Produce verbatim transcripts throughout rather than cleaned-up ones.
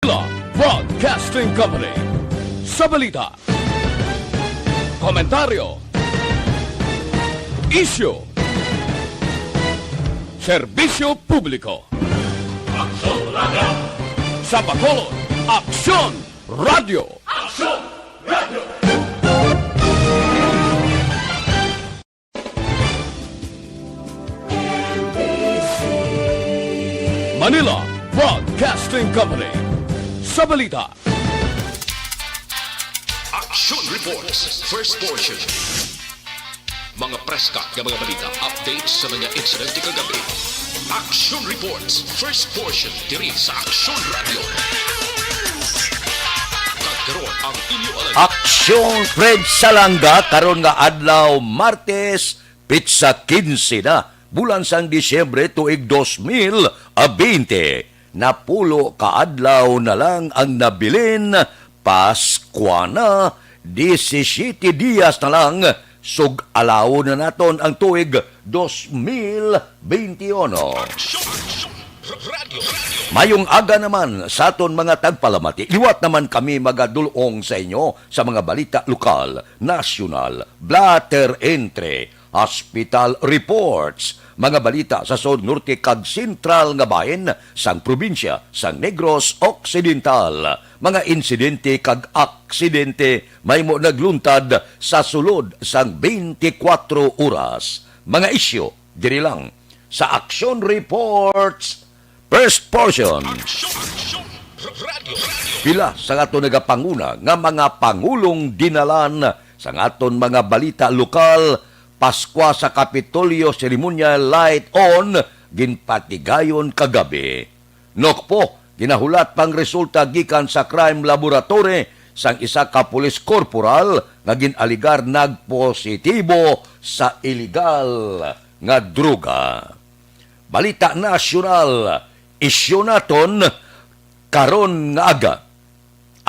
Broadcasting Company. Sa balita, komentaryo, isyu, serbisyo publiko. Aksyon Radio. Sa Bacolod, Aksyon Radio. Aksyon Radio. Manila Broadcasting Company. Sa balita, Action Reports, first portion. Mga preska nga mga balita, updates sa mga insidente kagabi. Action Reports, first portion, diri sa Action Radio. Kag karon ang inyo alagad. Action Fred Salanga, karon nga adlaw, Martes, pitsa quince na, bulan sang Disyembre, tuig dos mil a veinte. Napulo ka adlaw na lang ang nabilin, Paskwa na, disisyete dias na lang, sug-alawon na naton ang tuig dos mil veintiuno. Mayong aga naman sa aton mga tagpalamati. Liwat naman kami magadul-ong sa inyo sa mga balita lokal, nasyonal, blotter entry, hospital reports, mga balita sa sur, norte kag sentral nga bahin sang probinsya sang Negros Occidental, mga insidente kag aksidente mahimo nagluntad sa sulod sang twenty-four oras, mga isyu diri lang sa Action Reports, first portion. Pila sa ato nagapanguna nga mga pangulong dinalan sang aton mga balita lokal, Paskwa sa Kapitolyo Ceremonial Light On, ginpatigayon kagabi. Nokpo, ginahulat pang resulta gikan sa crime laboratory sang isa ka police corporal nga gin-aligar nagpositibo sa iligal nga droga. Balita nasyonal, isyu naton karon nga aga.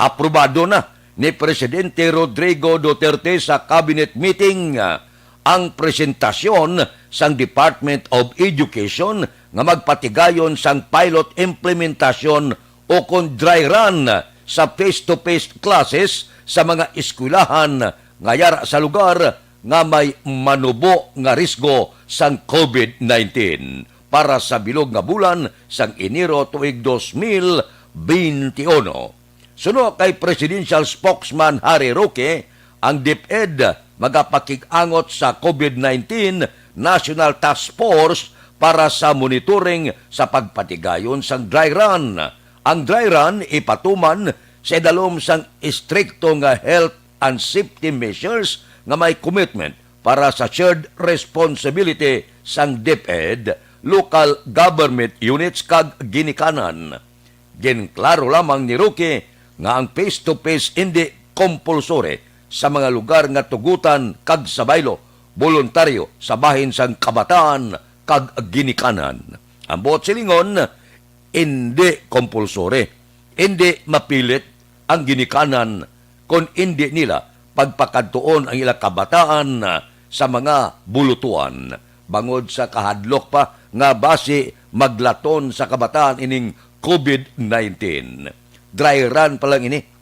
Aprobado na ni Presidente Rodrigo Duterte sa cabinet meeting, ah, ang presentasyon sang Department of Education nga magpatigayon sang pilot implementasyon o kon dry run sa face-to-face classes sa mga eskwelahan nga yara sa lugar nga may manubo nga risgo sang COVID nineteen para sa bilog nga bulan sang Enero tuig dos mil beintiuno. Suno kay Presidential Spokesman Harry Roque, ang DepEd magapakig-angot sa COVID nineteen National Task Force para sa monitoring sa pagpatigayon sang dry run. Ang dry run ipatuman sa idalom sang istrikto nga health and safety measures nga may commitment para sa shared responsibility sang DepEd, local government units kag ginikanan. Ginklaro lamang ni Roque nga ang face-to-face indi kompulsori sa mga lugar nga tugutan kag sa baylo, boluntaryo sa bahin sang kabataan kag ginikanan. Ang buot silingon, indi kompulsori, indi mapilit ang ginikanan kon indi nila pagpakadtuon ang ila kabataan sa mga bulutuan, bangod sa kahadlok pa nga basi maglaton sa kabataan ining COVID nineteen. Dry run pa lang ini.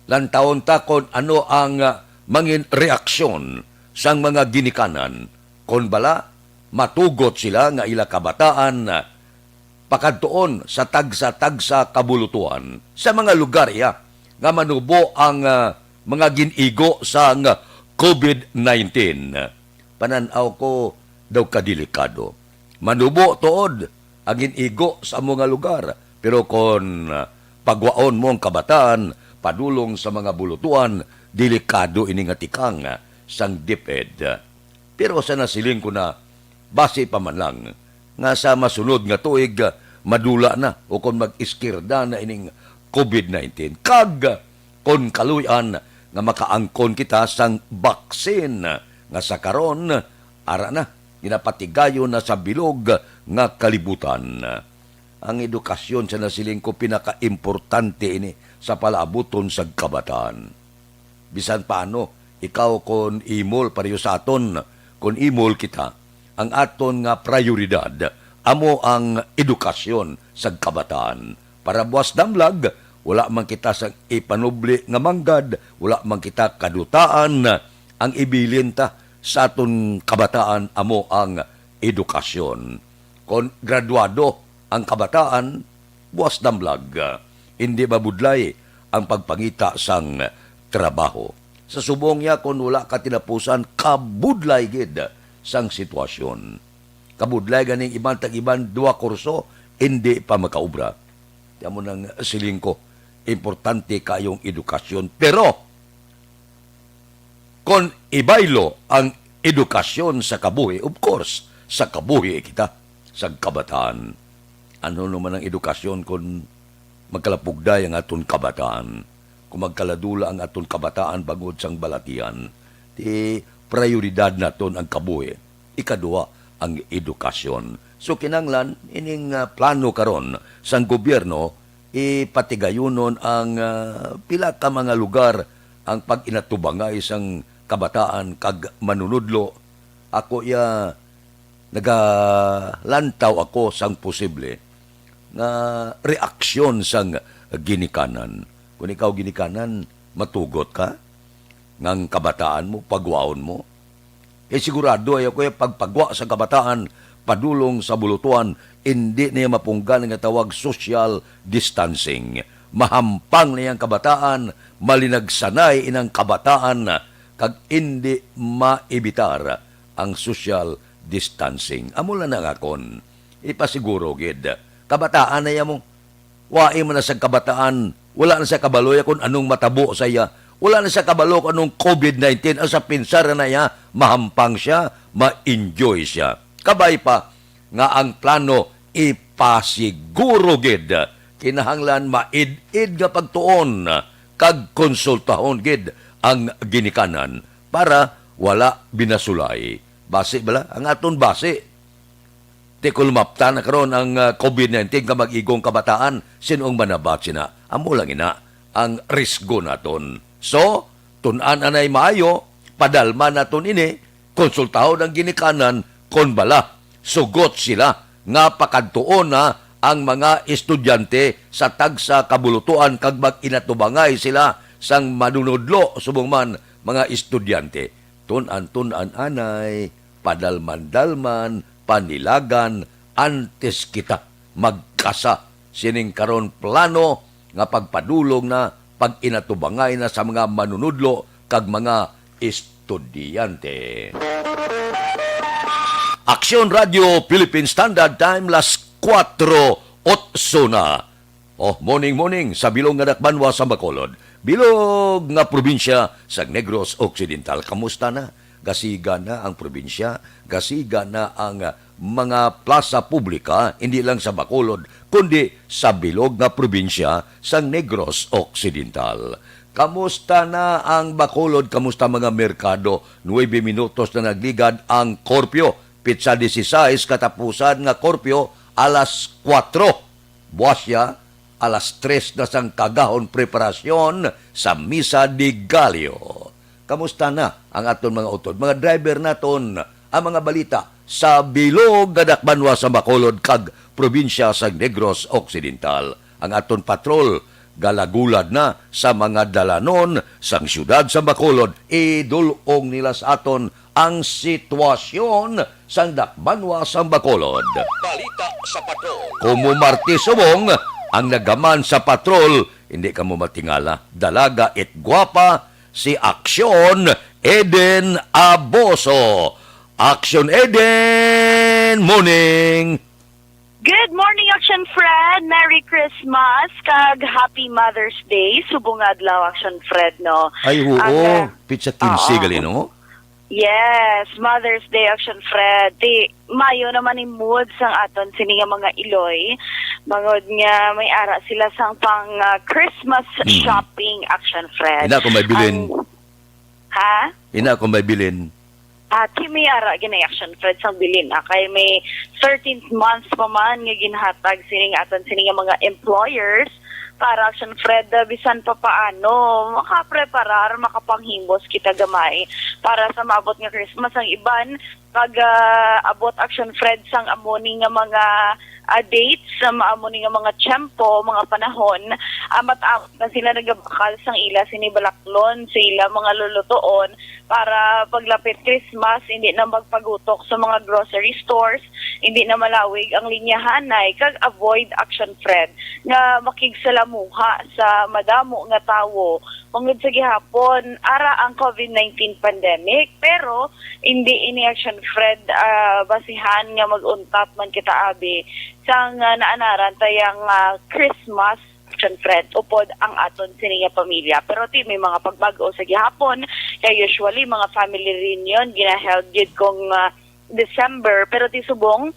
Lantawon ta kon ano ang, ah, mangin reaksyon sang mga ginikanan kon bala matugot sila nga ila kabataan, ah, pakadtuon sa tagsa-tagsa ka bulutuan sa mga lugar iya nga manubo ang, ah, mga gin-igo sang COVID nineteen. Panan-aw ko daw kadelikado. Manubo tuod ang gin-igo sa amo nga lugar, pero kon, ah, pagwaon mo ang kabataan padulong sa mga bulutuan, delikado ini nga tikang, ah, sang DepEd. Pero sa nasiling ko na, basi pa man lang nga sa masunod nga tuig, ah, madula na o kon mag-iskirda na ining COVID nineteen, kag kon kaluy-an nga makaangkon kita sang baksin nga sa karon, ara na, ginapatigayon na sa bilog nga kalibutan. Ang edukasyon, sa nasiling ko, pinakaimportante ini sa palaabuton sa kabataan. Bisan paano, ikaw kon imol, pareho sa aton, kon imol kita, ang aton nga prayoridad amo ang edukasyon sa kabataan. Para buas damlag, Wala man kita sang ipanubli nga manggad, wala man kita kadutaan. Ang ibilin ta sa aton kabataan amo ang edukasyon. Kon graduado ang kabataan, buas damlag. Hindi mabudlay ang pagpangita sang trabaho. Sa subong niya, kon wala ka tinapusan, kabudlay gid sang sitwasyon. Kabudlay ganing iban tag iban dua kurso, hindi pa makaubra. Kaya mo nang siling ko, importante kayong edukasyon. Pero, kon ibaylo ang edukasyon sa kabuhi, of course, sa kabuhi kita, sa kabataan. Ano naman ang edukasyon kung magkalapugday ang aton kabataan? Kung magkaladula ang aton kabataan bangod sang balatian, ti prioridad naton ang kabuhi. Ikaduha, ang edukasyon. So, kinanglan ining, ah, plano karon sang gobyerno, ipatigayunon ang, ah, pila ka mga lugar ang pag-inatubangay sang kabataan kag manunudlo. Ako iya nagalantaw ako sang posible nga reaksyon sang ginikanan. Kung ikaw ginikanan, matugot ka nga ang kabataan mo, pagwaon mo. Kay sigurado ay ako yung pagpagwa sa kabataan, padulong sa bulutuan, hindi niya mapunggan nga tawag social distancing. Mahampang niya ang kabataan, malinagsanay inang kabataan, kag hindi maibitar ang social distancing. Amo lang ang akon ipasiguro gid. Kabataan na iya mo. Wain man na sa kabataan, wala na sa kabalo ya kung anong matabo sa iya. Wala na sa kabalo kung anong covid nineteen. Ang sa pinsar na iya, mahampang siya, ma-enjoy siya. Kabay pa nga ang plano ipasiguro gid. Kinahanglan maid-id nga pagtuon kag konsultahon gid ang ginikanan para wala binasulay. Basi bala ang aton basi. Ti kung lumapta na karon ang, ah, covid nineteen ka mag-igong kabataan, sin-ong manabat sina? Amo lang ina ang risgo naton. So, tun-an anay maayo, padalman naton ini, konsultahon ang ginikanan, kon bala, sugot sila nga pakadtuon na ang mga estudyante sa tagsa ka bulutuan kag mag-inatubangay sila sang manunudlo subong man mga estudyante. Tun-an-tun-an anay, padalman-dalman, panilagan, antes kita magkasa sining karon plano nga pagpadulong na, pag-inatubangay na sa mga manunudlo kag mga estudyante. Aksyon Radio Philippine Standard Time, las kuwatro otso na. Oh, morning, morning sa bilog nga dakbanwa sa Bacolod. Bilog nga probinsya sa Negros Occidental. Kamusta na? Gasiga na ang probinsya, gasiga na ang, ah, mga plaza publika, hindi lang sa Bacolod, kundi sa bilog nga probinsya sa Negros Occidental. Kamusta na ang Bacolod? Kamusta mga merkado? Nuebe minutos na nagligad ang korpyo. Pitsa dieciséis katapusan nga korpyo alas kuwatro. Buas siya, alas tres na sang kagahon preparasyon sa Misa de Gallo. Kamusta na ang aton mga utod, mga driver naton? Ang mga balita sa bilog nga dakbanwa sa Bacolod kag probinsya sa Negros Occidental. Ang aton patrol galagulad na sa mga dalanon sang siyudad sa Bacolod. Idul-ong nila sa aton ang sitwasyon sang dakbanwa sang Bacolod. Balita sa patrol. Kumo Martes subong ang nagaman sa patrol, hindi kamo matingala. Dalaga it gwapa, si Aksyon Eden Aboso. Aksyon Eden, morning! Good morning, Action Fred. Merry Christmas kag Happy Mother's Day. Subong nga adlaw, Action Fred, no? Ay, oo. Ang, ah, Pitsa kinse oo. Gali, no? Yes, Mother's Day, Action Fred. Ti, mayo naman ni mood sang aton sini nga mga iloy. Bangod nga may ara sila sang pang, ah, Christmas Hmm. shopping, Action Fred. Ina, kung may bilin. Ang, ha? Ina, kung may bilin. Ah, ti may ara gid na Action Fred sang bilin, ah, kay may thirteenth month pa man nga ginhatag sining aton sini nga mga employers para Action Fred, ah, bisan pa paano makapreparar, makapanghimbos kita gamay para sa maabot nga Christmas. Ang iban mag-abot, Action Fred, sang amo ni nga mga ah, dates, sa maamo ni nga mga tiyempo, mga panahon, ah, mataamot na sila nagabakal sang ila sini balaklon sa ila mga lulutoon para paglapit Christmas, hindi na magpagutok sa mga grocery stores, hindi na malawig ang linyahanay, kag avoid, Action Fred, nga makigsalamuha sa madamo nga tawo. Tungod sa gihapon, ara ang COVID nineteen pandemic, pero hindi ini, Action Fred, ah, basihan nga mag-untat man kita, abi, sang, ah, naanaran tayang, ah, Christmas, Action Fred, upod ang aton sini nga pamilya. Pero ti may mga pagbag-o sa gihapon, kay usually mga family reunion gina-held gyud kung, ah, December, pero ti subong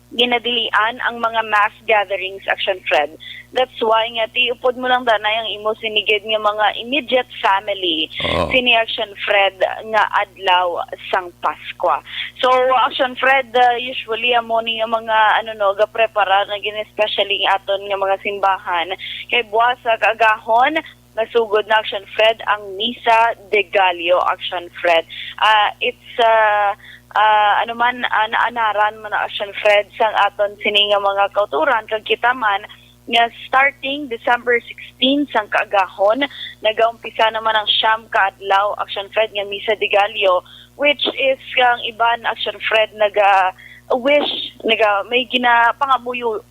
ginadilian ang mga mass gatherings, Action Fred. That's why nga ti upod mo lang danay ang imo sinigid nga mga immediate family, Oo. sini, Action Fred, nga adlaw sang Paskwa. So, Action Fred, uh, usually amo ni nga mga, ano, no, gaprepara na gini, especially ang aton nga mga simbahan, kay buwas sa kaagahon nasugod na, Action Fred, ang Misa de Gallo, Action Fred. Ah, it's, ah, ah, ano man, ah, naanaran man na, Action Fred, sang aton sini nga mga kauturan, kag kita man nga starting December sixteen sang kaagahon, nagaumpisa naman ang siyam ka adlaw, Action Fred, nga Misa de Gallo, which is ang iban, Action Fred, naga wish, naga may ginapangamuyo,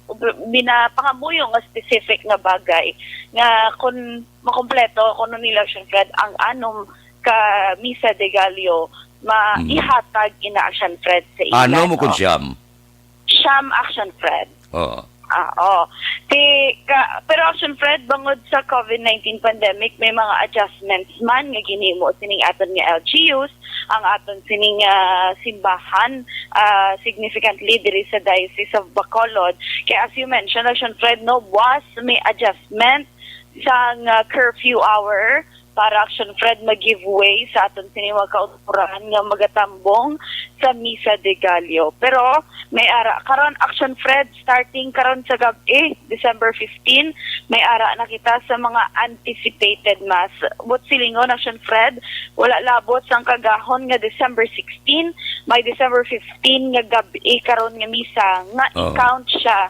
ginapangamuyo nga specific nga bagay nga kun makompleto kuno nila, Action Fred, ang anom ka Misa de Gallo, ma Mhm. ihatag ina, Action Fred, sa ila, Ano mo no? Kun siyam? Siyam, Action Fred. Oo. Ah, oh. Ti, ka, pero, Action Fred, bangod sa COVID nineteen pandemic, may mga adjustments man nga ginhimo sining aton nga L G Us, ang aton sining, ah, simbahan, ah, significantly diri sa Diocese of Bacolod. Kaya, as you mentioned, Action Fred, no, was may adjustment sang, ah, curfew hour para, Action Fred, mag-give way sa aton sini mga kauturan nga magatambong sa Misa de Gallo. Pero may ara karon, Action Fred, starting karon sa gab-i, December fifteen, may ara na kita sa mga anticipated mass. But silingon, Action Fred, wala labot sang kagahon nga December sixteen, may December fifteen nga gab-i karon nga misa nga Oo. i-count siya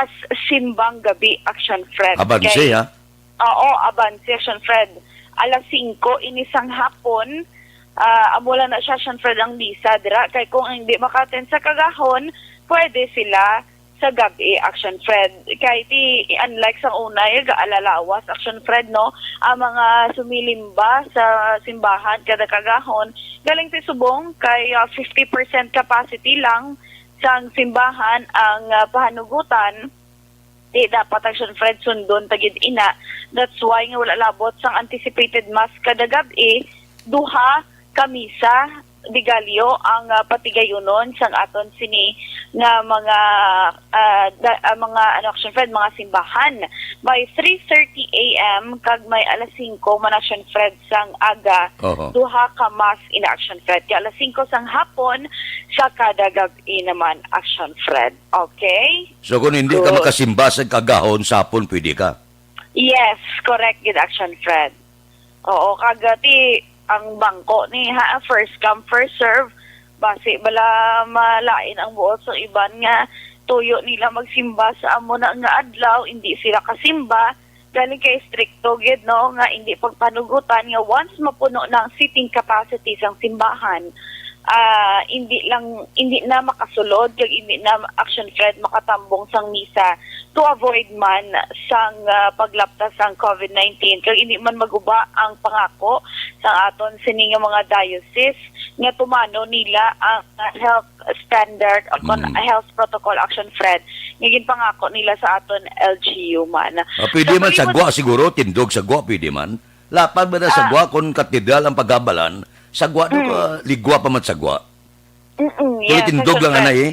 as simbang gabi, Action Fred. Abanse, Kay ha? Oo, abanse, Action Fred. Alas singko ini sang hapon, ah, amo lang na siya, Action Fred, ang misa dira. Kay kung hindi maka-attend sa kagahon, pwede sila sa gab-i, Action Fred. Kay ti, unlike sa una, eh, gaalalawas, Action Fred, no? Ang mga sumilimba sa simbahan kada kagahon, galing ti subong kay, ah, fifty percent capacity lang sang simbahan ang, ah, pahanugutan. Di dapat, Action Fred, sundon ta gid ina. That's why nga wala labot sang anticipated mass kada gab-i, duha ka misa de Gallo ang, ah, patigayunon sang aton sini nga mga, ah, da, ah, mga, ano, Action Fred, mga simbahan. May three thirty A M kag may alas singko man, Action Fred, sang aga, Oho. duha ka mass in, Action Fred. Kay alas singko sang hapon sa kada gab-i naman, Action Fred. Okay? So, kung hindi ka Good. makasimba sa kagahon sa hapon, pwede ka? Yes, correct gid, Action Fred. Oo, kag, ah, ti ang bangko ni, ha, first come, first serve. Basi bala malain ang buot sa iban nga tuyo nila magsimba sa amo na nga adlaw, hindi sila kasimba. Gani kay strikto gid, no, nga hindi pagpanugutan nga once mapuno na ang seating capacity sang simbahan, ah, hindi lang, hindi na makasulod kag hindi na, Action Fred, makatambong sang misa to avoid man sang, ah, paglapta sang COVID nineteen, kag hindi man maguba ang pangako sa aton sini nga mga diocese nga tumano nila ang, ah, health standard o kon Mm. health protocol, Action Fred, nga ginpangako nila sa aton L G U man. Ah, pwede man Kapalimot sagwa siguro, tindog sagwa, pwede man. Lapad ba na Ah. sagwa kung katedral ang pagabalan? Sagwa do Mm. ka, ligwa pa man sagwa. Mm-mm, Tuloy yes, tindog Action lang, Fred. anay, eh.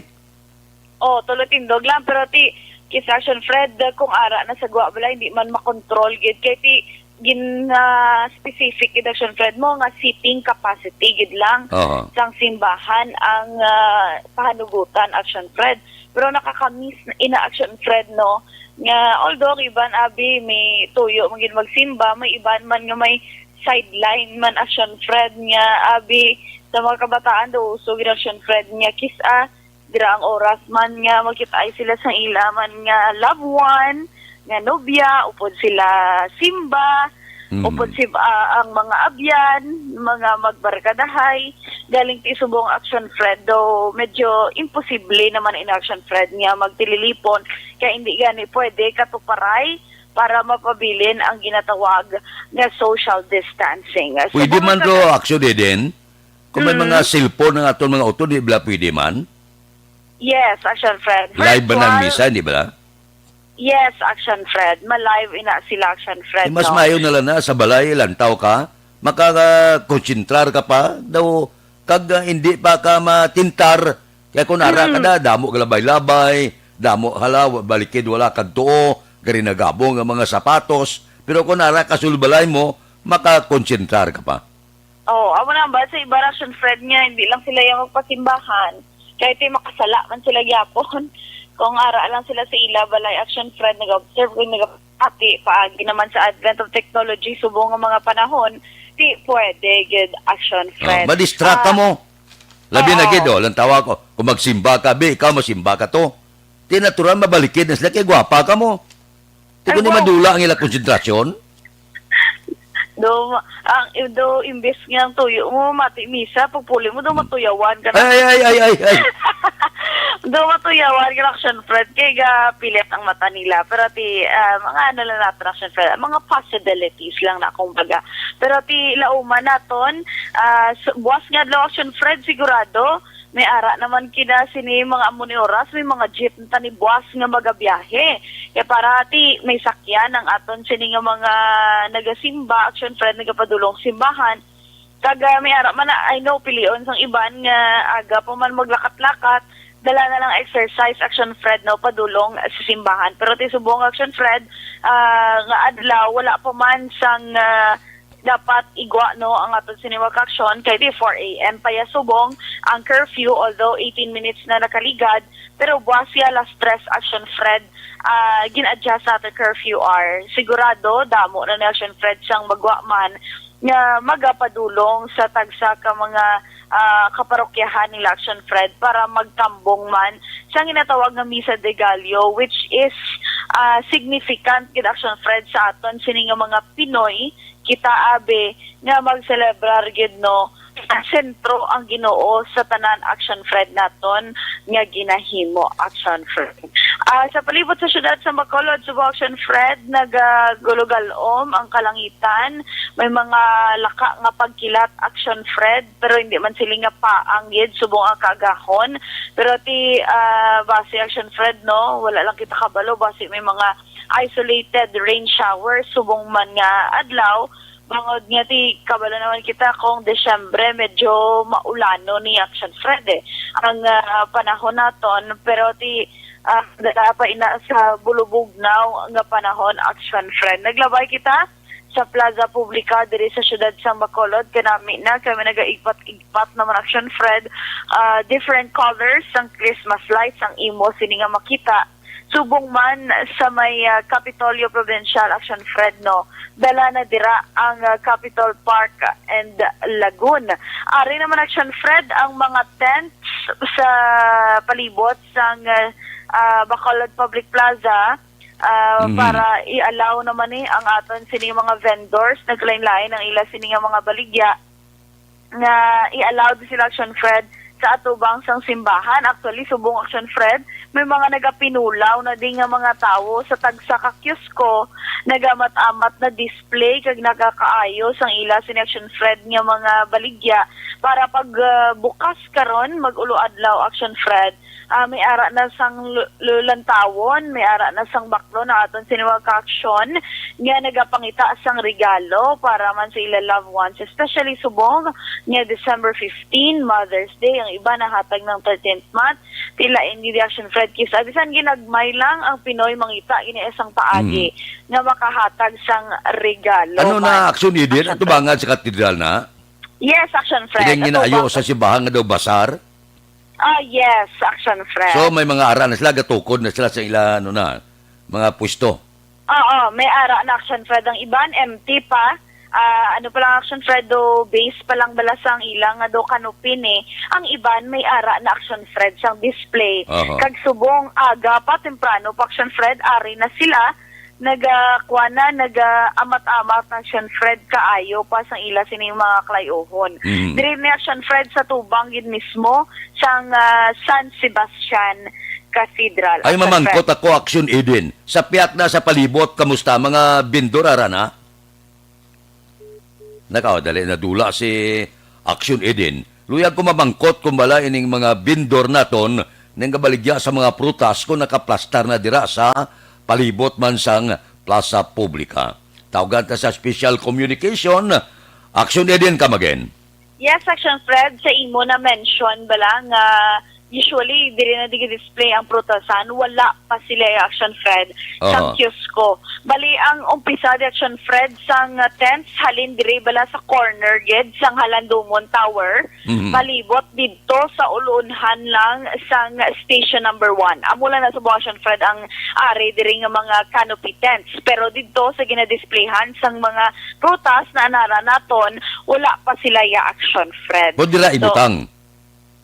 Oh, tuloy tindog lang, pero ti, kis Action Fred, kung ara na sagwa bala, hindi man makontrol gid. Kay ti, gin, ah, specific gid, Action Fred, mo nga seating capacity gid lang Aha. sang simbahan ang, ah, pahanugutan, Action Fred. Pero nakakamiss na ina, Action Fred, no, nga although ang iban, abi, may tuyo man gid magsimba, may iban man nga may sideline man, Action Fred, nga abi sa mga kabataan daw uso gid, Action Fred, nga kis-a dira ang oras man nga magkitaay sila sa ila man nga loved one, nga nobya, upod sila simba, Mm. upod si ah, ang mga abyan, mga magbarkadahay, galing ti subong, Action Fred, daw medyo imposible naman in, Action Fred, nga magtililipon kay hindi gani pwede katuparay para mapabilin ang ginatawag nga social distancing. So, Pwede man mga ro, kaka- Action Eden, kung may Mm. mga cellphone ang aton mga utod, di ba pwede man? Yes, Action Fred. Live ba ng Virtual. misa, di ba? Yes, Action Fred. Ma-live ina sila, Action Fred, Eh, mas no? maayo na lang na sa balay, lantaw ka, makakonsentrar ka pa, daw, kag, ah, hindi pa ka matintar. Kaya kung ara ka Mm. na, damo ka labay-labay, damo, hala, wa-, balikid, wala kag tuo, gari nagabong ang mga sapatos. Pero kung ara ka sulbalay mo, makakonsentrar ka pa. Oh, amo na ba sa iba, Action Fred, nga hindi lang sila yung magpasimbahan. Kahit yung makasala man sila gyapon. Kung ara lang sila sa ila balay, Action Fred, nag-observe ko, nag-ati, paagi naman sa advent of technology, subong nga mga panahon, di pwede gid, Action Oh, Fred. ma-distract ka Ah, mo. Labi na Oo. gid, oh, lang tawa ko. Kung magsimba ka, be, ikaw masimba ka to. Di natural, mabalikid na sila, kay gwapa ka mo. Di Ay, ko ni wow. madula ang ila konsentrasyon. Do, ang, do, imbes nga ang tuyo mo, mati misa, pagpuli mo, do, matuyawan ka na. Ay, ay, ay, ay, ay. Do, matuyawan ka na, Action Fred, kay ga pilit ang mata nila. Pero ti, ah, mga ano lang natin, Action Fred, mga possibilities lang na, kumbaga. Pero ti, lauman naton, ah, s-, buwas nga adlaw, Action Fred, sigurado, may ara naman kina sini mga amo ni oras, may mga jeep na tani buwas nga magabiyahe. Kaya para ti may sakyan ang aton sini nga mga nagasimba, Action Fred, nagapadulong simbahan. Kag, ah, may ara man na, I know, pilion sang iban nga aga pa man maglakat-lakat, dala na lang exercise, Action Fred, no, padulong sa simbahan. Pero ti subong, Action Fred, ah, nga adlaw, wala pa man sang, ah, dapat igwa, no, ang aton sini nga aksyon kay di four a m pa ya subong ang curfew, although eighteen minutes na nakaligad, pero buwas ya alas tres, Action Fred, ah, gin-adjust sa aton curfew hour. Sigurado, damo na ni, Action Fred, sang magwa man nga magapadulong sa tagsa ka mga, ah, kaparokyahan nila, Action Fred, para magtambong man sa ginatawag nga Misa de Gallo, which is, ah, significant gid, Action Fred, sa aton sini nga mga Pinoy, kita abi nga magselebrar gid, no, sa sentro ang Ginoo sa tanan, Action Fred, naton nga ginahimo, Action Fred. Ah, sa palibot sa siyudad sa Bacolod, subong, Action Fred, nagagulogalom ang kalangitan. May mga laka nga pagkilat, Action Fred, pero hindi man sila nga paang gid subong ang kaagahon. Pero ti, ah, base, Action Fred, no, wala lang kita kabalo, base may mga isolated rain showers subong man nga adlaw, bangod nga ti kabalo naman kita kung Disyembre medyo maulano ni, Action Fred, eh, ang, ah, panahon naton, pero ti, ah, dala pa ina sa bulubugnaw nga panahon, Action Fred. Naglabay kita sa Plaza Publica diri sa siyudad sang Bacolod. Kanami na kami nagaigpat-igpat naman, Action Fred. Ah, different colors sang Christmas lights ang imo sini nga makita. Subong man sa may, ah, Kapitolyo Provincial, Action Fred, no, dala na dira ang, ah, Capitol Park and Lagoon. Ari naman, Action Fred, ang mga tents sa palibot sang, ah, ah, Bacolod Public Plaza, ah, Mhm. para i-allow naman ni ang aton sini mga vendors, naglain-lain ang ila sini nga mga baligya nga i-allow di sila, Action Fred, sa atubang sang simbahan. Actually, subong, Action Fred, may mga nagapinulaw na di nga mga tawo sa tagsa ka kiosko, nagamat-amat na display kag nakakaayo sang ila sini, Action Fred, nga mga baligya para pag, ah, bukas karon, mag-ulo adlaw, Action Fred, ah, may ara na sang lu-, lulantawon, may ara na sang baklon ang aton sini mga kaaksyon nga nagapangita sang regalo para man sa ila loved ones, especially subong nga December fifteen, Mother's Day, ang iba nahatag ng thirteenth month, tila hindi, Action Fred, kis-a bisan ginagmay lang ang Pinoy mangita gini sang paagi Mm. nga makahatag sang regalo Ano man. na, Action Eden? Action Fred. Atubangan sa katedral na? Yes, Action Fred. Ining ginaayo Atubangan. sa simbahan nga daw basar? Ah, yes, Action Fred. So, may mga ara na sila, gatukod na sila sa ila, ano na, mga pwesto. Oo, may ara na, Action Fred. Ang iban, empty pa. Ah, ano pa lang, Action Fred, do base pa lang bala sang ilang nga do canopy ni, ang iban may ara na, Action Fred, sang display. Aha. Kag subong aga pa, temprano pa, Action Fred, ari na sila, naga, kuwan na, naga amat-amat na, Action Fred, kaayo pa sang ila sining mga kalayohon. Mhm. Diri ni, Action Fred, sa tubang gid mismo sang, ah, San Sebastian Cathedral, Ay, Action mamangkot Fred. Ako, Action Eden. Sa pihak na sa palibot, kamusta mga bindor, ara na? Nakaw, dali, nadula si Action Eden. Luyag ko mamangkot kung bala ining mga bindor naton ning kabaligya sa mga prutas kung nakaplastar na dira sa palibot man sang plaza publica. Tawgan ta sa special communication. Action Eden, come again. Yes, Action Fred, sa imo na mention bala nga usually diri na digi display ang prutasan, wala pa sila, Action Fred, sang Aha. Kiosko. Bali, ang umpisa di, Action Fred, sang, uh, tents halin diri bala sa corner gid sang Halandumon Tower, Mhm. palibot didto sa ulunhan lang sang station number one. Amo lang na sa Action Fred ang ari diri nga mga canopy tents, pero didto sa ginadisplayhan sang mga prutas na anara naton, wala pa sila, ya, Action Fred. Pwede ra So, ibutang.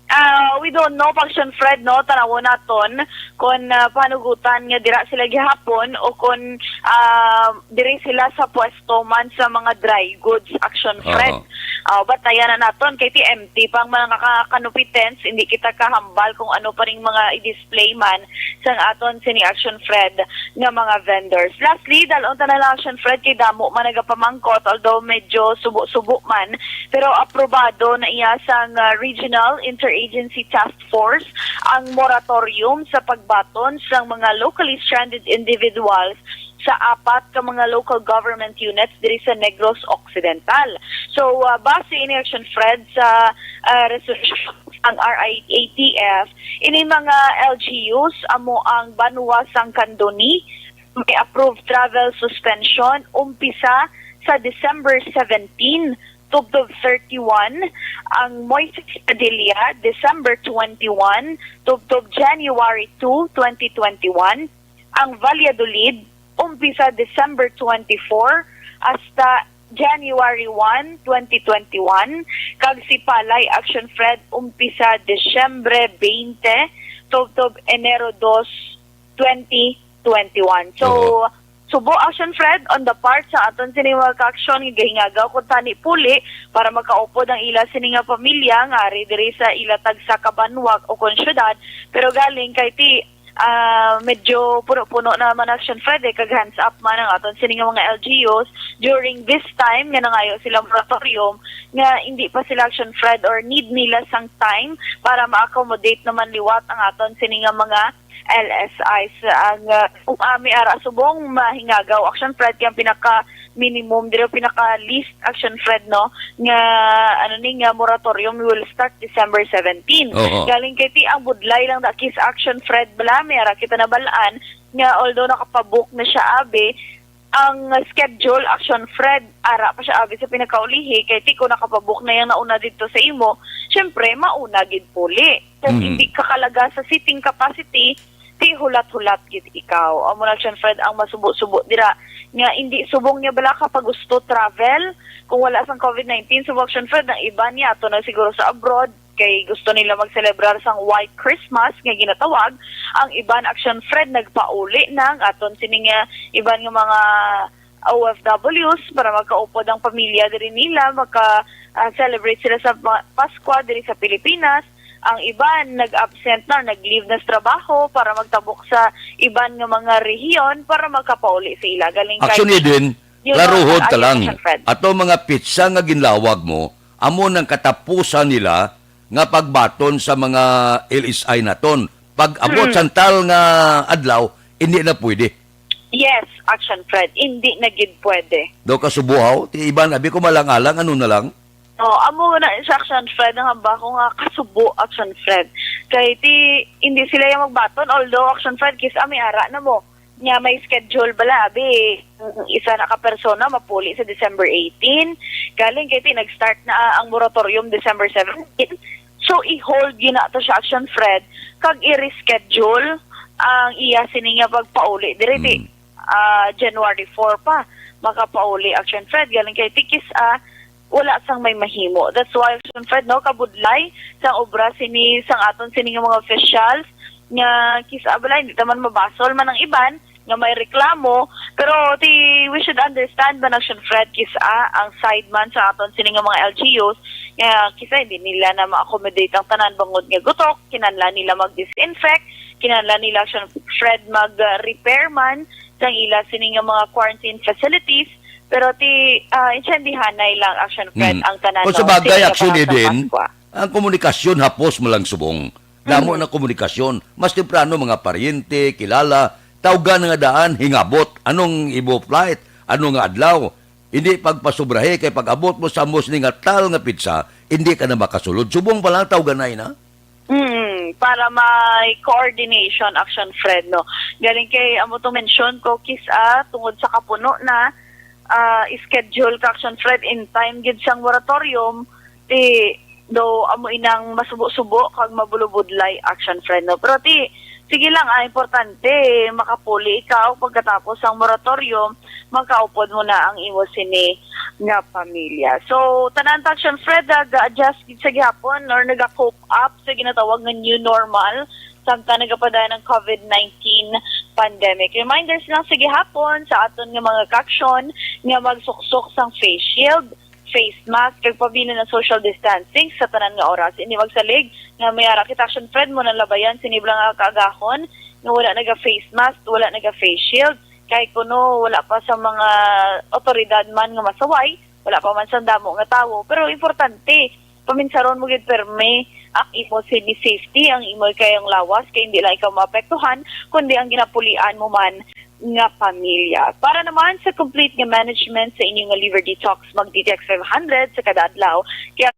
Ah, we don't know, Action Fred, no? Tanawon naton kung, ah, panugutan nga dira sila gihapon o kung, ah, diri sila sa pwesto man sa mga dry goods, Action Fred. Oo. Ah, batayan na naton kay ti empty pang mga ka-, canopy tents, hindi kita kahambal kung ano pa ring mga i-display man sang aton sini, Action Fred, nga mga vendors. Lastly, dalon ta na lang, Action Fred, kay damo man nagapamangkot, although medyo subo-subo man, pero aprobado na iya sang, ah, Regional Interagency Task Force ang moratorium sa pagbaton sang mga locally stranded individuals sa apat ka mga local government units diri sa Negros Occidental. So, ah, base ini, Action Fred, sa, ah, resolution sang R I A T F, ini mga L G Us amo ang banwa sang Candoni, may approved travel suspension umpisa sa December seventeen tubtob thirty-one, ang Moises Padilla, December twenty-one tubtob January two, twenty twenty-one, ang Valladolid, umpisa December twenty-four hasta January one, twenty twenty-one, kag si Palay, Action Fred, umpisa Disyembre twenty tubtob Enero dos, twenty twenty-one. So, Oo. Subo, Action Fred, on the part sa aton sini mga ka-aksyon nga gahingagaw kuntani puli para makaupod ang ila sini nga pamilya nga ari diri sa ila tagsa ka banwa o kon syudad, pero galing kay ti, ah, medyo puno-puno naman, Action Fred, eh, kag hands up man ang aton sini nga mga L G Us during this time nga nangayo sila moratorium, nga hindi pa sila, Action Fred, or need nila sang time para ma-accommodate naman liwat ang aton sini nga mga L S Is. Ang, ah, kung ami ara subong mahingagaw, Action Fred, kay ang pinaka minimum diri, pinaka least, Action Fred, no, nga, ano ni, nga moratorium will start December seventeen. Oo. Galing kay ti ang budlay lang da kis, Action Fred, bala, may ara kita nabalaan nga although nakapabook na siya, abi, ang schedule, Action Fred, ara pa siya, abi, sa pinakaulihi, kay ti kung nakapabook na yang nauna didto sa imo, syempre, mauna gid puli. Kung Mm. hindi ka kalaga sa seating capacity, ti hulat-hulat gid ikaw. Amo na, Action Fred, ang masubo-subo dira. Nga, hindi subong niya bala ka pa gusto travel. Kung wala sang covid nineteen, subong, Action Fred, ang iban niya, ato na siguro sa abroad, kay gusto nila magselebrar sang White Christmas nga ginatawag. Ang iban, Action Fred, nagpauli na ang aton sini nga iban nga mga O F Ws para magkaupod ang pamilya diri nila, maka, ah, celebrate sila sa pa-, Paskwa diri sa Pilipinas. Ang iban nag-absent na, nag-leave na sa trabaho para magtabok sa iban nga mga rehiyon para makapauli sa ila. Galing kay Action Eden, yun ang klaruhon ta ayon, lang. Action Fred. Ato mga petsa nga ginlawag mo, amo nang katapusan nila nga pagbaton sa mga L S I naton. Pag abot Mm. sang tal nga adlaw, hindi na pwede. Yes, Action Fred, hindi na gid pwede. Daw kasubuhaw, ti iban, abi ko malang-alang, ano na lang? No, amo na sa, Action Fred, ang hamba ko nga kasubo, Action Fred. Kay ti, hindi sila yung magbaton, although, Action Fred, kis ami ara na mo, nga may schedule bala, abi, isa na ka persona mapuli sa December eighteen. Galing kay ti, nag-start na ang moratorium December seventeen. So, i-hold yun na to siya, Action Fred, kag i-reschedule ang iya sini nga pagpauli. Diri ti, Mm. ah, January four pa. makapauli, Action Fred, galing kay ti kis-a wala sang may mahimo. That's why, Action Fred, no, kabudlay sang obra sini, sang aton sini nga mga officials, nga kis-a bala hindi naman mabasol man ang iban nga may reklamo, pero ti, we should understand man, Action Fred, kis-a ang side man sa aton sini nga mga L G Us, nga kis-a hindi nila na ma-accommodate ang tanan bangod nga gutok, kinahanglan nila mag-disinfect, kinahanglan nila, Action Fred, mag-repair man sang ila sini nga mga quarantine facilities, pero ti, ah, intindihanay lang, Action Fred, Mm. ang tanan Kung sa bagay, sini nga Action panahon sa Eden, Paskwa. Ang komunikasyon hapos mo lang subong. Damo Mm. na komunikasyon. Mas temprano, mga paryente, kilala, tawgan nga daan, hingabot. Anong ibo flight? Ano nga adlaw? Hindi pagpasubrahe kay pag-abot mo sa amos ni nga tal nga pitsa, hindi ka na makasulod. Subong pa lang, tawganay na. Mm, para may coordination, Action Fred, no? Galing kay amo tong mention ko, kis-a, tungod sa kapuno na, ah, schedule ka, Action Fred, in time gid sang moratorium, ti, do amo inang masubo-subo kag mabulubudlay, Action Fred, no? Pero ti, sige lang, ah, importante, makapuli ikaw pagkatapos sang moratorium, makaupod mo na ang imo sini nga pamilya. So, tanan ta, Action Fred, ah, ga-adjust gid sa gihapon or naga-cope up sa ginatawag nga new normal samtang nagapadayon ang covid nineteen pandemic. Reminders lang sa gihapon sa aton nga mga kaaksyon nga magsuksok sang face shield, face mask, kag pabilin ang social distancing sa tanan nga oras. Hindi magsalig nga may ara kita, Action Fred, mo nang labayan sini bala nga kaagahon nga wala naga face mask, wala naga face shield. Kay kuno wala pa sa mga otoridad man nga masaway, wala pa man sa damo nga tawo, pero importante, paminsaron mo gid permi ang imo sini safety, ang imo kayang lawas, kay hindi lang ikaw maapektuhan, kundi ang ginapulian mo man nga pamilya. Para naman sa complete nga management sa inyo nga liver detox, mag D T X five hundred sa kada adlaw. Kaya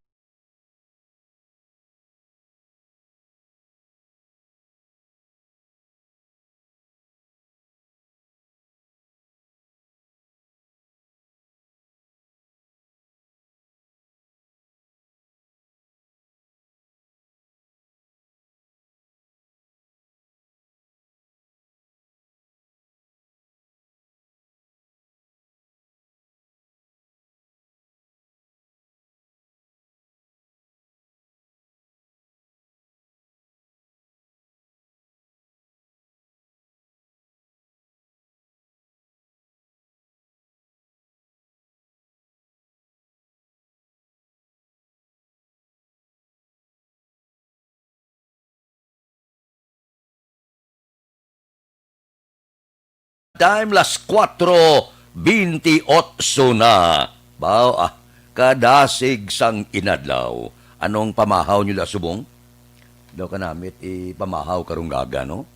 Time, las kuwatro bintiocho na. Baw, ah, kadasig sang inadlaw. Anong pamahaw nyo la subong? Daw kanamit ipamahaw karong aga, no?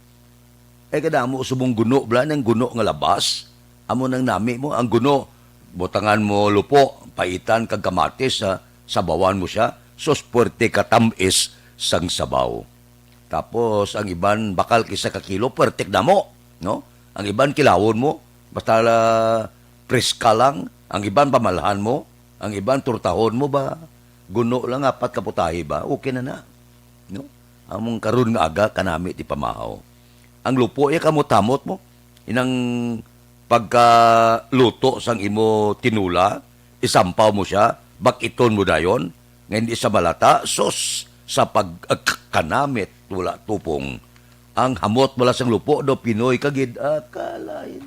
Eh, kadamo subong guno, bala, nang guno nga labas. Amo nang nami mo, ang guno, butangan mo lupo, paitan kag kamatis, ha? Sabawan mo siya, sus, puwerte ka tam-is sang sabaw. Tapos, ang iban, bakal kisa ka kilo, puwerte damo, no? Ang iban, kilawon mo, basta la, preska lang. Ang iban, pamalhan mo. Ang iban, turtahon mo ba? Guno lang, apat ka putahe ba? Okay na na. No? Among karon nga aga, kanami ti pamahaw. Ang lupo, iya kamot-hamot mo. Inang pagkaluto sang imo tinola, isampaw mo siya, bak-iton mo dayon, nga hindi sa malata, sus, sa pag-, ak-, kanamit, wala tupong. Ang hamot wala sang lupo, do Pinoy ka gid, akalain.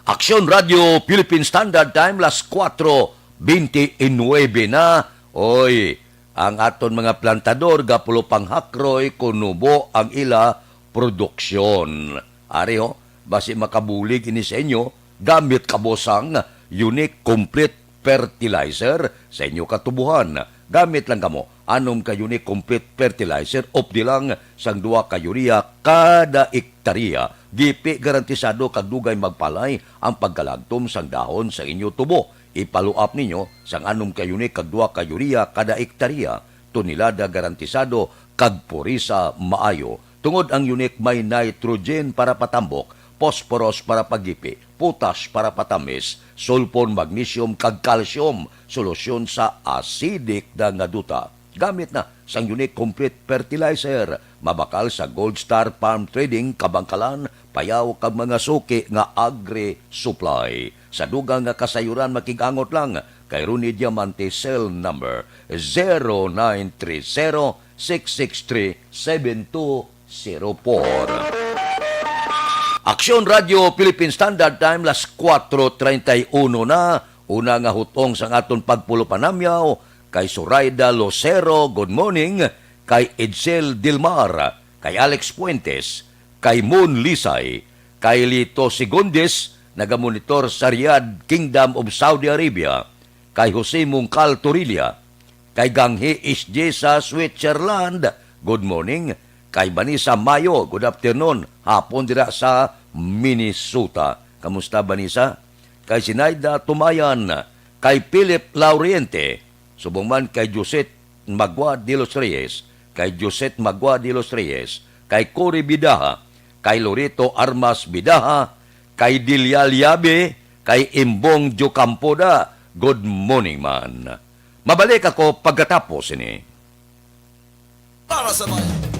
Aksyon Radio Philippine Standard Time, las kuwatro bente y nuebe na. Oy, ang aton mga plantador gapulo panghakroy kunubo ang ila produksyon. Ari ho, basi makabulig ini sa inyo, gamit kamo sang Unique Complete Fertilizer sa inyo katubuhan. Gamit lang kamo anom ka Unique Complete Fertilizer, updi lang sang duha ka urea kada ektarya. Gipi garantisado kag dugay magpalay ang pagkalagtom sang dahon sa inyo tubo. Ipaluap ninyo sang anom ka Unique kag duha ka urea kada ektarya. Tonelada garantisado kag purisa maayo. Tungod ang Unique may nitrogen para patambok, phosphorus para pagipi, potash para patamis, sulfur, magnesium, kag calcium, solusyon sa acidic na nga duta. Gamit na sang Unique Complete Fertilizer, mabakal sa Gold Star Farm Trading, Kabangkalan, payaw kag mga suki nga agri-supply. Sa dugang nga kasayuran, makig-angot lang kay Ronnie Diamante, cell number zero nine three zero, six six three, seven two zero four. Aksyon Radio Philippine Standard Time, las kuwatro treinta y uno na. Una nga hutong sang aton pagpulo panamyaw, kay Zoraida Lucero, good morning, kay Edsel Dilmar, kay Alex Fuentes, kay Mon Lisay, kay Lito Segundes, nagamonitor sa Riyadh, Kingdom of Saudi Arabia, kay Jose Mungkal Torilla, kay Ganghi S J sa Switzerland, good morning, kay Vanessa Mayo, good afternoon, hapon dira sa Minnesota. Kamusta, Vanessa? Kay Sinaida Tumayan, kay Philip Lauriente, subong man kay Josette Magua de los Reyes, kay Josette Magua de los Reyes, kay Cory Bidaha, kay Loreto Armas Bidaha, kay Delia Liabe, kay Imbong Diocampo da. Good morning man. Mabalik ako pagkatapos ini. Para sa bayan.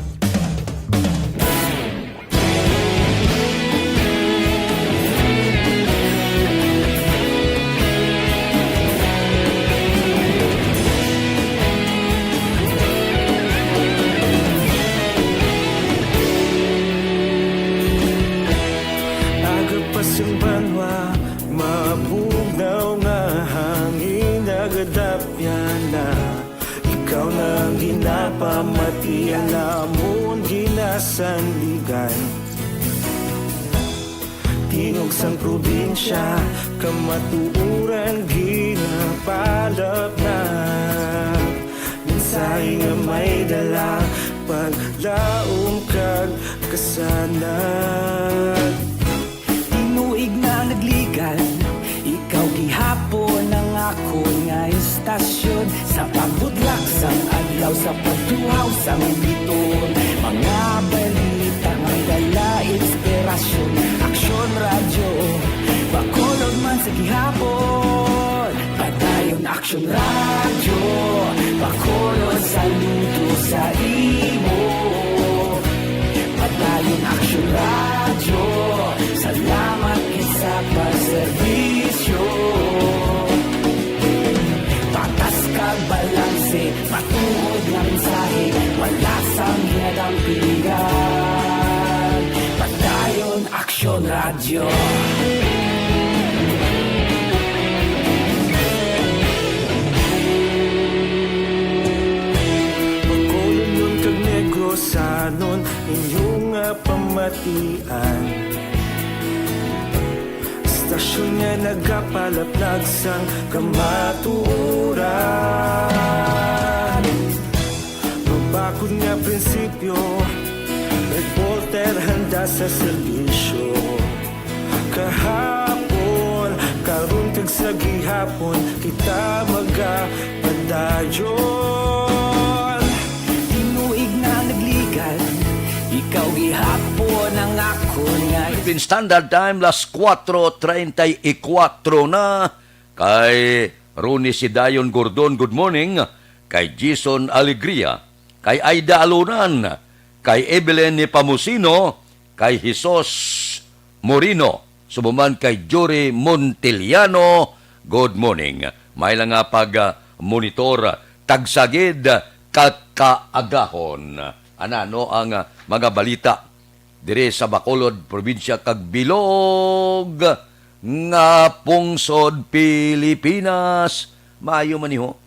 Aga pa sing banwa, mabugnaw nga hangin, nagadapyan na. Ikaw na ang ginapamatian namon, ginasandigan. Tingog sang probinsya, kamatuoran ginapalapnag. Mensahe nga may dala, paglaom kag kasanag. Tinuig na nagligad, ikaw gihapon ang akon nga istasyon. Sa pagbudlak sang adlaw, sa pagtuhaw sang bituon, mga balita may dala inspirasyon. Aksyon Radyo, Bacolod man sa gihapon. Padayon Aksyon Radyo, Bacolod, saludo sa imo. Padayon Aksyon Radyo, salamat gid sa pagserbisyo. Patas kag balanse, matuod nga mensahe, wala sang ginadampigan. Padayon Aksyon Radyo. Bacolodnon kag Negrosanon, inyo nga pamatian. Istasyon nga nagapalaplag sang kamatuoran. Mabakod nga prinsipyo, reporter handa sa serbisyo. Kahapon, karon kag sa gihapon, kita magapadayon. Tinuig na nagligad, ikaw gihapon ang akon nga Philippine Standard Time, las kuwatro treinta y cuatro na. Kay Ronnie Sidayon Gordon, good morning. Kay Jason Alegria, kay Aida Alunan, kay Evelyn Nepomuceno, kay Jesus Moreno, subong man kay Jory Montiliano, good morning. May lang nga pag, ah, monitor, tagsagid, kakaagahon. Anano ang, ah, mga balita diri sa Bacolod, probinsya kag bilog nga pungsod Pilipinas. Maayo man ni ho.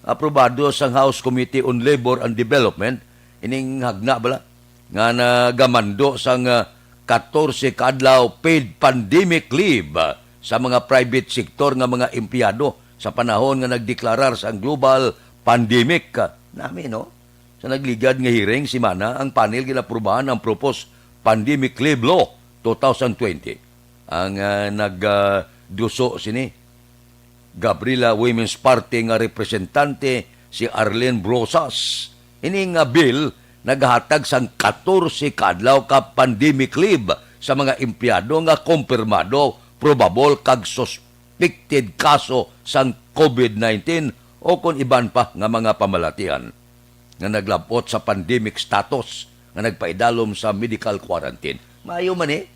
Aprobado sang House Committee on Labor and Development ining hagna bala nga nagamando sang, ah, katorse ka adlaw paid pandemic leave, ah, sa mga private sector nga mga empleyado sa panahon nga nagdeklarar sang global pandemic. Ah, nami, no? Sa nagligad nga hearing simana, ang panel ginaprubahan ang proposed Pandemic Leave Law two thousand twenty. Ang, ah, nag, ah, duso sini, Gabriela Women's Party nga representante si Arlene Brosas. Ini nga bill nagahatag sang katorse ka adlaw ka pandemic leave sa mga empleyado nga kumpirmado, probable, kag suspected kaso sang COVID nineteen o kon iban pa nga mga pamalatian nga naglab-ot sa pandemic status nga nagpaidalom sa medical quarantine. Maayo man, eh.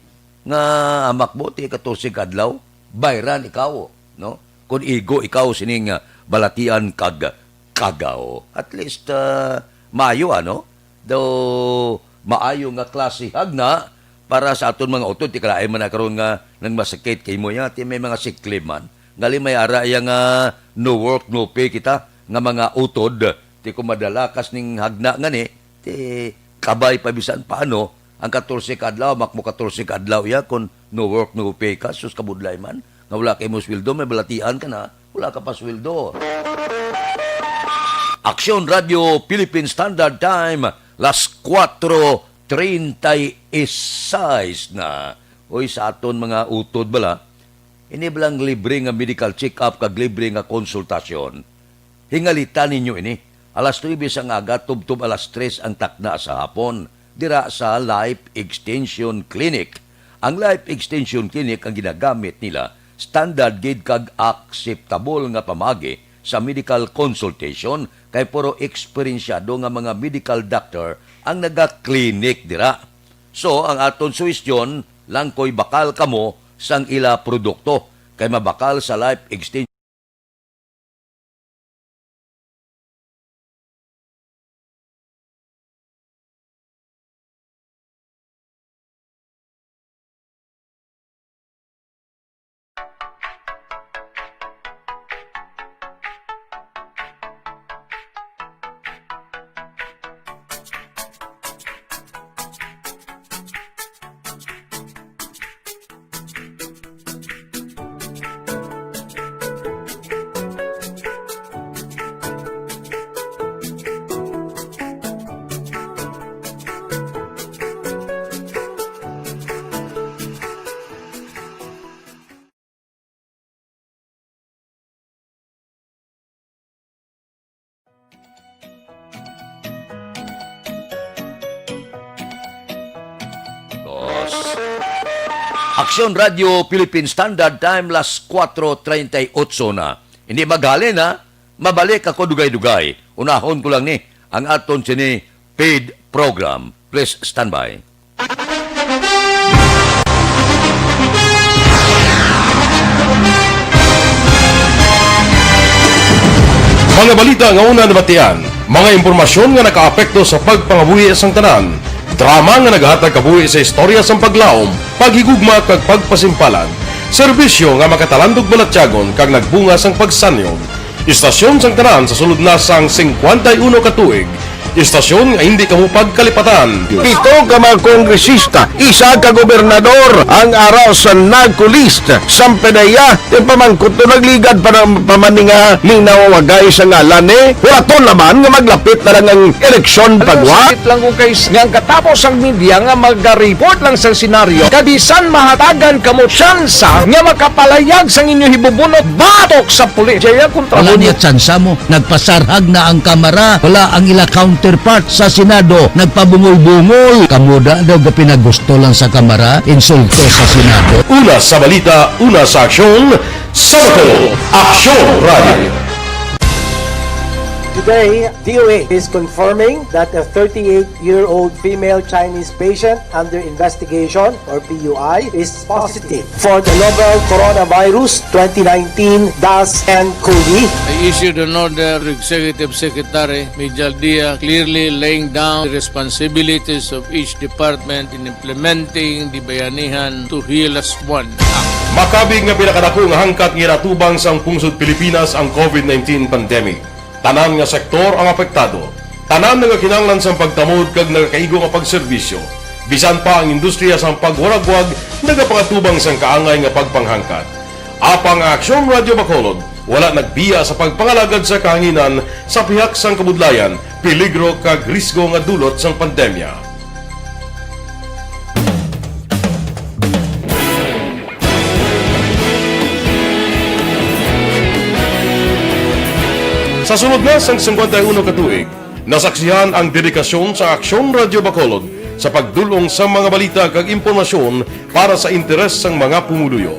nga amak mo ti katorse ka adlaw, bayran ikaw, no? Kon igo ikaw sining, ah, balatian kag kagaw. At least, ah, maayo, ano? Daw maayo nga klase hagna para sa aton mga utod. Ti kalain man na karon nga nang masakit kay mo ya, ti may mga siklib man. Ngali may ara iya nga no work, no pay kita nga mga utod. Ti kung madala kas ning hagna ngani, ti kabay pa bisan paano ang katorse ka adlaw, makmo katorse ka adlaw iya, kung no work, no pay ka, sus, kabudlay man. Nga wala kay mo sweldo, may balatian ka na, wala ka pa sweldo. Aksyon Radio Philippine Standard Time, las kuwatro treinta y seis na. Uy, sa aton mga utod bala, ini balang libre nga medical check-up kag libre nga konsultasyon. Hingalitan ninyo ini. Alas nuebe sang aga tubtob alas tres ang takna sa hapon, dira sa Life Extension Clinic. Ang Life Extension Clinic ang ginagamit nila, standard gid kag akseptable nga pamaagi sa medical consultation, kay puro eksperensyado nga mga medical doctor ang naga-clinic dira. So, ang aton suhestyon, langkoy bakal kamo sang ila produkto, kay mabakal sa Life Extension. Dos. Aksyon Radio Philippine Standard Time, las kuwatro treinta y ocho na. Hindi maghali na, mabalik ako dugay-dugay. Unahon ko lang ni ang aton sini paid program. Please stand by. Mga balita nga una nabatian, mga impormasyon nga nakaapekto sa pagpangabuhi sang tanan, drama nga nagahatag kabuhi sa istorya sang paglaom, paghigugma kag pagpasimpalan, serbisyo nga makatalandog balatyagon kag nagbunga sang pagsanyog. Istasyon sang tanan sa sulod na sang singkwenta y uno ka tuig. Istasyon nga hindi kamo pagkalipatan. Pito ka mga kongresista, isa ka gobernador ang ara sa NAGCO list. Sampe na iya, ti pamangkot to nagligad pa ng pamaninga ning nawawagay sa ngalan ni. Hulaton naman nga maglapit na lang ang eleksyon pagwa. Sakit lang kung kay nga ang katapos ang media nga magareport lang sa senaryo. Kabisan mahatagan kamo tsansa nga makapalayag sang inyo hibubunot batok sa pulis. Jaya kontra Wala mo niya tsansa mo. Nagpasarhag na ang Kamara. Wala ang ila counterpart sa Senado. Nagpabungol-bungol. Kamo da daw gapinagusto lang sa Kamara. Insulto sa Senado. Una sa balita, una sa aksyon, sa Bacolod, Aksyon Radio. Today, D O A is confirming that a thirty-eight-year-old female Chinese patient under investigation, or P U I, is positive for the novel coronavirus twenty nineteen dash N cov. I issued an order to Executive Secretary Mijal Dia, clearly laying down the responsibilities of each department in implementing the Bayanihan to Heal As One Act. Makabig nga pinakadako nga hangkat nga ginatubang sang pungsod Pilipinas ang covid nineteen pandemic. Tanan nga sektor ang apektado. Tanan nga kinahanglan sang pagtamod kag nagakaigo nga pagserbisyo. Bisan pa ang industriya sang pagwaragwag nagapangatubang sang kaangay nga pagpanghangkat. Apang ang Aksyon Radio Bacolod wala nagbiya sa pagpangalagad sa kahanginan sa pihak sang kabudlayan, peligro kag risgo nga dulot sang pandemya. Sa sulod na sang singkwenta y uno ka tuig, nasaksihan ang dedikasyon sa Aksyon Radio Bacolod sa pagdul-ong sa mga balita kag impormasyon para sa interes sang mga pumuluyo.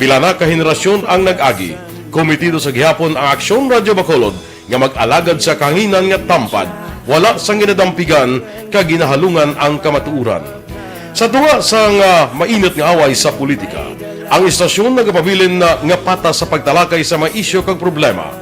Pila na ka henerasyon ang nag-agi, kometido sa gihapon ang Aksyon Radio Bacolod nga mag-alagad sa kahanginan nga tampad, wala sang ginadampigan kag ginahalungan ang kamatuoran. Sa tunga sang, ah, mainit nga away sa politika, ang istasyon nagapabilin na nga patas sa pagtalakay sa mga isyu kag problema.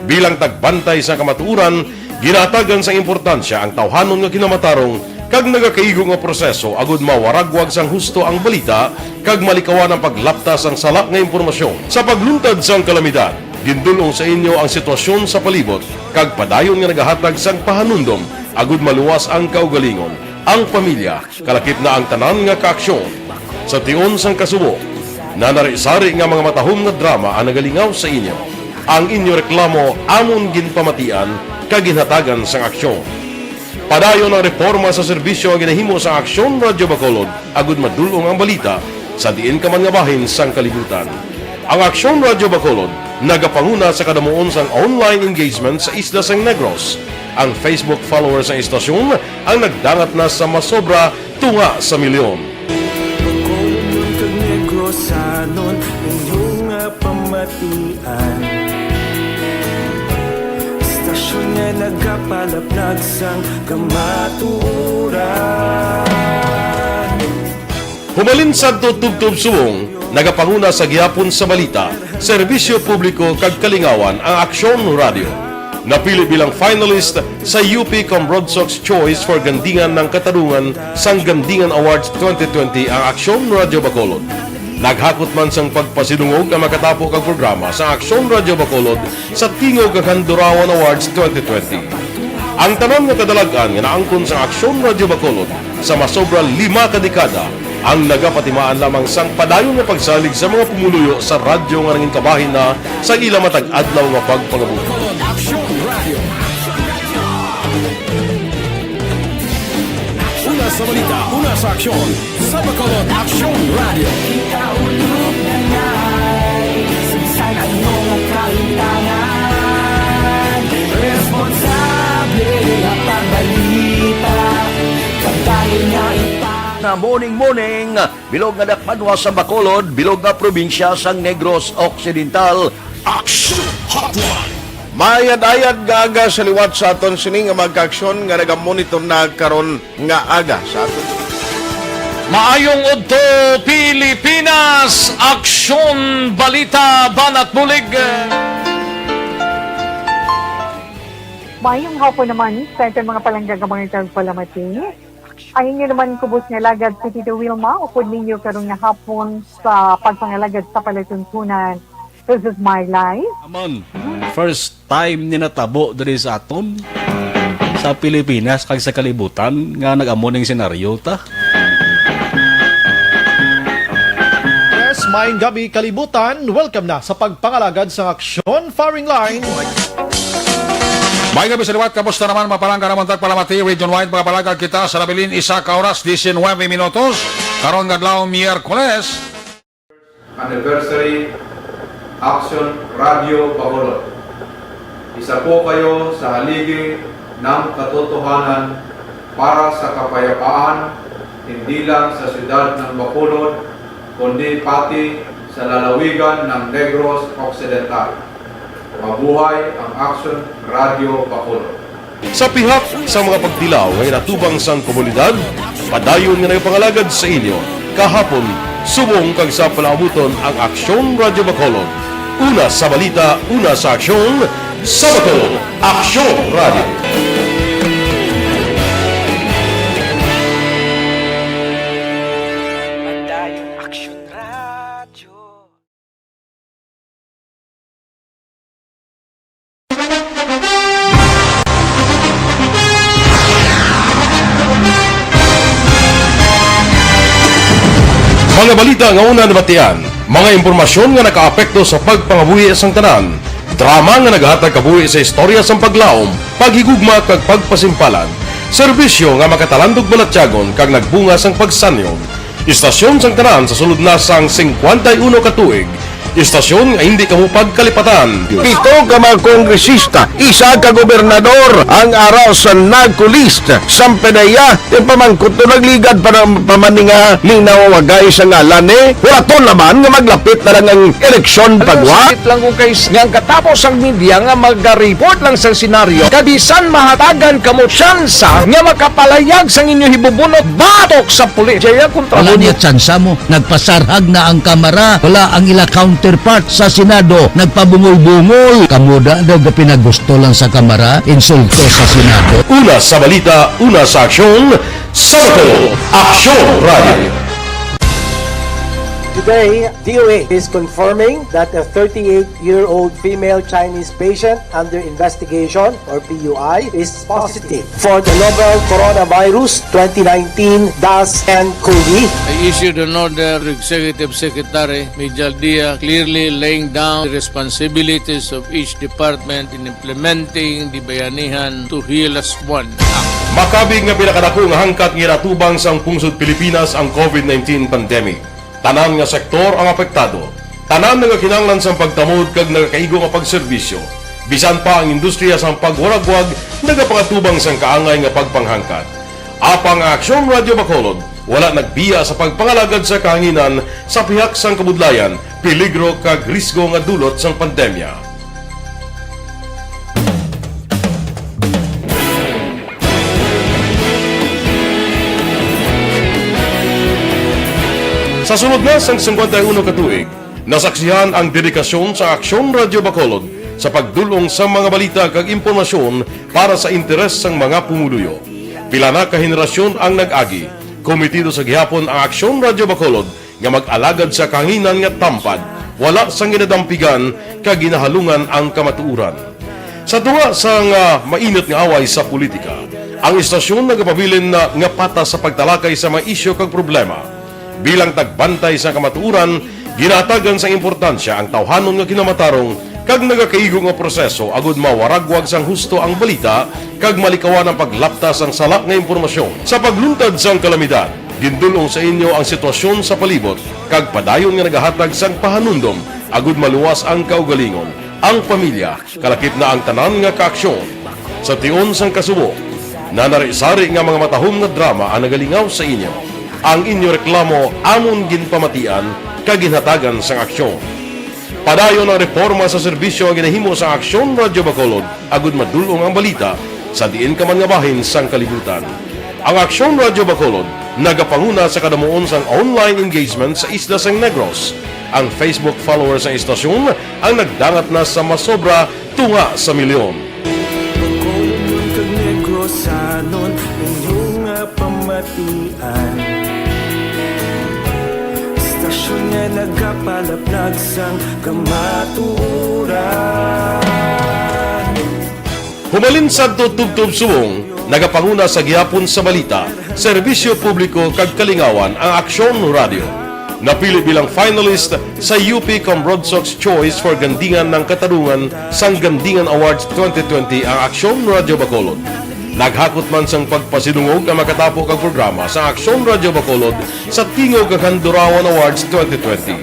Bilang tagbantay sa kamatuoran, ginahatagan sang importansya ang tawhanon nga kinamatarong kag nagakaigo nga proseso agud mawaragwag sang husto ang balita kag malikawan ang paglapta sang sala nga impormasyon. Sa pagluntad sang kalamidad, gindul-ong sa inyo ang sitwasyon sa palibot kag padayon nga nagahatag sang pahanumdom agud maluwas ang kaugalingon, ang pamilya, kalakip na ang tanan nga kaaksyon. Sa tion sang kasubo, nanari-sari nga mga matahom nga drama ang nagalingaw sa inyo. Ang inyo reklamo amon ginpamatian kag ginhatagan sang aksyon. Padayon ang reporma sa serbisyo nga ginahimo sa Aksyon Radyo Bacolod agud madul-ong ang balita sa diin ka man nga bahin sang kalibutan. Ang Aksyon Radyo Bacolod nagapanguna sa kadamuon sang online engagement sa isla sang Negros. Ang Facebook followers sang istasyon ang nagdangat na sa masobra tunga sa milyon. Bacolod kag Negrosanon, inyo nga pamatian. Istasyon nga nagapalaplag sang kamatuoran. Humalin sadto tubtob subong, nagapanguna sa gihapon sa balita, serbisyo publiko kag kalingawan ang Aksyon Radio. Napili bilang finalist sa U P Cambronsox Choice for Gandingan ng Katarungan sang Gandingan Awards twenty twenty ang Aksyon Radio Bacolod. Naghakot man sang pagpasidungog ang makatapo kag programa sa Aksyon Radio Bacolod sa Tingog kag Handurawan Awards twenty twenty. Ang tanan nga kadalag-an nga naangkon sang Aksyon Radio Bacolod sa masobra lima ka dekada ang nagapatimaan lamang sang padayon nga pagsalig sa mga pumuluyo sa radyo nga nangin kabahin na sa ila matag adlaw nga pagpangabuhi. Bacolod Aksyon Radio. Una sa balita, una sa aksyon, sa Bacolod Aksyon Radio. Kita ulog na ngay, sa bisan ano nga kahitangan, responsable nga pagbalita, kag dali nga ipa- Na morning, morning, bilog nga dakpanwa sa Bacolod, bilog nga probinsya sang Negros Occidental. Action Hotline. Maayad-ayad nga aga sa liwat sa aton sini nga mga kaaksyon nga nagamonitor na karon nga aga sa aton. Maayong udto, Pilipinas! Aksyon, balita, banat bulig. Maayong hapon naman sa aton mga palangga nga mga tagpalamati. Ang inyo naman kubos nga alagad si Tito Wilma, upod ninyo karon nga hapon sa pagpangalagad sa palatuntunan. This is my life. Amon, first time ni natabo diri sa aton, sa Pilipinas kag sa kalibutan nga nag-amo ning senaryo ta. Yes, maayong gabi, kalibutan. Welcome na sa pagpangalagad sa aksyon firing line. May gabi sa liwat, kamusta naman, mga palangga namon tagpalamati, region wide, mga palangga kita sa nabilin, isa ka oras, diecinuebe minutos. Karon nga adlaw, Miyerkules. Anniversary Action Radio Bacolod. Isa po kayo sa haligi ng katotohanan para sa kapayapaan, hindi lang sa siyudad ng Bacolod, kundi pati sa lalawigan ng Negros Occidental. Mabuhay ang Action Radio Bacolod. Sa pihak sa mga pagtilaw nga inatubang sang komunidad, padayon nga nagapangalagad sa inyo kahapon, subong kag sa palaabuton ang Aksyon Radyo Bacolod. Una sa balita, una sa aksyon, sa Bacolod, Aksyon Radyo. Padayon Aksyon Radyo. Mga balita nga una nabatian, mga impormasyon nga nakaapekto sa pagpangabuhi sang tanan, drama nga naghatag kabuhi sa istorya sang paglaom, paghigugma kag pagpasimpalan, serbisyo nga makatalandog balatyagon kag nagbunga sang pagsanyon, istasyon sang tanan sa sulod na sang singkwenta y uno ka tuig, Istasyon nga hindi kamo pagkalipatan. Pito ka mga kongresista, isa ka gobernador ang ara sa narco list. Sampanaya, ipamangkot to nagligad pa ng pamaninga ning nawawagay sa ngalan ni Huraton naman nga maglapit na lang ang eleksyon pagwa. Sakit lang kung kay nga ang katapos ang media nga mag-report lang sa senaryo, kabisan mahatagan kamo tsansa nga makapalayag sang inyo hibubunot batok sa pulis. Jaya kontra Wala mo. Niya tsansa mo. Nagpasarhag na ang Kamara. Wala ang ila counterpart sa Senado. Nagpabungol-bungol. Kamo da daw ga pinagusto lang sa Kamara, insulto sa Senado. Una sa balita, una sa aksyon, sa Bacolod, Aksyon Radio. Today, D O A is confirming that a thirty-eight-year-old female Chinese patient under investigation, or P U I, is positive for the novel coronavirus twenty nineteen dash N cov. I issued an order to Executive Secretary Mijal Dia, clearly laying down the responsibilities of each department in implementing the Bayanihan to Heal Us One Act. Makabig nga pinakadako nga hangkat nga ginatubang sang pungsod Pilipinas ang covid nineteen pandemic. Tanan nga sektor ang apektado. Tanan nagakinahanglan sang pagtamod kag nagakaigo nga pagserbisyo. Bisan pa ang industriya sang pagwaragwag nagapangatubang sang kaangay nga pagpanghangkat. Apang ang Aksyon Radio Bacolod wala nagbiya sa pagpangalagad sa kahanginan sa pihak sang kabudlayan, peligro kag risgo nga dulot sang pandemya. Sa sulod na sang singkwenta y uno ka tuig, nasaksihan ang dedikasyon sa Aksyon Radio Bacolod sa pagdul-ong sa mga balita kag impormasyon para sa interes sang mga pumuluyo. Pila na ka henerasyon ang nag-agi. Komitido sa gihapon ang Aksyon Radio Bacolod nga mag-alagad sa kahanginan nga tampad, wala sang ginadampigan kag ginahalungan ang kamatuoran. Sa tunga sang, ah, mainit nga away sa politika, ang istasyon nagapabilin na nga patas sa pagtalakay sa mga isyu kag problema. Bilang tagbantay sa kamatuoran, ginahatagan sang importansya ang tawhanon nga kinamatarong kag nagakaigo nga proseso agud mawaragwag sang husto ang balita kag malikawan ang paglapta sang sala nga impormasyon. Sa pagluntad sang kalamidad, gindul-ong sa inyo ang sitwasyon sa palibot kag padayon nga nagahatag sang pahanumdom agud maluwas ang kaugalingon, ang pamilya, kalakip na ang tanan nga kaaksyon. Sa tion sang kasubo, nanari-sari nga mga matahom nga drama ang nagalingaw sa inyo. Ang inyo reklamo amon ginpamatian kag ginhatagan sang aksyon. Padayon ang reporma sa serbisyo nga ginahimo sang Aksyon Radio Bacolod agud madul-ong ang balita sa diin ka man nga bahin sang kalibutan. Ang Aksyon Radio Bacolod nagapanguna sa kadamuon sang online engagement sa isla sang Negros. Ang Facebook followers sang istasyon ang nagdangat na sa masobra tunga sa milyon. Bacolod kag Negrosanon, inyo nga pamatian. Istasyon nga nagapalaplag sang kamatuoran. Humalin sadto tubtob subong, nagapanguna sa gihapon sa balita, serbisyo publiko kag kalingawan ang Aksyon Radio. Napili bilang finalist sa U P Comrod Sox Choice for Gandingan ng Katarungan sang Gandingan Awards twenty twenty ang Aksyon Radio Bacolod. Naghakot man sang pagpasidungog ang makatapo kag programa sa Aksyon Radio Bacolod sa Tingog kag Handurawan Awards twenty twenty.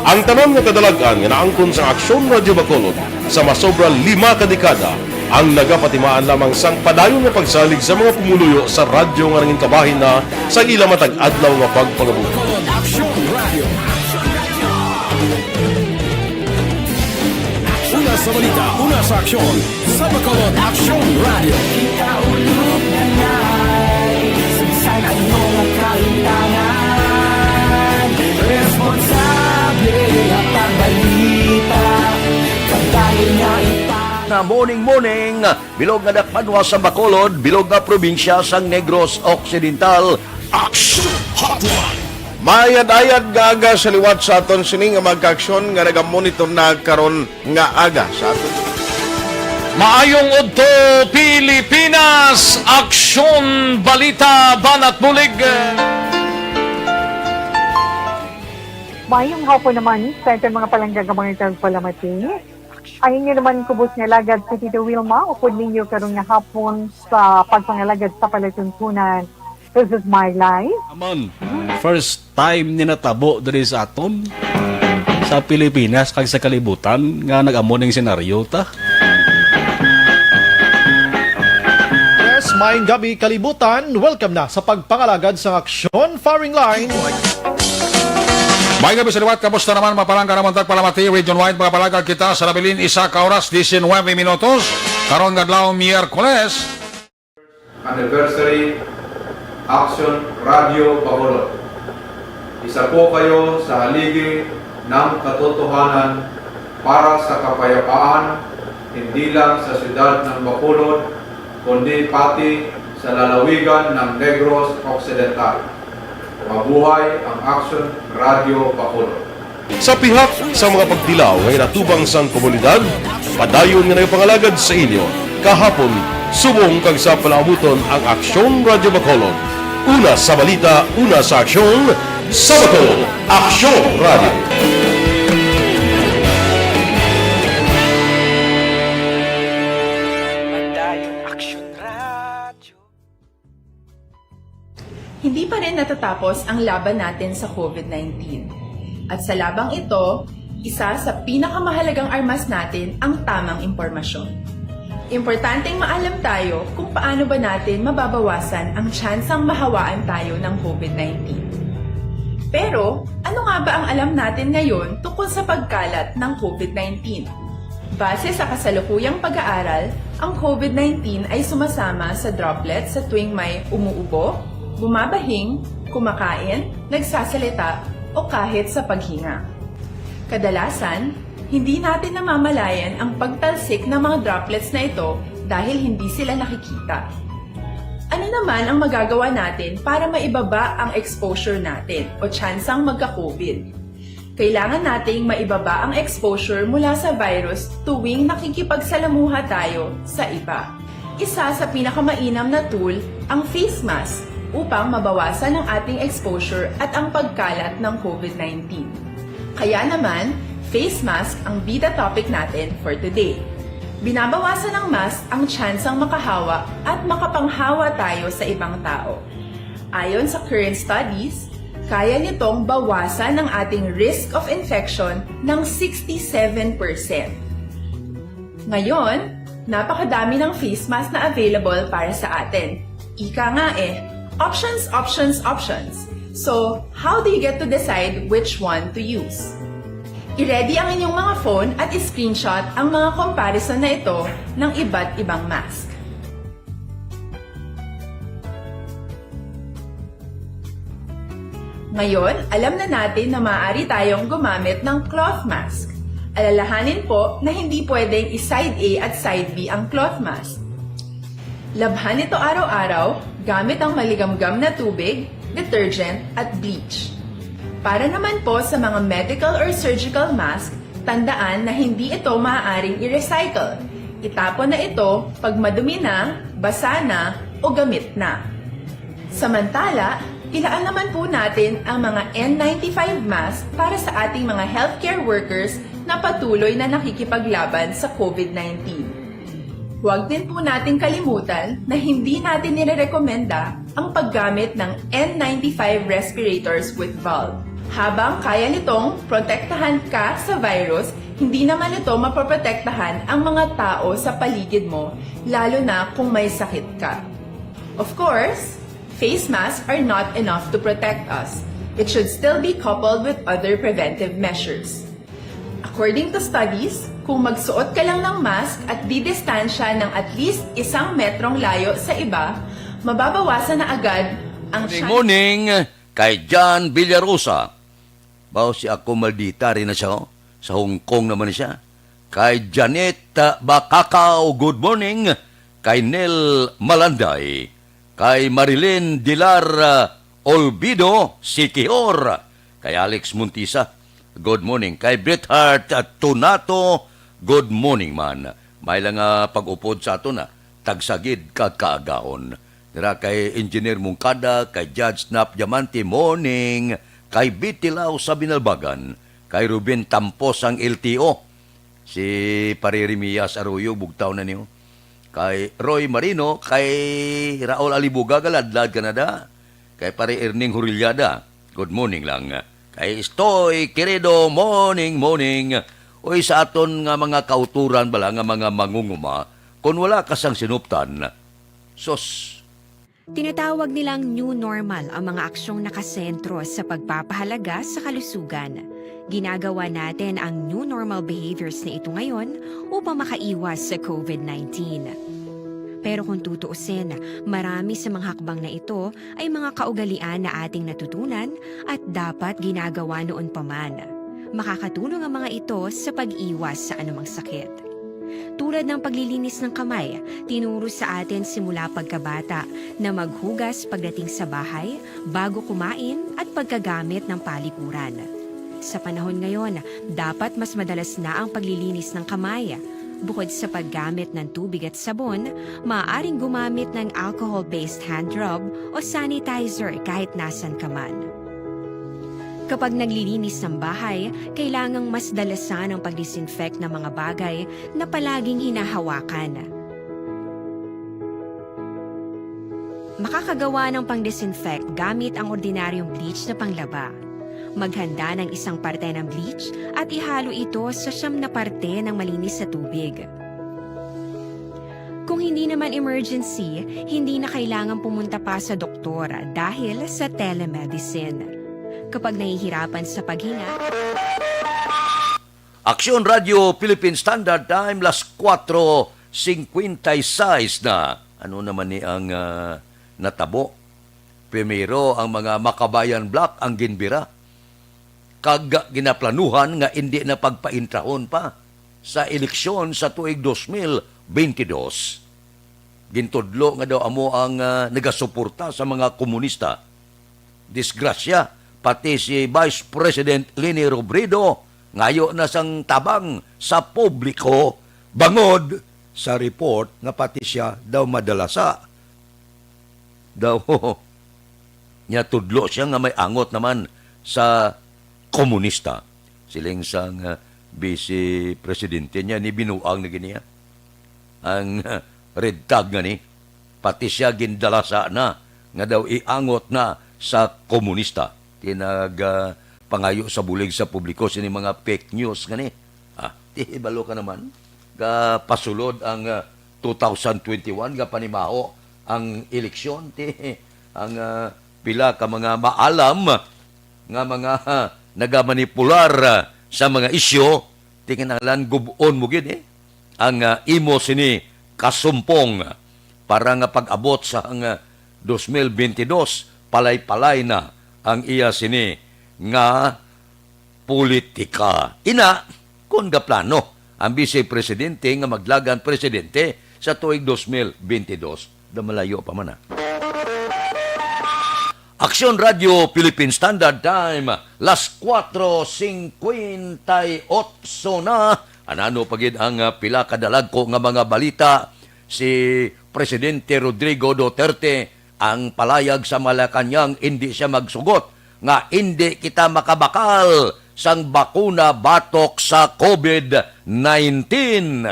Ang tanan nga kadalag-an nga naangkon sa Aksyon Radio Bacolod sa masobra lima ka dekada ang nagapatimaan lamang sang padayon nga pagsalig sa mga pumuluyo sa radyo nga nangin kabahin na sang ila matag adlaw nga pagpangabuhi. Aksyon Radio. Una sa balita, una sa aksyon, sa Bacolod Aksyon Radio. Kita ulog na nai, sa ano nga kaintanan, responsable nga pagbalita, kabahin nga ipa- Na morning, morning, bilog nga dakpanwa sa Bacolod, bilog nga probinsya sang Negros Occidental. Action Hotline. Maayad-ayad nga aga sa liwat sa aton sini nga mga kaaksyon nga nagamonitor na karon nga aga sa aton. Maayong udto, Pilipinas! Aksyon, balita, banat bulig. Maayong hapon naman sa aton mga palangga nga mga tagpalamati. Ang inyo naman kubos nga alagad si Tito Wilma, upod ninyo karon nga hapon sa pagpangalagad sa palatuntunan. This is my life. Amon, first time ni natabo diri sa aton. sa Pilipinas kag sa kalibutan nga nag-amo ning senaryo ta. Yes, maayong gabi, kalibutan. Welcome na sa pagpangalagad sa Aksyon Firing Line. May gabi sa liwat, kamusta naman? Mapalangga naman tagpalamati, region-wide, mga palagad kita sa nabilin, isa ka oras, diecinuebe minutos. Karon nga adlaw, Miyerkules. Anniversary, Action Radio Bacolod. Isa po kayo sa haligi ng katotohanan para sa kapayapaan, hindi lang sa siyudad ng Bacolod, kundi pati sa lalawigan ng Negros Occidental. Mabuhay ang Action Radio Bacolod. Sa pihak sa mga pagtilaw nga inatubang sang komunidad, padayon nga nagapangalagad sa inyo kahapon, subong kag sa palaabuton ang Aksyon Radyo Bacolod. Una sa balita, una sa aksyon, sa Bacolod, Aksyon Radyo. Padayon, Aksyon Radyo. Hindi pa rin natatapos ang laban natin sa covid nineteen. At sa labang ito, isa sa pinakamahalagang armas natin ang tamang impormasyon. Importanteng maalam tayo kung paano ba natin mababawasan ang tsansang mahawaan tayo ng covid nineteen. Pero, ano nga ba ang alam natin ngayon tungkol sa pagkalat ng covid nineteen? Base sa kasalukuyang pag-aaral, ang covid nineteen ay sumasama sa droplets sa tuwing may umuubo, bumabahing, kumakain, nagsasalita, o kahit sa paghinga. Kadalasan, hindi natin namamalayan ang pagtalsik ng mga droplets na ito dahil hindi sila nakikita. Ano naman ang magagawa natin para maibaba ang exposure natin o tsansang magka-covid? Kailangan nating maibaba ang exposure mula sa virus tuwing nakikipagsalamuha tayo sa iba. Isa sa pinakamainam na tool ang face mask upang mabawasan ang ating exposure at ang pagkalat ng covid nineteen. Kaya naman, face mask ang bida topic natin for today. Binabawasan ng mask ang tsansang makahawa at makapanghawa tayo sa ibang tao. Ayon sa current studies, kaya nitong bawasan ang ating risk of infection ng sixty-seven percent. Ngayon, napakadami ng face mask na available para sa atin. Ika nga eh, options, options, options. So, how do you get to decide which one to use? I-ready ang inyong mga phone at i-screenshot ang mga comparison na ito ng iba't ibang mask. Ngayon, alam na natin na maaari tayong gumamit ng cloth mask. Alalahanin po na hindi pwedeng i-side A at side B ang cloth mask. Labhan ito araw-araw gamit ang maligamgam na tubig, detergent, at bleach. Para naman po sa mga medical or surgical mask, tandaan na hindi ito maaaring i-recycle. Itapon na ito pag madumi na, basa na, o gamit na. Samantala, ilaan naman po natin ang mga N ninety-five mask para sa ating mga healthcare workers na patuloy na nakikipaglaban sa covid nineteen. Huwag din po nating kalimutan na hindi natin nirerekomenda ang paggamit ng N ninety-five respirators with valve. Habang kaya nitong protektahan ka sa virus, hindi naman ito mapoprotektahan ang mga tao sa paligid mo, lalo na kung may sakit ka. Of course, face masks are not enough to protect us. It should still be coupled with other preventive measures. According to studies, kung magsuot ka lang ng mask at didistansya ng at least isang metrong layo sa iba, mababawasan na agad ang Good morning, kay John Villarosa. Bao si ako maldita rin na siya, oh. Sa Hong Kong naman siya. Kay Janet, ah, Bacacao, good morning. Kay Nel Malanday. Kay Marilyn Dilar, ah, Olvido, Sikihor. Kay Alex Montisa, good morning. Kay Bret Hart, ah, Tunato, good morning man. May lang, ah, pag-upod sa aton, ah. Tagsagid kag kaagahon. Dira kay Engineer Mungkada, kay Judge Snap Diamante, morning. Kay Bitilaw sa Binalbagan, kay Ruben Tampos ang L T O. Si Pare Remias Arroyo, bugtaw na niyo. Kay Roy Marino, kay Raul Alibuga, galadlad ka na da. Kay Pare Erning Hurillada, good morning lang. Kay Estoy, querido, morning, morning. Uy, sa aton nga mga kauturan bala nga mga mangunguma, kung wala ka sang sinuptan, sus. Tinatawag nilang new normal ang mga aksyong nakasentro sa pagpapahalaga sa kalusugan. Ginagawa natin ang new normal behaviors na ito ngayon upang makaiwas sa covid nineteen. Pero kung tutuusin, marami sa mga hakbang na ito ay mga kaugalian na ating natutunan at dapat ginagawa noon pa man. Makakatulong ang mga ito sa pag-iwas sa anumang sakit. Tulad ng paglilinis ng kamay, tinuro sa atin simula pagkabata na maghugas pagdating sa bahay, bago kumain at pagkagamit ng palikuran. Sa panahon ngayon, dapat mas madalas na ang paglilinis ng kamay. Bukod sa paggamit ng tubig at sabon, maaaring gumamit ng alcohol-based hand rub o sanitizer kahit nasan ka man. Kapag naglilinis ng bahay, kailangang mas dalasan ang pag-disinfect ng mga bagay na palaging hinahawakan. Makakagawa ng pang-disinfect gamit ang ordinaryong bleach na panglaba. Maghanda ng isang parte ng bleach at ihalo ito sa siyam na parte ng malinis na tubig. Kung hindi naman emergency, hindi na kailangan pumunta pa sa doktor dahil sa telemedicine. Kapag nahihirapan sa paghinga, Aksyon Radio Philippine Standard Time, las kuwatro singkwenta y seis na. Ano naman ni ang, ah, natabo? Primero, ang mga Makabayan Bloc ang ginbira, kag ginaplanuhan nga indi na pagpaintrahon pa sa eleksyon sa tuig dos mil bentidós. Gintudlo nga daw amo ang, ah, nagasuporta sa mga komunista. Disgrasya, pati si Vice President Leni Robredo ngayo na sang tabang sa publiko bangod sa report nga pati sia daw madalasa. Daw, nya tudlo sia nga may angot naman sa komunista. Siling sang, ah, Vice Presidente niya, ni binuang na gini, ah. Ang, ah, red tag nga ni, pati sia gindalasa na nga daw iangot na sa komunista. Tinag, ah, pangayo sa bulig sa publiko sini mga fake news nga ni. Ah, ti balo ka naman. Gapasulod ang, ah, two thousand twenty-one, gapanimaho ang eleksyon, ti ang, ah, pila ka mga maalam nga mga, ah, nagamanipular, ah, sa mga isyu, ti kinahanglan gub-on mo gid, eh, ang, ah, imo sini kasumpong para nga pag-abot sa ang, ah, dos mil bentidós, palay-palay na ang iya sini nga politika. Ina, kon gaplano ang Vice Presidente nga maglagan presidente sa tuig dos mil bentidós, da malayo pa man na. Aksyon Radio Philippine Standard Time, las kuwatro singkwenta y otso na. Anano pa gid ang, ah, pila ka dalagko nga mga balita? Si Presidente Rodrigo Duterte ang palayag sa Malacañang, indi sia magsugot nga indi kita makabakal sang bakuna batok sa covid nineteen.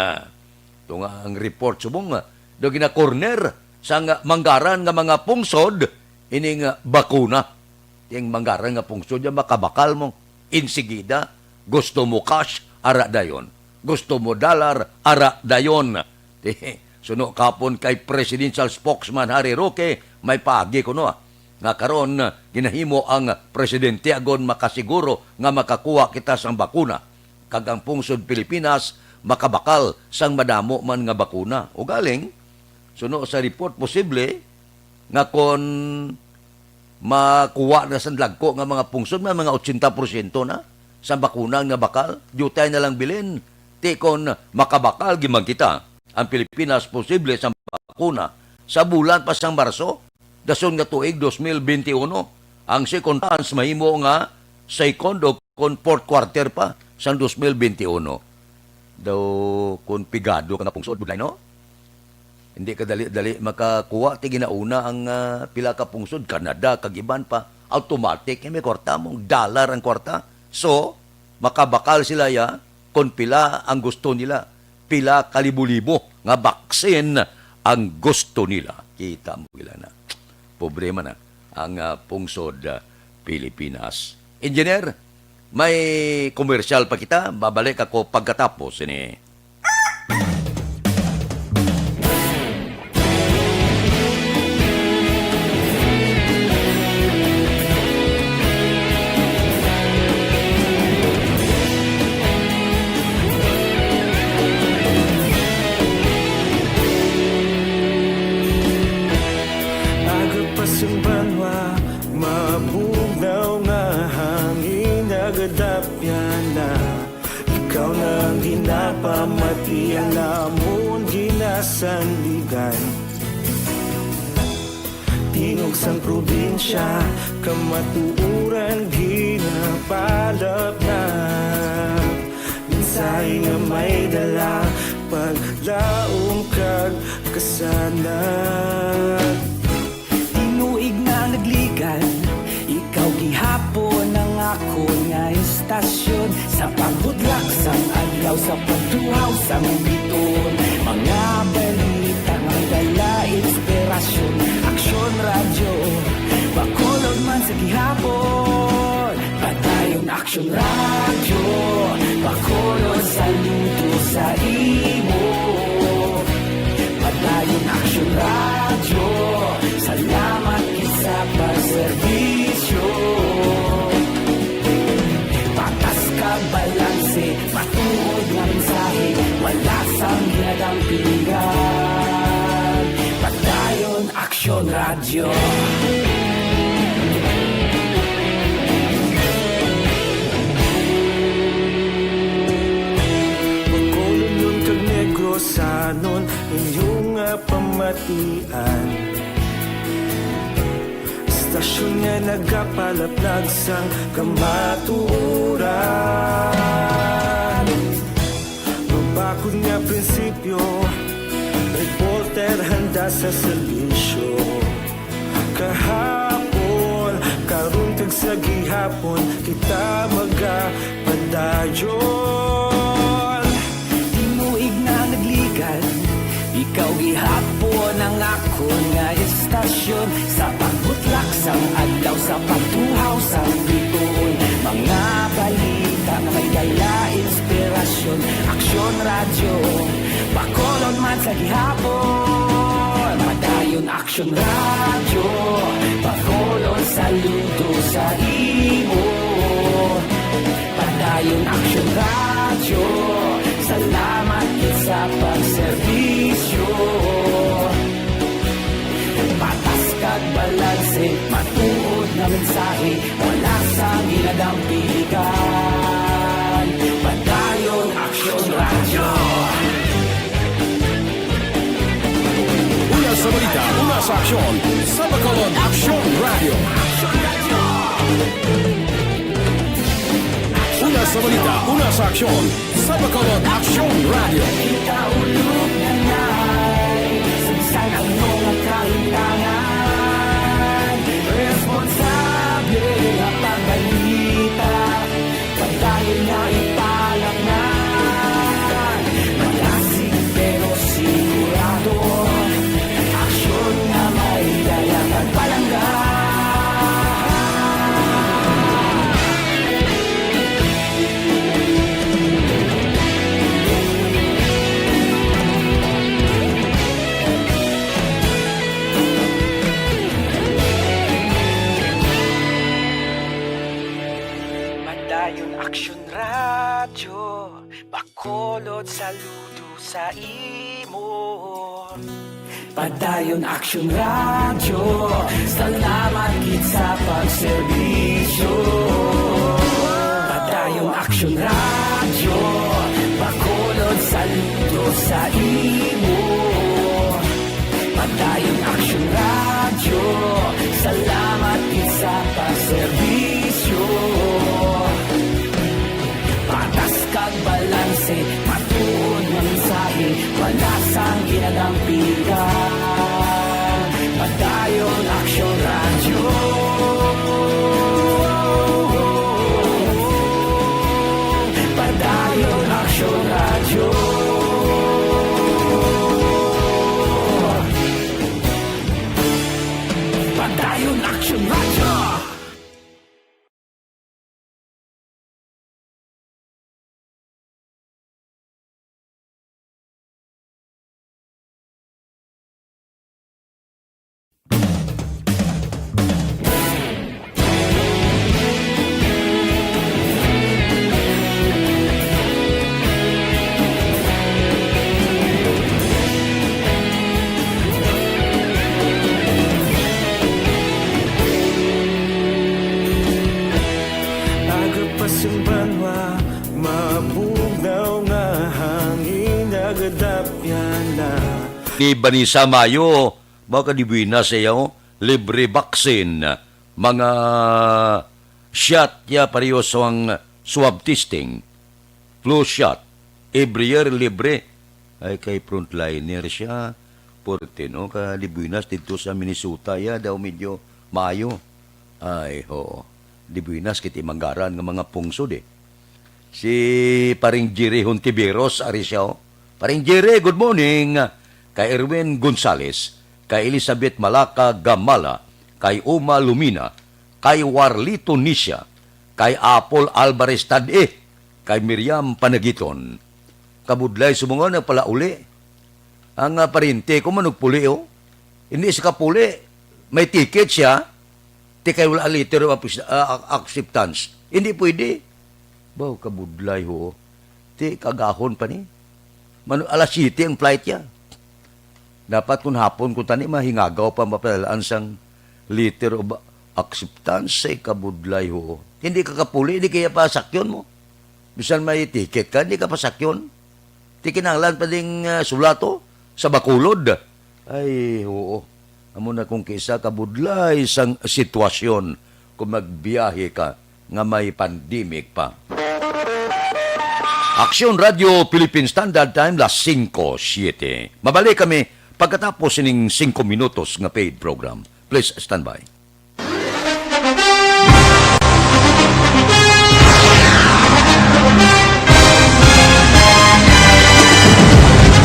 Ito nga ang report subong, ah, daw gina-corner sang manggaran nga mga pungsod ining, ah, bakuna. Ting manggaran nga pungsod, ya makabakal mo. Insigida, gusto mo cash, ara dayon. Gusto mo dollar, ara dayon. Suno kapon kay Presidential Spokesman Harry Roque, may paagi kuno, ah, nga karon, ah, ginahimo ang presidente agon makasiguro nga makakuha kita sang bakuna, kag ang pungsod Pilipinas makabakal sang madamo man nga bakuna. Ugaling, suno sa report, posible nga kon makuha na sa dagko nga mga pungsod, may mga ochenta porsyento na sa bakuna nga bakal. Diutay na lang bilin, ti kon makabakal gid man kita, ang Pilipinas posible sa bakuna sa bulan pa sang Marso, dason nga tuig dos mil benti uno. Ang second chance mahimo nga second o kon fourth quarter pa sang dos mil benti uno. Daw kon pigado ka nga pungsod, budlay, no? Hindi ka dali-dali makakuha, ti ginauna ang, ah, pila ka pungsod, Canada, kag iban pa, automatic, eh, may kwarta mo, dollar ang kwarta. So, makabakal sila, ya, kung pila ang gusto nila, pila ka libo-libo nga vaccine ang gusto nila. Kita mo sila na. Problema na ang, ah, pungsod, ah, Pilipinas. Engineer, may komersyal pa kita. Babalik ako pagkatapos sini. Aga pa sang banwa, mabugnaw nga hangin nagadapyan na. Ikaw na ang ginapamati, ang amon ginasandigan. Tingog sang probinsya, kamatuoran ginapalapnap. Mensahe nga may dala, paglaom kag kasanag. Tinuig na nagligan, ikaw gihapon ang akon nga istasyon. Sa pagbudlak sang adlaw, sa pagtuhaw sang bituon, mga balita nga may dala inspirasyon. Aksyon Radyo, Bacolod man sa gihapon. Padayon Aksyon Radyo, Bacolod, saludo sa imo. Padayon Aksyon Radyo, salamat gid sa pagserbisyo. Patas kag balanse, matuod nga mensahe, wala sang ginadampigan. Padayon Aksyon Radyo. Bacolodnon kag Negrosanon, inyo nga pamatian. Istasyon nga nagapalaplag sang kamatuoran. Mabakod nga prinsipyo, reporter handa sa serbisyo. Kahapon, karon kag sa gihapon, kita magapadayon. Tinuig na nagligan, ikaw gihapon ang akon nga istasyon. Sa pagbutlak sang adlaw, sa pagtuhaw sang bituon, mga balita nga may dala inspirasyon. Aksyon Radyo, Bacolod man sa gihapon. Padayon Aksyon Radyo, Bacolod, saludo sa imo. Padayon Aksyon Radyo, salamat gid sa pagserbisyo. Patas kag balanse, matuod nga mensahe, wala sang ginadampigan. Padayon Aksyon Radyo. Una sa balita, una sa aksyon, sa Bacolod Aksyon Radyo. Una sa balita, una sa aksyon, sa Bacolod Aksyon Radyo. Kita ulog na nai, sa bisan ano nga kahimtangan, responsable nga pagbalita, padayon nga ipalapnan. Malasig pero sigurado, aksyon nga may dala kag palangga. Padayon Aksyon Radyo, Bacolod, saludo sa imo. Padayon Aksyon Radyo, salamat gid sa pagserbisyo. Padayon Aksyon Radyo, Bacolod, saludo sa imo. Padayon Aksyon Radyo, salamat gid sa pagserbisyo. Patas kag balanse, matuod nga mensahe, wala sang ginadampigan. Padayon Aksyon Radyo. Padayon Aksyon Radyo. Ti Vanessa Mayo, baka di buena siya, oh. Libre vaccine. Mga shot ya pareho sang swab testing. Flu shot. Every year, libre. Ay, kay frontliner siya. Porte, no? Ka di buenas dito sa Minnesota, ya, daw medyo maayo. Ay, ho. Di buenas, kiti manggaran nga mga pungsod, eh. Si Paring Jerry Hontiveros, ari siya, oh. Paring Jerry, good morning. Kay Erwin Gonzales, kay Elizabeth Malaka Gamala, kay Uma Lumina, kay Warlito Nisha, kay Apple Alvarez Tadie, kay Miriam Panagiton. Kabudlay sa mga nagpalauli. Ang, ah, paryente ko manugpuli, oh. Hindi siya kapuli. May ticket siya. Ti kay wala letter of acce-, ah, acceptance. Hindi pwede. Baw, kabudlay, ho. Ti kagahon pa ni. Manu-, alas siyete ang flight niya. Dapat kung hapon ko tani, mahingagaw pa mapadalaan sang letter of acceptance sa ikabudlay, ho. Hindi ka kapuli, di kaya pa sakyon mo. Bisan may ticket ka, di ka pa sakyon. Ti kinahanglan pa ding, ah, sulato sa Bacolod. Ay, oo. Amo na kung kisa kabudlay sang sitwasyon kung magbiyahe ka nga may pandemic pa. Aksyon Radio Philippine Standard Time, las singko siete. Mabalik kami pagkatapos sining singko minutos nga paid program. Please stand by.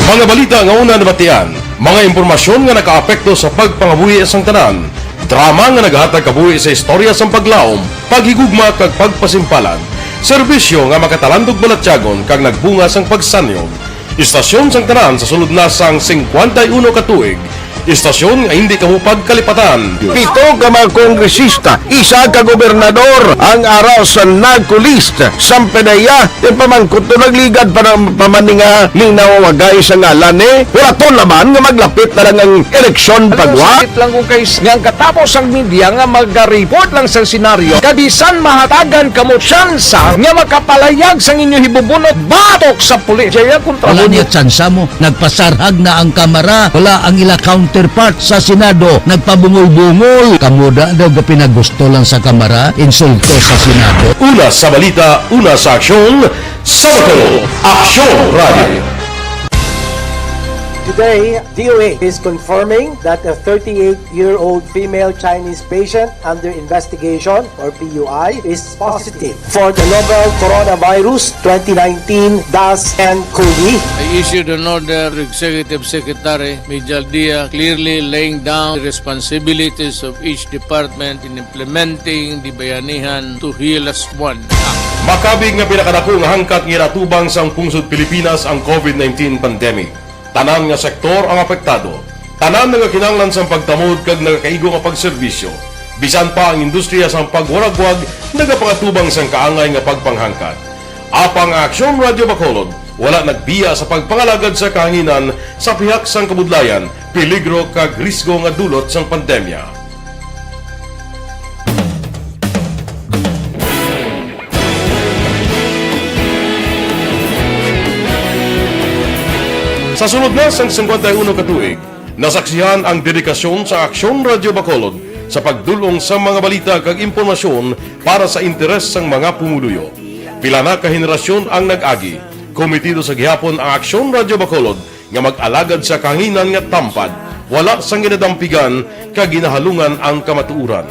Mga balita nga una nabatian, mga impormasyon nga nakaapekto sa pagpangabuhi sang tanan, drama nga nagahatag kabuhi sa istorya sang paglaom, paghigugma kag pagpasimpalan, serbisyo nga makatalandog balatyagon kag nagbunga sang pagsanyog. Istasyon sang tanan sa sulod na sang singkwenta y uno ka tuig. Istasyon nga hindi kamo pagkalipatan. Pito ka mga kongresista, isa ka gobernador ang ara sa NAGCO list. Sang PDEA, ipamangkot to, nagligad pa ng pamaninga ning nawawagay sa ngalan ni. Wala to naman nga maglapit na lang ang eleksyon. Alam mo, pagwa. Sakit lang kung kay s-, nga ang katapos ang media nga magariport lang sa senaryo, kabisan mahatagan kamo tsansa nga makapalayag sang inyo hibubunot batok sa pulis. Jaya kontra. Wala mo niya tsansa mo. Nagpasarhag na ang Kamara. Wala ang ila counterpart sa Senado. Nagpabungol-bungol. Kamo da daw gapinagusto lang sa Kamara, insulto sa Senado. Una sa balita, una sa aksyon, sa Bacolod, Aksyon Radio. Today, D O A is confirming that a thirty-eight-year-old female Chinese patient under investigation, or P U I, is positive for the novel coronavirus twenty nineteen dash N COVID. I issued an order to Executive Secretary Mijal Dia, clearly laying down the responsibilities of each department in implementing the Bayanihan to Heal Us One Act. Makabig nga pinakadako nga hangkat nga ginatubang sang pungsod Pilipinas ang COVID nineteen pandemic. Tanan nga sektor ang apektado. Tanan nagakinahanglan sang pagtamod kag nagakaigo nga pagserbisyo. Bisan pa ang industriya sang pagwaragwag nagapangatubang sang kaangay nga pagpanghangkat. Apang ang Aksyon Radio Bacolod wala nagbiya sa pagpangalagad sa kahanginan sa pihak sang kabudlayan, peligro kag risgo nga dulot sang pandemya. Sa sulod na sang singkwenta y uno ka tuig, nasaksihan ang dedikasyon sa Aksyon Radio Bacolod sa pagdul-ong sa mga balita kag impormasyon para sa interes sang mga pumuluyo. Pila na ka henerasyon ang nag-agi. Komitido sa gihapon ang Aksyon Radio Bacolod nga mag-alagad sa kahanginan nga tampad, wala sang ginadampigan kag ginahalungan ang kamatuoran.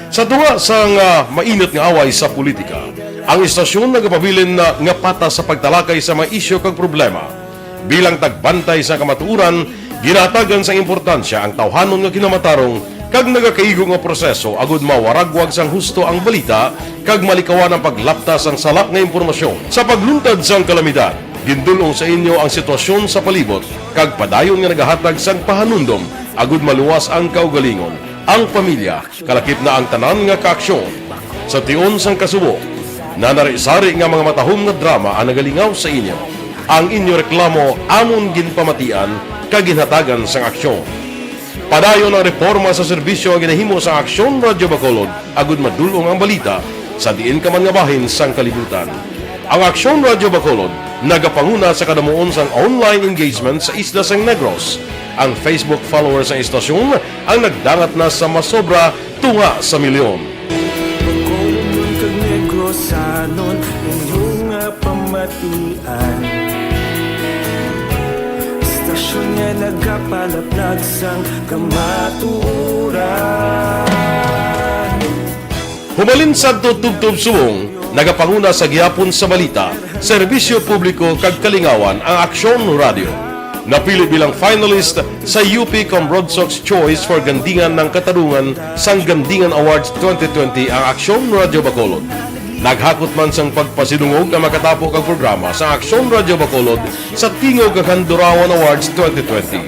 Sa tunga sang, ah, mainit nga away sa politika, ang istasyon nagapabilin na nga patas sa pagtalakay sa mga isyu kag problema. Bilang tagbantay sa kamatuoran, ginahatagan sang importansya ang tawhanon nga kinamatarong kag nagakaigo nga proseso agud mawaragwag sang husto ang balita kag malikawan ang paglapta sang sala nga impormasyon. Sa pagluntad sang kalamidad, gindul-ong sa inyo ang sitwasyon sa palibot kag padayon nga nagahatag sang pahanumdom agud maluwas ang kaugalingon, ang pamilya, kalakip na ang tanan nga kaaksyon. Sa tion sang kasubo, nanari-sari nga mga matahom nga drama ang nagalingaw sa inyo. Ang inyo reklamo amon ginpamatian kag ginhatagan sang aksyon. Padayon ang reporma sa serbisyo nga ginahimo sa Aksyon Radyo Bacolod agud madul-ong ang balita sa diin ka man nga bahin sang kalibutan. Ang Aksyon Radyo Bacolod nagapanguna sa kadamuon sang online engagement sa isla sang Negros. Ang Facebook followers sang istasyon ang nagdangat na sa masobra tunga sa milyon. Bacolod kag Negros, sa non inyo nga pamatian. Istasyon nga nagapalaplag sang kamatuoran. Humalin sadto tubtob subong, nagapanguna sa gihapon sa balita, serbisyo publiko kag kalingawan ang Aksyon Radio. Napili bilang finalist sa U P Combroadsox Choice for Gandingan ng Katarungan sang Gandingan Awards twenty twenty ang Aksyon Radio Bacolod. Naghakot man sang pagpasidungog ang makatapo kag programa sa Aksyon Radio Bacolod sa Tingog kag Handurawan Awards twenty twenty.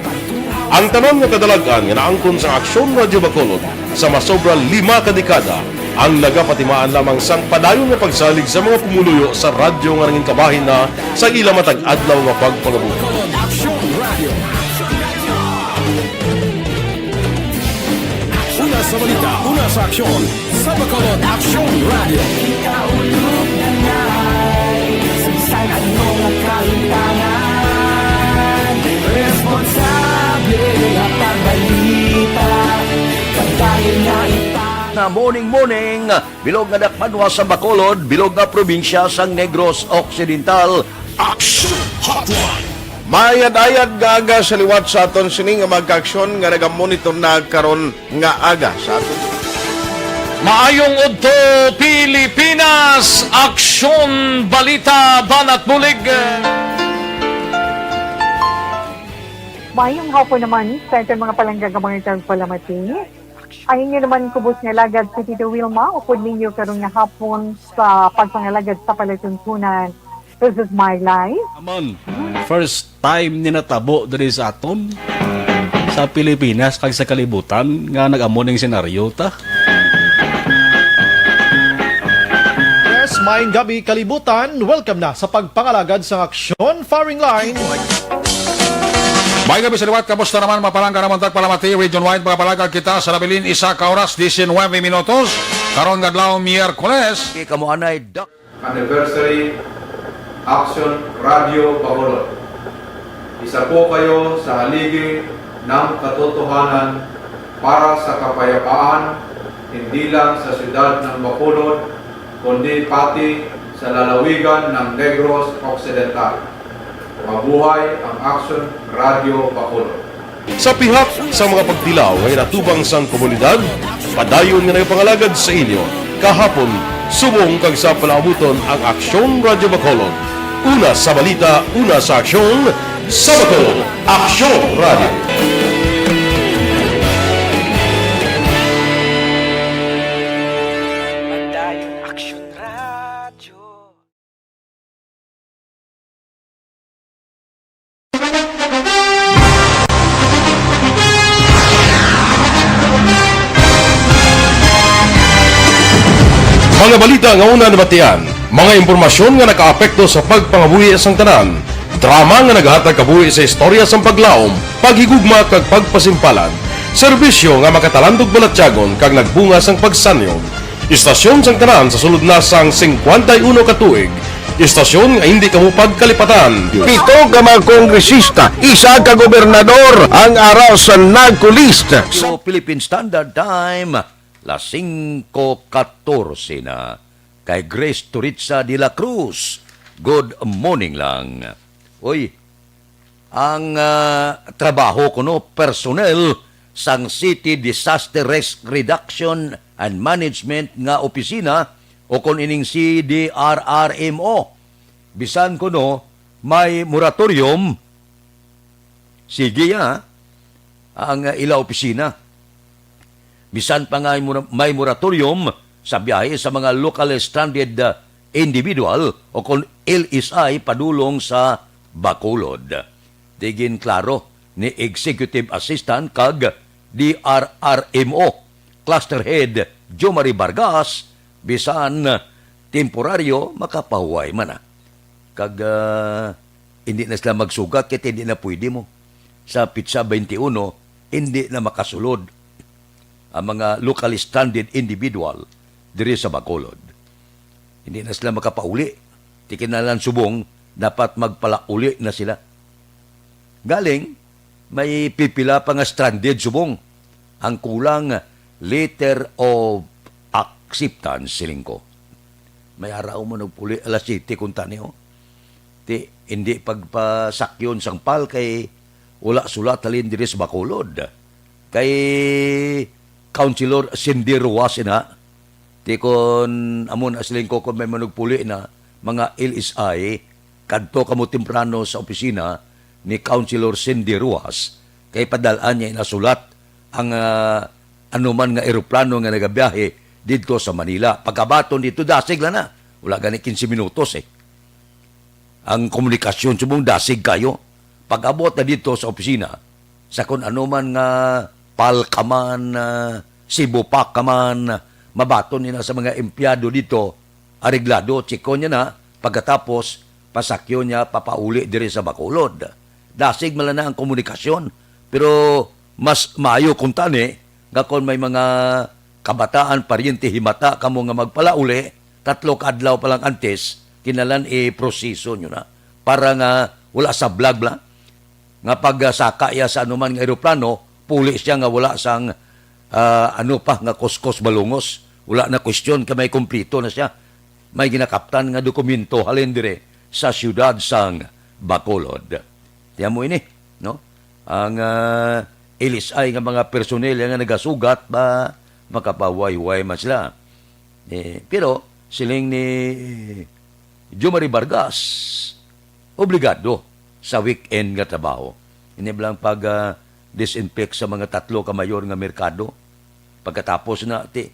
Ang tanan nga kadalag-an nga naangkon sa Aksyon Radio Bacolod sa masobra lima ka dekada ang nagapatimaan lamang sang padayon nga pagsalig sa mga pumuluyo sa radyo nga nangin kabahin na sa ila matag adlaw nga pagpangabuhi. Aksyon Radio. Una sa balita, una sa aksyon, sa Bacolod Aksyon Radio. Ikaulog na ngay, sa bisan ano nga kahitangan, responsable nga pagbalita, pagdayon nga ipa- Na morning, morning, bilog nga dakpanwa sa Bacolod, bilog nga probinsya sang Negros Occidental. Action Hotline. Maayad-ayad nga aga sa liwat sa aton sini nga mga kaaksyon nga nagamonitor na karon nga aga sa aton. Maayong udto, Pilipinas! Aksyon, balita, banat bulig. Mayong hapon naman sa aton mga palangga nga mga tagpalamati. Ang inyo naman kubos nga lagad si Tito Wilma, upod ninyo karon nga hapon sa pagpangalagad sa palatuntunan. This is my life. Amon, first time ni natabo diri sa aton, sa Pilipinas kag sa kalibutan, nga nag-amo ning senaryo ta. Yes, maayong gabi, kalibutan. Welcome na sa pagpangalagad sang Aksyon Firing Line. May gabi sa liwat, kamusta naman, mapalangga naman tagpalamati, region-wide, mga palagad kita sa nabilin, isa ka oras, diecinuebe minutos, karon nga adlaw, Miyerkules. Kamo anay, Doc. Anniversary, Action Radio Bacolod. Isa po kayo sa haligi ng katotohanan para sa kapayapaan, hindi lang sa siyudad ng Bacolod, kundi pati sa lalawigan ng Negros Occidental. Mabuhay ang Action Radio Bacolod. Sa pihak sa mga pagtilaw nga ginatubang sang komunidad, padayon nga nagapangalagad sa inyo kahapon, subong kag sa palaabuton ang Aksyon Radio Bacolod. Una sa balita, una sa aksyon, sa Bacolod, Aksyon Radio. Padayon Aksyon Radio. Mga balita nga una nabatian, mga impormasyon nga nakaapekto sa pagpangabuhi sang tanan, drama nga naghatag kabuhi sa istorya sang paglaom, paghigugma kag pagpasimpalan, serbisyo nga makatalandog balatyagon kag nagbunga sang pagsanyog. Istasyon sang tanan sa sulod na sang singkwenta y uno ka tuig. Istasyon nga hindi kamo pagkalipatan. Pito ka mga kongresista, isa ka gobernador ang ara sa NAGCO list. Philippine Standard Time, las singko katorse na. Kay Grace Turitza de la Cruz, good morning lang. Uy, ang, ah, trabaho kuno personnel sang City Disaster Risk Reduction and Management nga opisina, o kon ining C D R R M O. Bisan kuno may moratorium, sige, ah, ang, ah, ila opisina. Bisan pa nga mora-, may moratorium sa biyahe sa mga locally stranded, ah, individual o kon L S I padulong sa Bacolod. Di ginklaro ni Executive Assistant kag D R R M O Cluster Head Jomari Vargas, bisan temporaryo makapahuway man na. Kag, ah, hindi na sila magsugat kay hindi na pwede mo. Sa pitsa twenty-one, hindi na makasulod ang mga locally stranded individual diri sa Bacolod. Hindi na sila makapauli. Ti kinahanglan subong, dapat magpalauli na sila. Galing, May pipila pa nga stranded subong. Ang kulang, letter of acceptance, siling ko. May araw mo nagpuli alas siyete kung tani, oh. Ti, hindi pagpasakyon sang pal kay wala sulat halin diri sa Bacolod. Kay Councilor Cindy Ruas ina, ti kon amo na siling ko, kon may manugpuli na mga L S I, kadto kamo temprano sa opisina ni Councilor Cindy Ruas, kay padal-an niya inasulat ang, ah, anuman nga eroplano nga nagabiyahe didto sa Manila. Pagkabaton dito, dasig lang na. Wala gani quince minutos eh. Ang komunikasyon subong dasig kayo. Pag-abot na dito sa opisina, sa kun ano man nga pal ka man, ah, Cebu Pac ka man, mabaton nila sa mga empleyado dito, areglado, tsiko niya na, pagkatapos, pasakyo niya, papauli diri sa Bacolod. Dasig man lang na ang komunikasyon, pero mas maayo kung tani nga kung may mga kabataan, paryente, himata kamo nga magpalauli, tatlo ka adlaw pa lang antes, kinahanglan i-proseso nyo na para nga wala sa blag bla nga pagsaka iya sa anuman nga eroplano, puli siya nga wala sang, ah, ano pa nga kuskos balungos. Wala na question kay may kompleto na siya. May ginakaptan nga dokumento halin dire sa siyudad sang Bacolod. Tiyan mo ini, no? Ang, ah, L S I nga mga personnel nga nagasugat ba, makapahuway-huway man sila. Eh, pero siling ni Jomari Vargas, obligado sa weekend nga trabaho. Ini lang pag, ah, disinfect sa mga tatlo ka mayor nga merkado. Pagkatapos na, ti,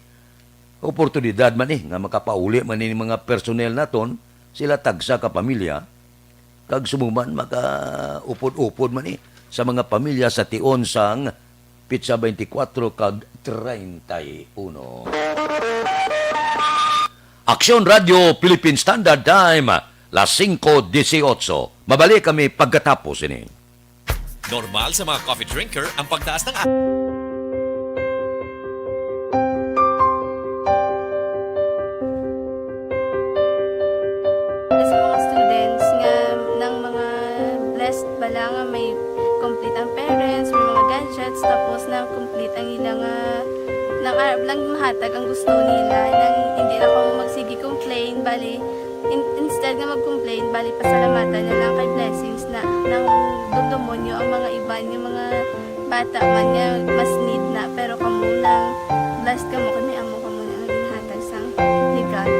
oportunidad man ni nga makapauli man ni mga personnel naton, sila tagsa ka pamilya, kag sumuman makaupod-upod man ni sa mga pamilya sa tion sang pitsa twenty-four kag treinta y uno. Aksyon Radio Philippine Standard Time, las singko dieciocho. Mabalik kami pagkatapos ini. Normal sa mga coffee drinker ang pagtaas ng a- Sa mga students nga, ng mga blessed bala nga may complete ang parents, may mga gadgets, tapos na complete ang ilang, ah, nang arab lang mahatag ang gusto nila, nang hindi na ko magsige complain, bali, in-, instead nga mag-complain, bali, pasalamatan na lang kay blessings na, nang dumdumon nyo ang mga iban, yung mga bata man nga mas need na, pero kamo lang, blessed kamo, kami amo kamo na nga ginhatag sang ligat.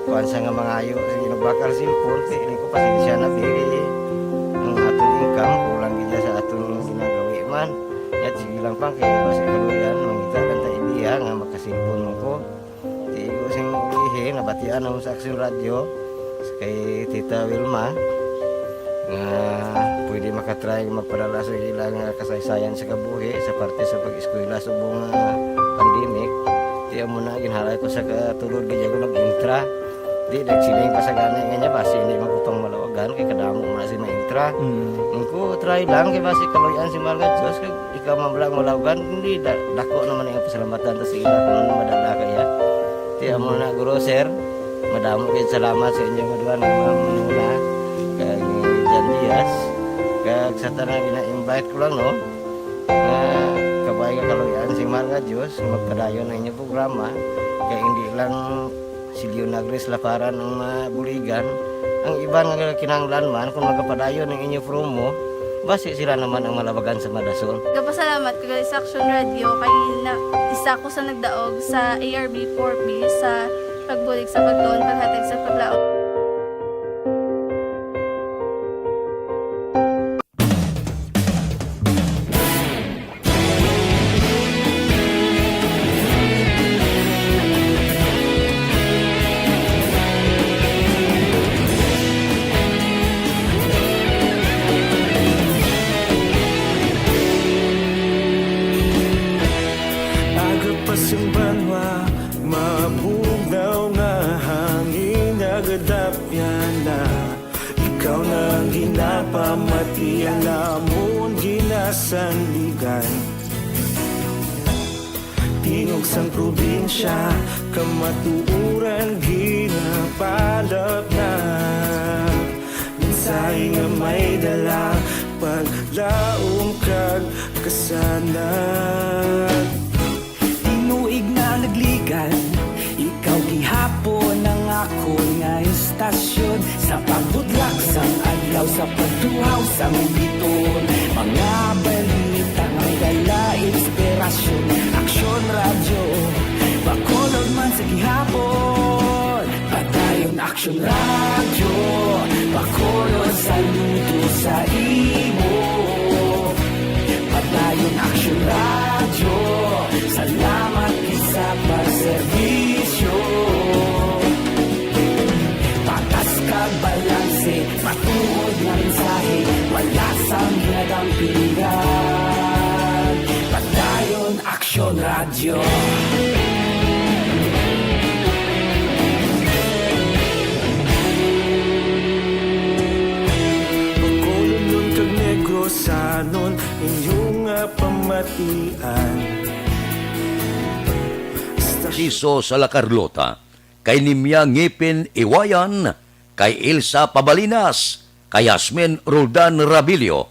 Kuwan sa nga mangayo, sige, nagbakal cellphone, kay hindi ko pasensya na, bili. Ang aton income, kulang gid sa aton ginagawi man. Yat, sige lang pa, kay basi kaluyan, mangita lang ta idea nga makasilpon mo ko. Tigo sing ihi, nabatian na mo sa Aksyon Radyo, kay Tita Wilma, nga pwede makatry magpadala sa ilang, ah, kasaysayan sa kabuhi sa parte sa pag-eskwela subong, ah, pandemic. Di amo na, ginhalay ko sa katulod, gid ako nag-intra. Di, nagsiling pa sa gani nga niya, basi hindi man ko pang malawagan, kay kadamo mo na si maintra. Mm. Ang ko, try lang, kay basi kaluyan si Mahal nga Diyos, kay ikaw man lang malawagan, hindi, da-, dako naman ang pasalamatan ta sa ila kung ano madala kaya. Di, amo na, guro, sir, madamo kayo salamat sa inyong mga duwan, nga mga manuna, kag ni Jan Diaz, kag sa tanan, gina-invite ko lang, no? Nga kabay nga kaluyan si Mahal nga Diyos, magpadayon ang inyong programa, kay hindi lang si Leonagris Laparan ang mabuligan, ang iban nga kinahanglan man, kung magapadayon ang inyo promo, basi sila naman ang malabagan sa madason. Gapasalamat ko gali sa Action Radio kay na, isa ko sa nagdaog sa A R B four B sa pagbulig sa pagtuon, paghatag sa paglaom. Amon ginasandigan, tingog sang probinsya, kamatuoran ginapalapnag. Mensahe nga may dala, paglaom kag kasanag. Tinuig na nagligan, ikaw gihapon ang akon nga istasyon. Sa pagbudlak sang adlaw, sa pagtuhaw sang biton, mga balita may dala inspirasyon. Aksyon Radyo, Bacolod man sa gihapon. Padayon Aksyon Radyo, Bacolod saludo sa imo. Padayon Aksyon Radyo, salamat gid sa pagserbisyo. Patas kag balanse, matuod nga mensahe, wala sang ginadampigan. Padayon Aksyon Radyo. Bacolodnon kag Negrosanon, inyo nga pamatian. Siso sa La Carlota, kay Nimia Ngipin Iwayan, kay Elsa Pabalinas, kay Yasmin Roldan Rabilio,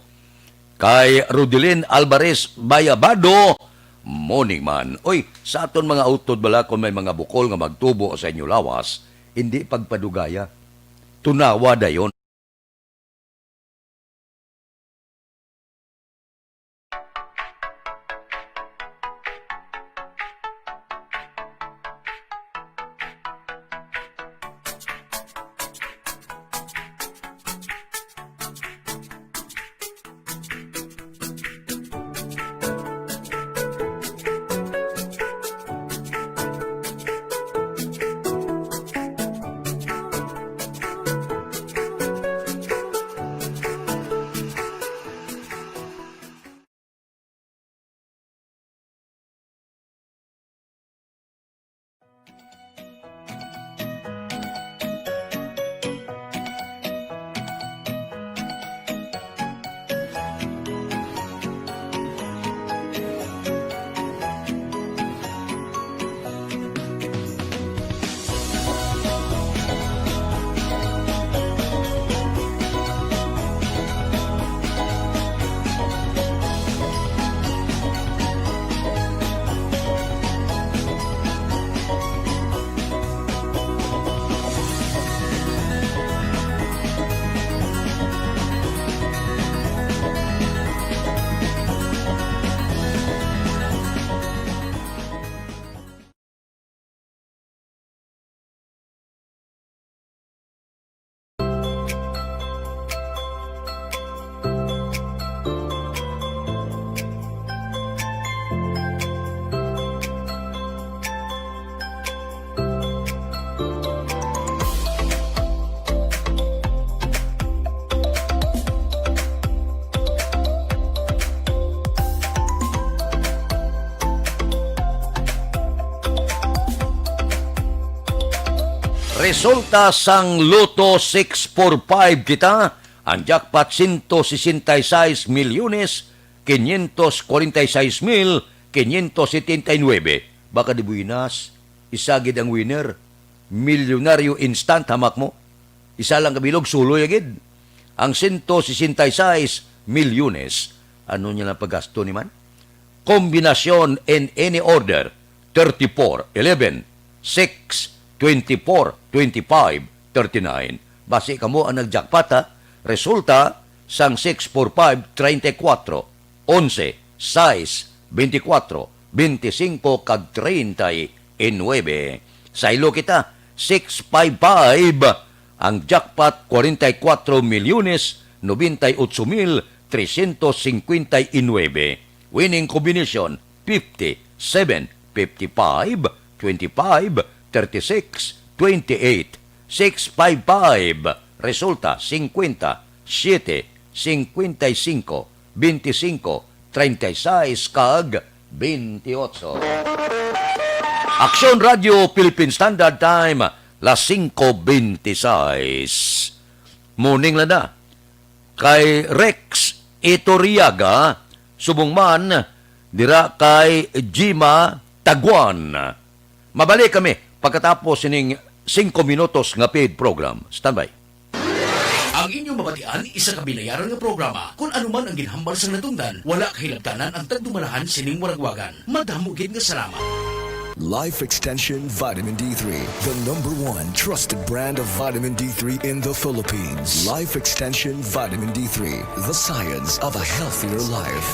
kay Rodelin Alvarez Bayabado, morning man. Oy, sa aton mga utod bala, kung may mga bukol nga magtubo sa inyo lawas, hindi pagpadugaya. Tunawa dayon. Resulta sang Lotto six four five kita, ang jackpot sento sesenta y seis milyones quinientos cuarenta y seis mil quinientos setenta y nueve. Baka di buenas, isa gid ang winner. Milyonaryo instant, hamak mo. Isa lang ka bilog, suloy agid. Ang sento sesenta y seis milyones, ano niya lang paggasto ni man? Kombinasyon in any order, thirty-four, eleven, six, twenty-four, twenty-five, thirty-nine. Basi kamo ang nag-jackpot, ha? Resulta sang six four five, treinta y cuatro, onse, sais, beintikwatro, beintisingko, kag treinta y nuebe. Saylo kita, six five five, ang jackpot, cuarenta y cuatro milyones noventa y ocho mil trescientos cincuenta y nuebe. Winning combination, fifty, seven, fifty-five, twenty-five, thirty-six, twenty-eight, six five five. Resulta, cincuenta, siete, cincuenta y cinco, veinticinco, treinta y seis, kag veintiocho. Aksyon Radio Philippine Standard Time, las cinco veintiséis. Morning lang na. Kay Rex Iturriaga, subong man dira kay Jima Taguan. Mabalik kami pagkatapos sining singko minutos nga paid program. Standby. Ang inyong mabatian, isa ka binayaran nga programa. Kung ano man ang ginhambal sang natungdan, wala kahilabtanan ang tagdumalahan sining waragwagan. Madamo gid nga salamat. Life Extension Vitamin D three, the number one trusted brand of vitamin D three in the Philippines. Life Extension Vitamin D three, the science of a healthier life.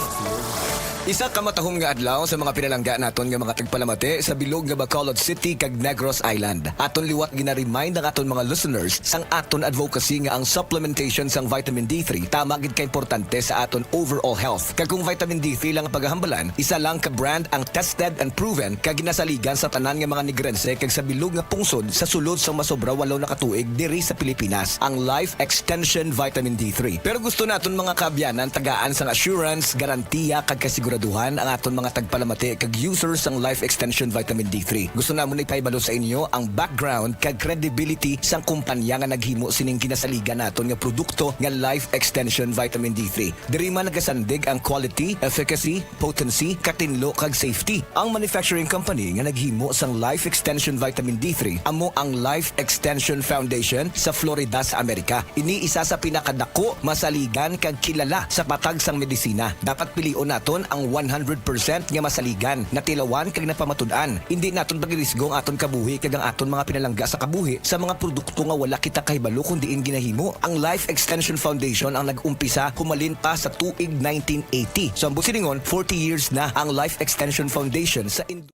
Isa ka matahom nga adlaw sa mga pinalangga naton nga mga tagpalamati sa bilog nga Bacolod City kag Negros Island. Aton liwat gina-remind ang aton mga listeners sang aton advocacy nga ang supplementation sang vitamin D three tama gid ka importante sa aton overall health. Kag kung vitamin D three lang ang pagahambalan, isa lang ka brand ang tested and proven kag ginasaligan sa tanan nga mga Negrense kag sa bilog nga pungsod sa sulod sang masobra walo na ka tuig diri sa Pilipinas, ang Life Extension Vitamin D three. Pero gusto naton mga kaabyanan tagaan sang assurance, garantiya kag kasiguraduhan ang aton mga tagpalamati kag users sang Life Extension Vitamin D three. Gusto namon ipahibalo sa inyo ang background kag credibility sang kumpanya nga naghimo sining ginasaligan naton nga produkto nga Life Extension Vitamin D three. Diri man nagasandig ang quality, efficacy, potency, katinlo, kag safety. Ang manufacturing company nga naghimo sang Life Extension Vitamin D three amo ang Life Extension Foundation sa Florida sa Amerika. Ini isa sa pinakadako, masaligan, kag kilala sa patag sang medisina. Dapat pilion naton ang one hundred percent nga masaligan, natilawan, kag napamatud-an. Indi naton pagirisgo ang aton kabuhi kag ang aton mga pinalangga sa kabuhi sa mga produkto nga wala kita kahibalo kon diin ginahimo. Ang Life Extension Foundation ang nag-umpisa humalin pa sa tuig nineteen eighty. So, ang buot silingon, forty years na ang Life Extension Foundation sa ind-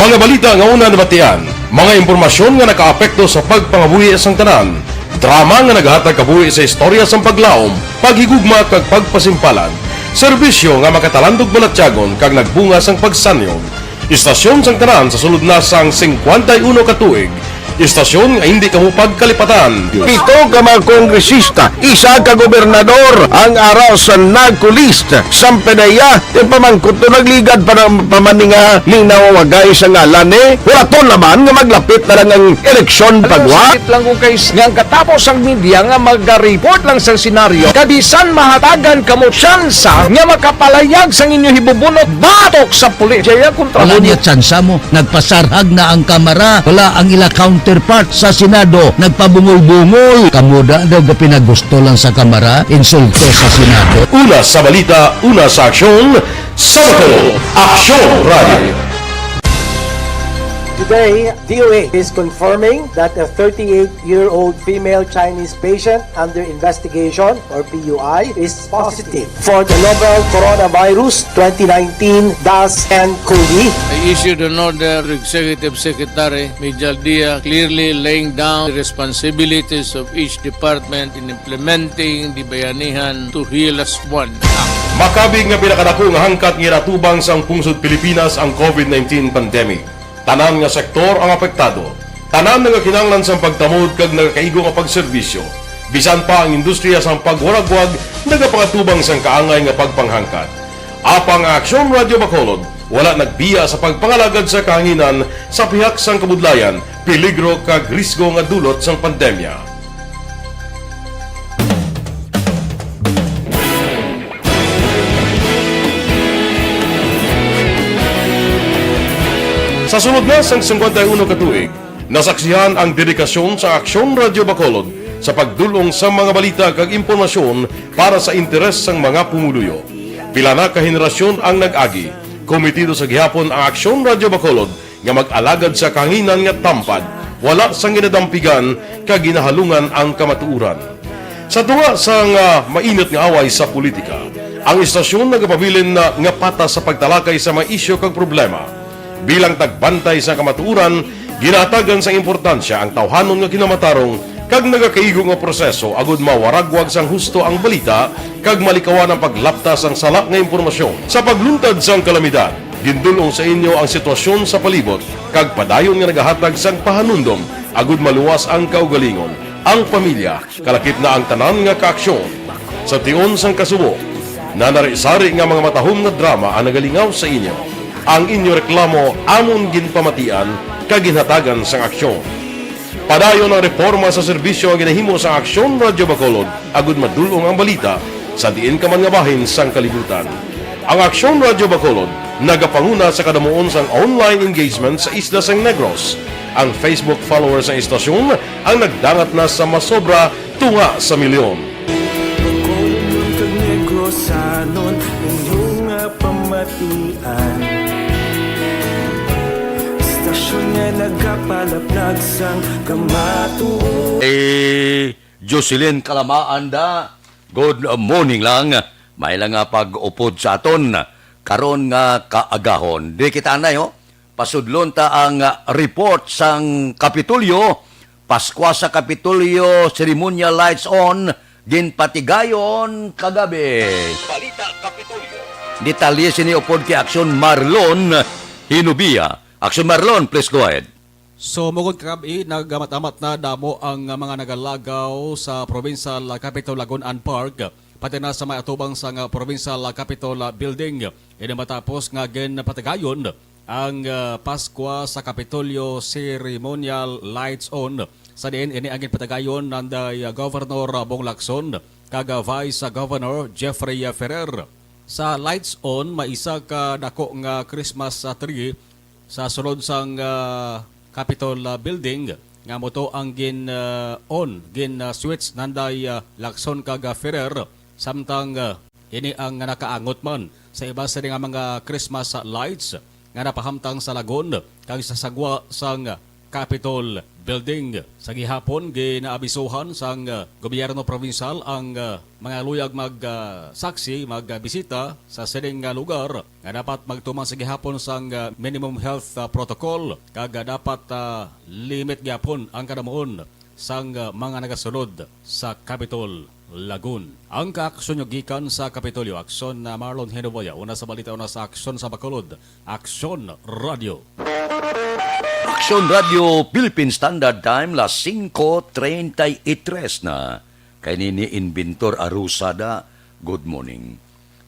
Mga balita nga una nabatian, mga impormasyon nga nakaapekto sa pagpangabuhi sang tanan, drama nga naghatag kabuhi sa istorya sang paglaom, paghigugma kag pagpasimpalan, serbisyo nga makatalandog balatyagon kag nagbunga sang pagsanyog. Istasyon sang tanan sa sulod na sang singkwenta y uno ka tuig. Istasyon nga hindi kamo pagkalipatan. Pito ka mga kongresista, isa ka gobernador ang ara sa NAGCO list. Sampedeya, yung pamangkot to nagligad pa ng pamaninga ning nawawagay sa ngalan eh. Wala to naman nga maglapit na lang ang eleksyon. Ano, pagwa. Sakit lang kung kay s-, nga ang katapos ang media nga mag-report lang sa senaryo, kabisan mahatagan kamo tsansa nga makapalayag sang inyo hibubunot batok sa pulis. Jaya kontra. Wala mo niya tsansa mo. Nagpasarhag na ang Kamara. Wala ang ila counterpart sa Senado. Nagpabungol-bungol. Kamo da daw gapinagusto lang sa Kamara, insulto sa Senado. Una sa balita, una sa aksyon, sa Bacolod, Aksyon Radio. Today, D O H is confirming that a thirty-eight-year-old female Chinese patient under investigation, or P U I, is positive for the novel Coronavirus twenty nineteen dash N COVID. I issued an order to Executive Secretary Mijal Dia, clearly laying down the responsibilities of each department in implementing the Bayanihan to Heal As One Act. Makabig nga pinakadako nga hangkat nga ginatubang sang pungsod Pilipinas ang COVID nineteen pandemic. Tanan nga sektor ang apektado. Tanan nagakinahanglan sang pagtamod kag nagakaigo nga pagserbisyo. Bisan pa ang industriya sang pagwaragwag nagapangatubang sang kaangay nga pagpanghangkat. Apang ang Aksyon Radio Bacolod wala nagbiya sa pagpangalagad sa kahanginan sa pihak sang kabudlayan, peligro kag risgo nga dulot sang pandemya. Sa sulod na sang singkwenta y uno ka tuig, nasaksihan ang dedikasyon sa Aksyon Radio Bacolod sa pagdul-ong sa mga balita kag impormasyon para sa interes sang mga pumuluyo. Pila na ka henerasyon ang nag-agi. Komitido sa gihapon ang Aksyon Radio Bacolod nga mag-alagad sa kahanginan nga tampad, wala sang ginadampigan kag ginahalungan ang kamatuoran. Sa tunga sang, ah, mainit nga away sa politika, ang istasyon nagapabilin na nga patas sa pagtalakay sa mga isyu kag problema. Bilang tagbantay sa kamatuoran, ginahatagan sang importansya ang tawhanon nga kinamatarong kag nagakaigo nga proseso agud mawaragwag sang husto ang balita kag malikawan ang paglapta sang sala nga impormasyon. Sa pagluntad sang kalamidad, gindul-ong sa inyo ang sitwasyon sa palibot kag padayon nga nagahatag sang pahanumdom agud maluwas ang kaugalingon, ang pamilya, kalakip na ang tanan nga kaaksyon. Sa tion sang kasubo, nanari-sari nga mga matahom nga drama ang nagalingaw sa inyo. Ang inyo reklamo amon ginpamatian kag ginhatagan sang aksyon. Padayon ang reporma sa serbisyo nga ginahimo sang Aksyon Radyo Bacolod agud madul-ong ang balita sa diin ka man nga bahin sang kalibutan. Ang Aksyon Radyo Bacolod nagapanguna sa kadamuon sang online engagement sa isla sang Negros. Ang Facebook followers sang istasyon ang nagdangat na sa masobra tunga sa milyon. Bacolod kag Negrosanon, inyo nga pamatian. Istasyon nga nagapalaplag sang kamatuoran. Eh, Jocelyn Kalamaan da, good morning lang. May lang nga pag-upod sa aton karon nga kaagahon. Di kita anay, oh. Pasudlon ta ang, ah, report sang Kapitolyo. Paskwa sa Kapitolyo, ceremonial lights on, ginpatigayon kagabi. Balita Kapitolyo. Detalye sini upod kay Aksyon Marlon Hinubia. Aksyon Marlon, please go ahead. So, mugod kagabi, nagamat-amat na damo ang mga nagalagaw sa Provincial Capitol Lagun and Park, pati na sa may atubang sang Provincial Capitol Building. Ini matapos nga ginpatigayon ang, ah, Paskwa sa Kapitolyo ceremonial lights on. Sa diin ini ang ginpatigayon nanday, ah, Governor Bong Lacson kag, ah, Vice Governor Jeffrey Ferrer. Sa lights on, may isa ka dako nga Christmas, ah, tree sa sulod sang, ah, Capitol, ah, Building nga amo to ang gin, ah, on, gin, ah, switch nanday, ah, Lacson kag, ah, Ferrer, samtang, ah, ini ang nakaangot man sa iba sini nga mga Christmas lights nga napahamtang sa Lagun kag sa sagwa sang Capitol Building. Sa gihapon, ginaabisuhan sang, ah, gobyerno provincial ang, ah, mga luyag mag, ah, saksi, magbisita sa sining, ah, lugar nga dapat magtuman sa gihapon sang, ah, minimum health, ah, protocol kag, ah, dapat, ah, limit gyapon ang kadamuon sang, ah, mga nagasulod sa Capitol Lagun. Ang kaaksyon nyo gikan sa Kapitolyo, Aksyon na Marlon Hinoboya, una sa balita, una sa Aksyon sa Bacolod, Aksyon Radio. Aksyon Radio, Philippine Standard Time, las singko treinta y tres na. Kay nini Inventor Arusada, good morning.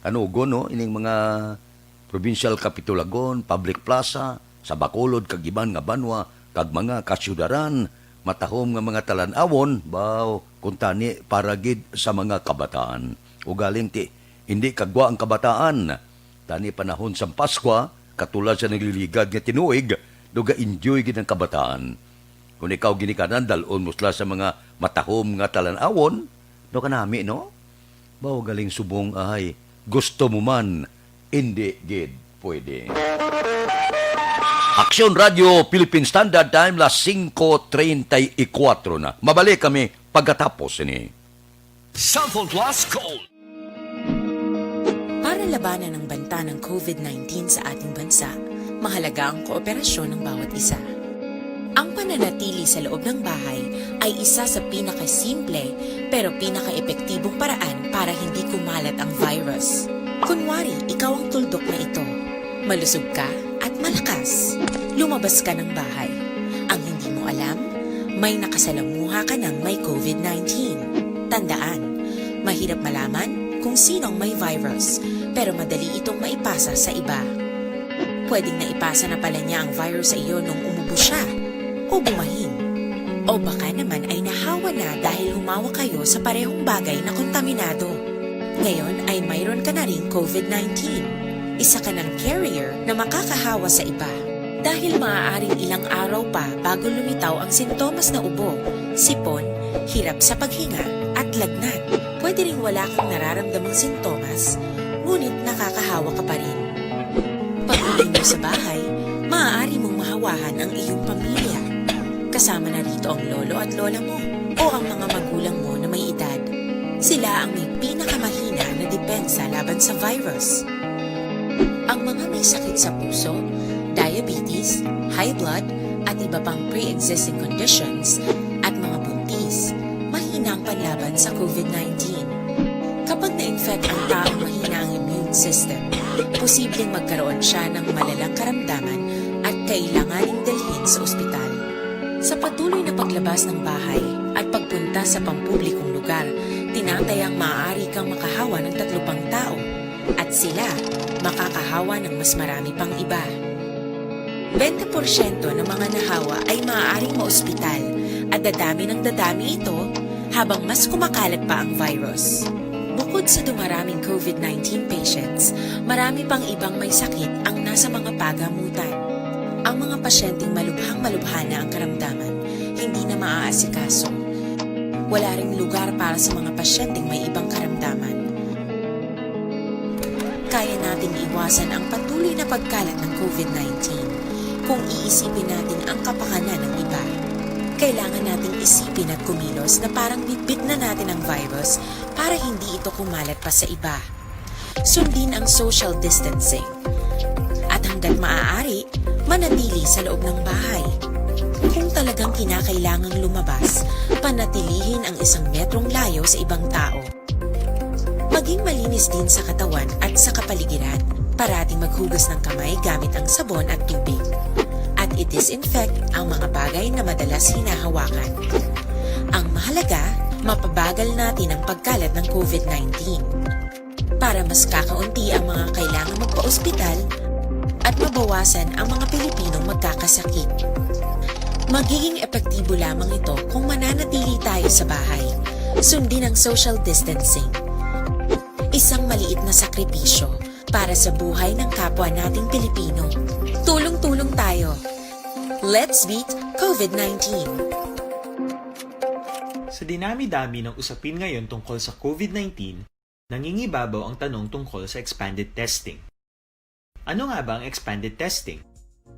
Kanugon, no, ining mga provincial capitol, Lagun, public plaza, sa Bacolod kag iban nga banwa kag mga kasyudaran, matahom nga mga talan-awon, baw, kuntani para gid sa mga kabataan. Ugaling ti, indi kagwa ang kabataan. Tani panahon sang Paskwa, katulad sa nagliligad nga tinuig, naga-enjoy gid ang kabataan. Kon ikaw ginikanan, dal-on mo sila sa mga matahom nga talan-awon, no, kanami, no? Baw galing subong ay, gusto mo man, indi gid pwede. Aksyon Radio, Philippine Standard Time, las singko treinta y cuatro na. Mabalik kami pagkatapos ini. Cellphone Plus Gold. Para labanan ang banta ng covid nineteen sa ating bansa, mahalaga ang kooperasyon ng bawat isa. Ang pananatili sa loob ng bahay ay isa sa pinakasimple pero pinakaepektibong paraan para hindi kumalat ang virus. Kunwari, ikaw ang tuldok na ito. Malusog ka at malakas. Lumabas ka ng bahay. Ang hindi mo alam, may nakasalamuha ka ng may covid nineteen. Tandaan, mahirap malaman kung sino ang may virus, pero madali itong maipasa sa iba. Pwedeng naipasa na pala niya ang virus sa iyo nung umubo siya o bumahin. O baka naman ay nahawa na dahil humawak kayo sa parehong bagay na kontaminado. Ngayon ay mayroon ka na ring covid nineteen. Isa ka ng carrier na makakahawa sa iba. Dahil maaaring ilang araw pa bago lumitaw ang sintomas na ubo, sipon, hirap sa paghinga, at lagnat. Pwede ring wala kang nararamdamang sintomas, ngunit nakakahawa ka pa rin. Pag-uwi mo sa bahay, maaari mong mahawahan ang iyong pamilya. Kasama na rito ang lolo at lola mo o ang mga magulang mo na may edad. Sila ang may pinakamahina na depensa laban sa virus. Ang mga may sakit sa puso, diabetes, high blood, at iba pang pre-existing conditions, at mga buntis, mahina ang panlaban sa covid nineteen. Kapag na-infect ang taong mahina ang immune system, posibleng magkaroon siya ng malalang karamdaman at kailanganing dalhin sa ospital. Sa patuloy na paglabas ng bahay at pagpunta sa pampublikong lugar, tinatayang maaari kang makahawa ng tatlo pang tao. At sila makakahawa ng mas marami pang iba. Bente porsyento ng mga nahawa ay maaaring maospital at dadami ng dadami ito habang mas kumakalat pa ang virus. Bukod sa dumaraming COVID nineteen patients, marami pang ibang may sakit ang nasa mga pagamutan. Ang mga pasyenteng malubhang-malubha na ang karamdaman, hindi na maaasikaso. Wala ring lugar para sa mga pasyenteng may ibang karamdaman. Kaya nating iwasan ang patuloy na pagkalat ng COVID nineteen kung iisipin natin ang kapakanan ng iba. Kailangan nating isipin at kumilos na parang bitbit na natin ang virus para hindi ito kumalat pa sa iba. Sundin ang social distancing. At hanggat maaari, manatili sa loob ng bahay. Kung talagang kinakailangang lumabas, panatilihin ang isang metrong layo sa ibang tao. Maging malinis din sa katawan at sa kapaligiran. Parating maghugas ng kamay gamit ang sabon at tubig. At i-disinfect ang mga bagay na madalas hinahawakan. Ang mahalaga, mapabagal natin ang pagkalat ng COVID nineteen. Para mas kakaunti ang mga kailangang magpa-ospital at mabawasan ang mga Pilipinong magkakasakit. Magiging epektibo lamang ito kung mananatili tayo sa bahay. Sundin ang social distancing. Isang maliit na sakripisyo para sa buhay ng kapwa nating Pilipino. Tulong-tulong tayo. Let's beat COVID nineteen. Sa dinami-dami ng usapin ngayon tungkol sa COVID nineteen, nangingibabaw ang tanong tungkol sa expanded testing. Ano nga ba ang expanded testing?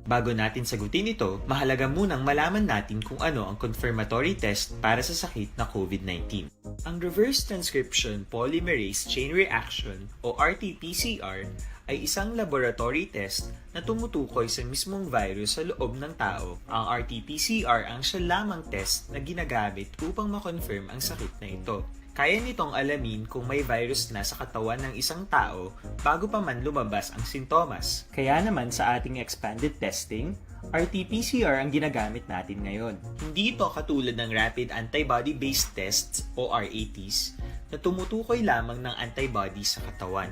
Bago natin sagutin ito, mahalaga munang malaman natin kung ano ang confirmatory test para sa sakit na COVID nineteen. Ang reverse transcription polymerase chain reaction o R T P C R ay isang laboratory test na tumutukoy sa mismong virus sa loob ng tao. Ang R T P C R ang siya lamang test na ginagamit upang ma-confirm ang sakit na ito. Kaya nitong alamin kung may virus na sa katawan ng isang tao bago pa man lumabas ang sintomas. Kaya naman sa ating expanded testing, R T P C R ang ginagamit natin ngayon. Hindi ito katulad ng rapid antibody-based tests o R A Ts na tumutukoy lamang ng antibody sa katawan.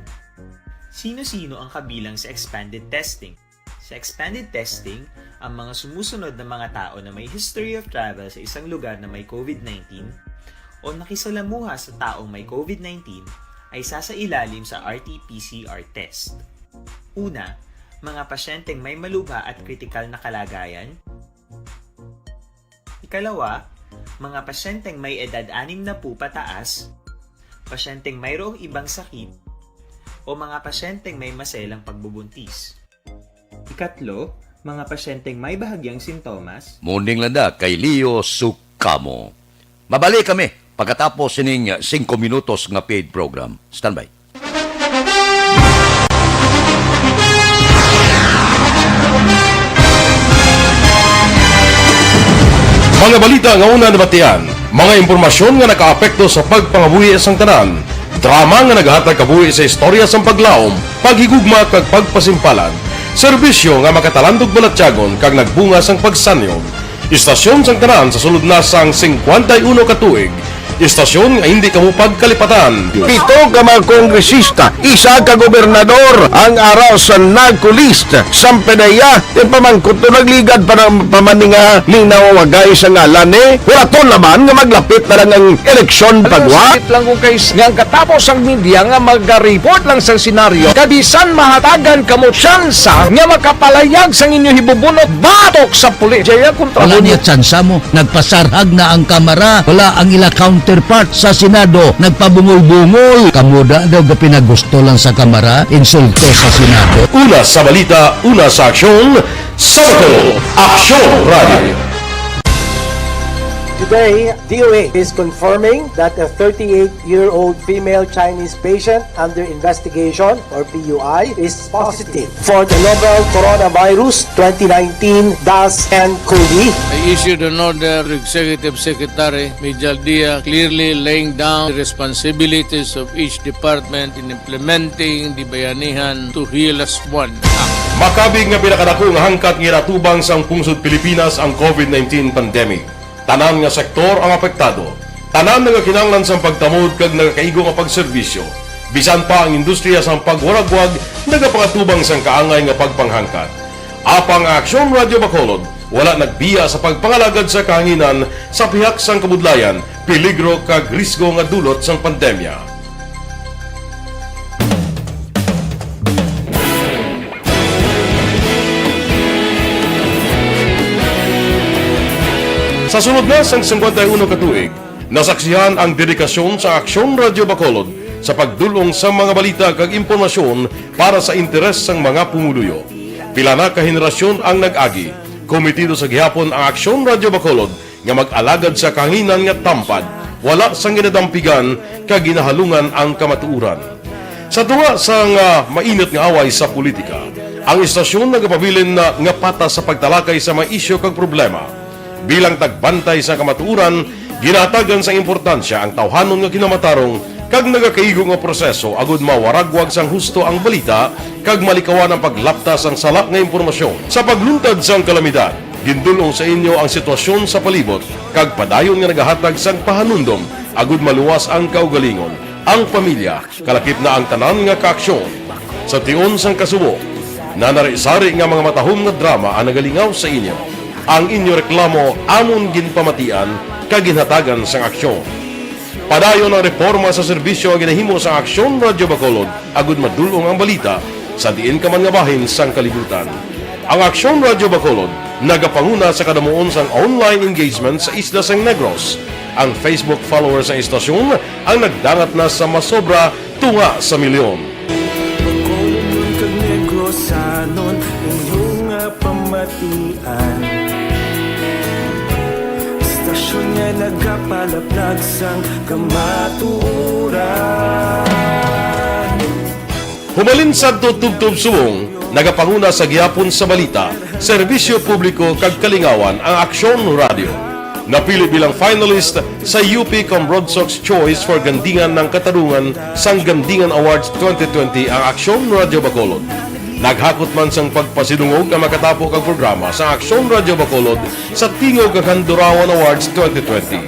Sino-sino ang kabilang sa expanded testing? Sa expanded testing, ang mga sumusunod na mga tao na may history of travel sa isang lugar na may COVID nineteen o nakisalamuha sa taong may COVID nineteen ay sasailalim sa R T P C R test. Una, mga pasyenteng may malubha at kritikal na kalagayan. Ikalawa, mga pasyenteng may edad anim na po pataas, pasyenteng mayroong ibang sakit, o mga pasyenteng may maselang pagbubuntis. Ikatlo, mga pasyenteng may bahagyang sintomas. Morning lang da kay Leo Sukamo. Mabalik kami pagkatapos sining singko minutos nga paid program. Standby. Mga balita nga una nabatian, mga impormasyon nga nakaapekto sa pagpangabuhi sang tanan, drama nga nagahatag kabuhi sa istorya sang paglaom, paghigugma kag pagpasimpalan, serbisyo nga makatalandog balatyagon kag nagbunga sang pagsanyog. Istasyon sang tanan sa sulod na sang singkwenta y uno ka tuig. Istasyon nga hindi kamo pagkalipatan. Pito ka mga kongresista, isa ka gobernador ang ara sa narco list. Sampanaya, ipamangkot to, nagligad pa ng pamaninga ni nawawagay sa ngalan ni Huraton Laban nga maglapit na lang ang eleksyon pagwa. Sakit lang ko kay s-, nga ang katapos ang media nga mag-report lang sa senaryo, kabisan mahatagan kamo tsansa nga makapalayag sang inyo hibubunot batok sa pulis. Jaya kontra Wala mo. Niya tsansa mo. Nagpasarhag na ang Kamara. Wala ang ila counterpart sa Senado. Nagpabungol-bungol. Kamo da daw gapinagusto lang sa Kamara. Insulto sa Senado. Una sa balita, una sa aksyon, Sabado, Aksyon Radio. Today, D O H is confirming that a thirty-eight-year-old female Chinese patient under investigation, or P U I, is positive for the novel coronavirus twenty nineteen dash N cov. I issued an order to Executive Secretary Major Dia, clearly laying down the responsibilities of each department in implementing the Bayanihan to Heal Us One Act. Makabig nga pinakadako nga hangkat nga inaatubang sang pungsod Pilipinas ang COVID nineteen pandemic. Tanan nga sektor ang apektado. Tanan nagakinahanglan sang pagtamod kag nagakaigo nga pagserbisyo. Bisan pa ang industriya sang pagwaragwag nagapangatubang sang kaangay nga pagpanghangkat. Apang ang Aksyon Radyo Bacolod wala nagbiya sa pagpangalagad sa kahanginan sa pihak sang kabudlayan, peligro kag risgo nga dulot sang pandemya. Sa sulod na sang singkwenta y uno ka tuig, nasaksihan ang dedikasyon sa Aksyon Radyo Bacolod sa pagdul-ong sa mga balita kag impormasyon para sa interes sang mga pumuluyo. Pila na ka henerasyon ang nag-agi. Komitido sa gihapon ang Aksyon Radyo Bacolod nga mag-alagad sa kahanginan nga tampad, wala sang ginadampigan kag ginahalungan ang kamatuoran. Sa tunga sang, ah, mainit nga away sa politika, ang istasyon nagapabilin na nga patas sa pagtalakay sa mga isyu kag problema. Bilang tagbantay sa kamatuoran, ginahatagan sang importansya ang tawhanon nga kinamatarong kag nagakaigo nga proseso agud mawaragwag sang husto ang balita kag malikawan ang paglapta sang sala nga impormasyon. Sa pagluntad sang kalamidad, gindul-ong sa inyo ang sitwasyon sa palibot kag padayon nga nagahatag sang pahanumdom agud maluwas ang kaugalingon, ang pamilya, kalakip na ang tanan nga kaaksyon. Sa tion sang kasubo, nanari-sari nga mga matahom nga drama ang nagalingaw sa inyo. Ang inyo reklamo amon ginpamatian kag ginhatagan sang aksyon. Padayon ang reporma sa serbisyo nga ginahimo sang Aksyon Radyo Bacolod agud madul-ong ang balita sa diin ka man nga bahin sang kalibutan. Ang Aksyon Radyo Bacolod nagapanguna sa kadamuon sang online engagement sa isla sang Negros. Ang Facebook followers sang istasyon ang nagdangat na sa masobra tunga sa milyon. Bacolod kag Negrosanon, inyo nga pamatian. Istasyon nga nagapalaplag sang kamatuoran. Humalin sadto tubtob subong, nagapanguna sa gihapon sa balita, serbisyo publiko kag kalingawan ang Aksyon Radyo. Napili bilang finalist sa U P Comrodsocs Choice for Gandingan ng Katarungan sang Gandingan Awards twenty twenty ang Aksyon Radyo Bacolod. Naghakot man sang pagpasidungog ang makatapo kag programa sa Aksyon Radyo Bacolod sa Tingog kag Handurawan Awards twenty twenty.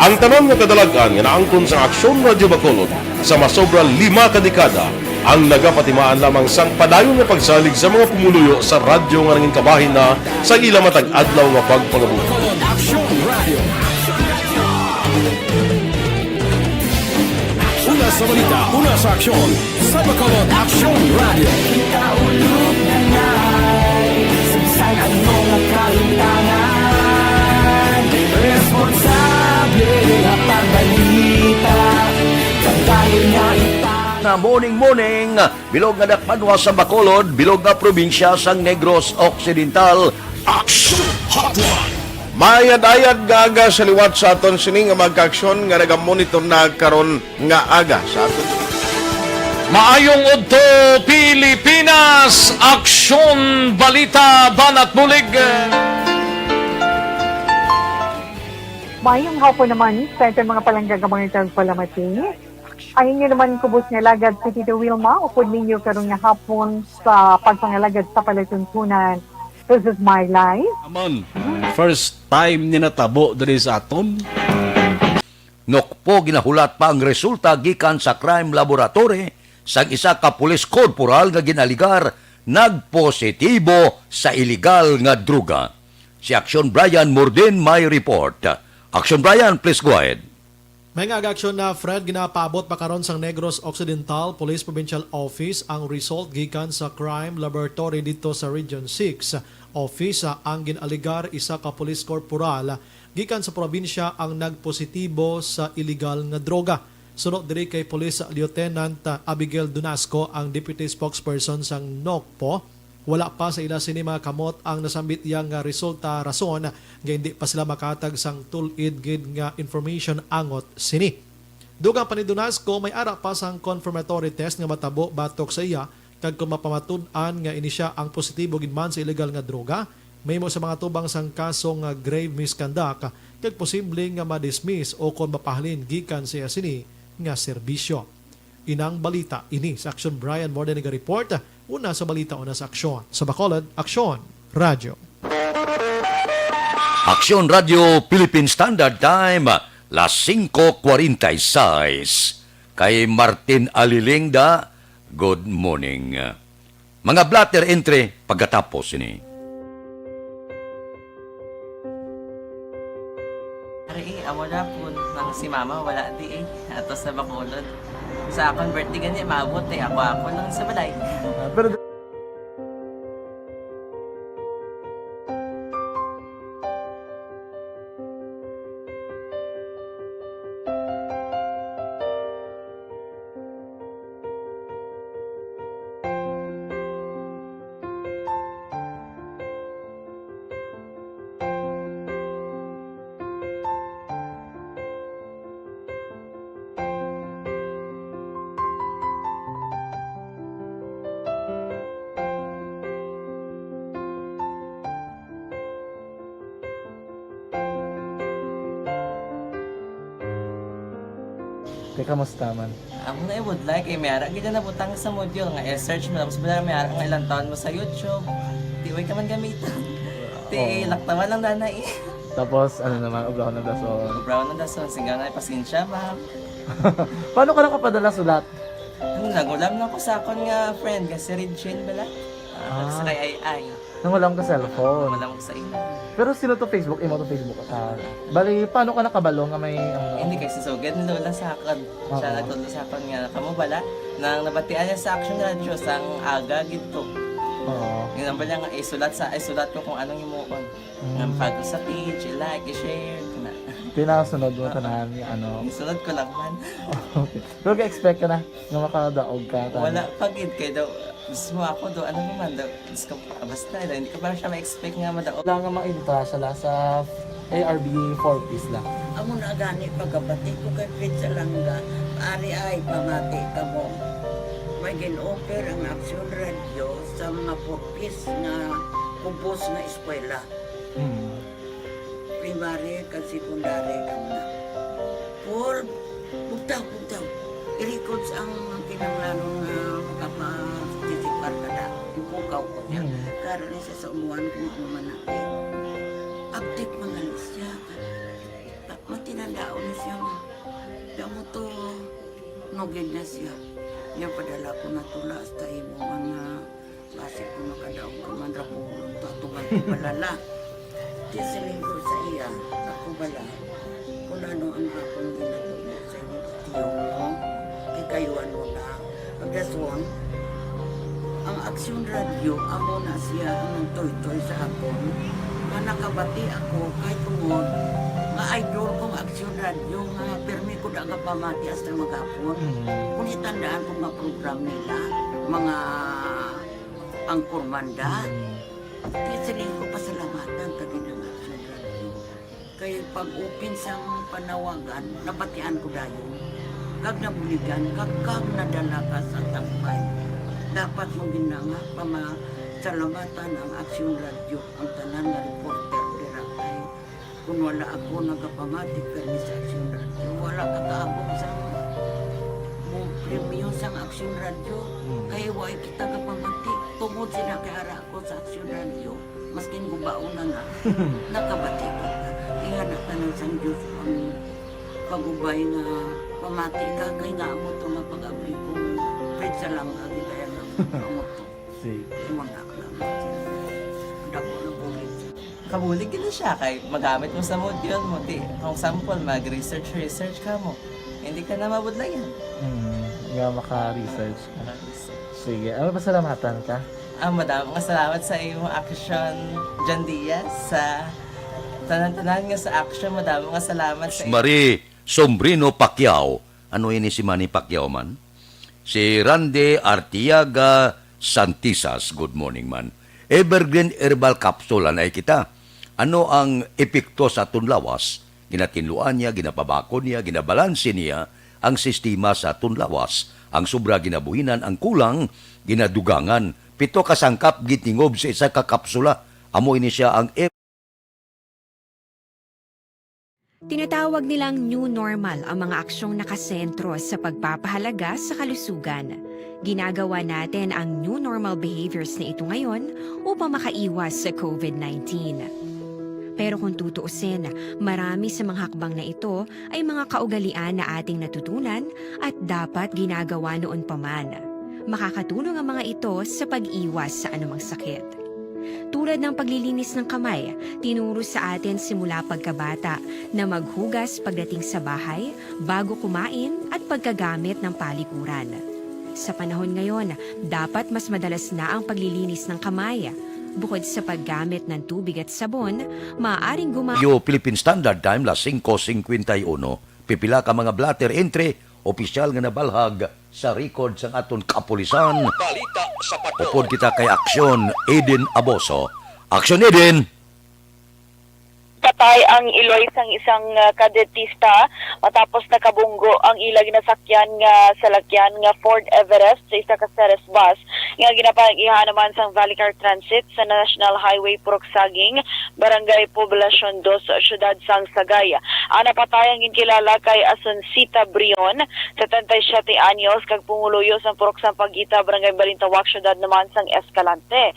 Ang tanan nga kadalag-an nga naangkon sa Aksyon Radyo Bacolod sa masobra lima ka dekada ang nagapatimaan lamang sang padayon nga pagsalig sa mga pumuluyo sa radyo nga nangin kabahin na sa ila matag adlaw nga pagpangabuhi. Aksyon Radyo. Una sa balita, una sa aksyon, sa Bacolod Aksyon Radyo. Kita ulog na ngay, sa bisan ano nga kalimtangan, responsable nga pagbalita, kag dayon nga ita- Na morning, morning, bilog nga dakpanwa sa Bacolod, bilog nga probinsya sang Negros Occidental. Action Hotline. Mayad-ayad nga aga sa liwat sa aton sini nga mga kaaksyon nga nagamonitor na karon nga aga sa aton. Maayong udto, Pilipinas! Aksyon, balita, banat bulig. Maayong hapon naman sa aton mga palangga nga mga tagpalamati. Ang inyo naman kubos nga alagad si Tito Wilma, upod ninyo karon nga hapon sa pagpangalagad sa palatuntunan. This is my life. Amon, first time ni natabo diri sa aton. Nokpo, ginahulat pa ang resulta gikan sa crime laboratory sang isa ka police corporal nga ginaligar nagpositibo sa iligal nga droga. Si Aksyon Brian Mordin may report. Aksyon Brian, please go ahead. May nga aga aksyon na, Fred, ginapaabot pa karon sang Negros Occidental Police Provincial Office ang result gikan sa crime laboratory dito sa Region six Office, ah, ang gin-alegar isa ka police corporal gikan sa probinsya ang nagpositibo sa iligal nga droga. Suno diri kay Police Lieutenant, ah, Abigail Dunasco, ang deputy spokesperson sang nokpo, wala pa sa ila sini mga kamot ang nasambit iya nga resulta, rason nga indi pa sila makatag sang tul-id gid nga information angot sini. Dugang pa ni Dunasco, may ara pa sang confirmatory test nga matabo batok sa iya, kag kon mapamatud-an nga ini sia ang positibo gid man sa iligal nga droga, mahimo sa mga tubang sang kaso nga grave misconduct kag posible nga ma-dismiss o kon mapahalin gikan sa iya sini nga serbisyo. Inang balita ini sa Aksyon Brian Morden naga-report. Una sa balita, una sa aksyon. Sa Bacolod, Aksyon Radyo. Aksyon Radyo Philippine Standard Time, las singko kwarenta y seis. Kay Martin Alilingda, good morning. Mga blotter entry pagkatapos sini. Ari, eh, amo na po nang si mama wala di eh. Ato sa Bacolod. Sa akon birthday gani, maabot eh. Ako-ako lang sa balay. Ah, pero Te, kamusta man? Amo na ibudlay kay may ara gid na butang sa module nga i-search mo, tapos wala may ara nga ilang taon mo sa YouTube. Di way ka man gamiton. Ti Oo. Laktawan lang dana eh. Tapos, ano naman, ubraw na dason. Ubraw na dason, sigaw na, "Pasensya, ma'am." Paano ka nakapadala sulat? Ano, nagulam na ko sa akon nga friend, nga si Regine bala. Ah, Ah. Sa kay Ay Ay. Nang wala ka cellphone. Wala ko sa imo. Pero sino to Facebook? Imo to Facebook? Ah, bali, paano ka nakabalo nga may, ano? Hindi, kay si Sugad ni Lola sa akon. Siya Oo. Nagtudlo sa akon nga, "Kamo bala?" Nang nabatian niya sa Action Radio, sang aga gid to. Oo. Yung number niya nga, isulat sa, isulat ko kung anong imuon. Mm. Nga makadto sa page, i-like, i-share, na. Pinasunod mo Ah. tanan, yung ano. Isunod ko lang man. Okay. Pero ka-expect ka na nga makadaog ka, tanan? Wala pa gid, kay daw, mismo ako do, ano naman daw, Diyos ko, ah, basta, hindi ko pa siya ma-expect nga madaog. Wala nga mainta siya la sa A R B four Ps la. Amo na gani pagkabati ko kay Fred Salanga, ari ay pamati kamo. May gin-offer ang Action Radio sa mga four Ps nga kubos nga eskwela. Mm. Primary kag secondary kamo na. Paul, bugtaw, bugtaw. I-records ang kinahanglanon nga makaparticipar ka na. Ipukaw ko niya. Mm. Karon ni sa, sa umuan kung ano man na. Update man gali siya. Ah, matinandaon na siya nga. Kaya mo to, nugid na siya. Niya padala ko na tula hasta imo nga Basi kung makadaog ka man ra, buhulon to, atuman ko balala. Di siling ko sa iya, ako bala, kung ano ang akong ginatudlo sa imong tiyo mo, kay kayuan mo na. Ang dason, ang Aksyon Radyo, amo na siya ang nagtuytoy sa akon, nga nakabati ako kay tungod nga idol kong Aksyon Radyo, nga pirmi ko da nga pamati hasta maghapon. Mm. Kung itandaan ko nga program nila, mga Anchorman da. Mm. Kaya siling ko, pasalamatan ta gid ang Action Radio. Kay pag-open sang panawagan, nabatian ko dayon. Kag nabuligan, kag, kag nadala ka sa tampay. Dapat mo gid na nga pamasalamatan ang Action Radio, ang tanan nga reporter dira kay Kung wala ako nagapamati permi sa Aksyon Radio, wala ka kaabot sa mo premyo sang Aksyon Radio. Mm. Kay wala kita gapamati. Tungod sila kay ara ako sa Aksyon Radio, maskin gubaon na nga, nakabati ko. Ingana tanan sang Diyos ang pag-ubay nga pamati ka, kay nga amo to nga pag-abli ko. Pwede sa lang, agi kaya nga amo to. Sige. Wala lang. Dako na bulig. Kabulig gid na siya kay magamit mo sa module mo. Ti, kung sample, mag-research, research ka mo. Hindi ka na mabudlayan. Mm, nga maka-research ka. Maka-research. Sige, ano, pasalamatan ka? Ah, madamo nga salamat sa imong action, John Diaz, sa tanan-tanan nga sa action. Madamo nga salamat sa Marie Sombrino Pacquiao. Ano ini si Manny Pacquiao man? Si Randy Artiaga Santisas, good morning man. Evergreen Herbal Capsule, anay kita. Ano ang epekto sa aton lawas? Ginatinluan niya, ginapabakod niya, ginabalanse niya ang sistema sa aton lawas. Ang sobra ginabuhinan, ang kulang ginadugangan. Pito ka sangkap gitingob sa isa ka kapsula. Amo ini siya ang Tinatawag nilang new normal ang mga aksyong nakasentro sa pagpapahalaga sa kalusugan. Ginagawa natin ang new normal behaviors na ito ngayon upang makaiwas sa COVID nineteen. Pero kung tutuusin, marami sa mga hakbang na ito ay mga kaugalian na ating natutunan at dapat ginagawa noon pa man. Makakatulong ang mga ito sa pag-iwas sa anumang sakit. Tulad ng paglilinis ng kamay, tinuro sa atin simula pagkabata na maghugas pagdating sa bahay, bago kumain, at pagkagamit ng palikuran. Sa panahon ngayon, dapat mas madalas na ang paglilinis ng kamay. Bukod sa paggamit ng tubig at sabon, maaaring guma- Yo Philippine Standard Time, las singko singkwenta y uno. Pipila ka mga blotter entry, opisyal nga nabalhag sa record sang aton kapulisan. Balita sa Patrol. Upod kita kay Aksyon Eden Aboso. Aksyon Eden! Patay ang iloy sang isang, ah, kadetista matapos nakabunggo ang ila ginasakyan nga salakyan nga Ford Everest sa isa ka Ceres bus nga ginapaiha naman sang Valley Car Transit sa National Highway Purok Saging, Barangay Poblacion Dos, Siyudad sang Sagay. Ang napatay ang ginkilala kay Asuncita Brion, setenta y siete anyos, kag pumuluyo sang Purok Sampaguita, Barangay Balintawak, Siyudad naman sang Escalante.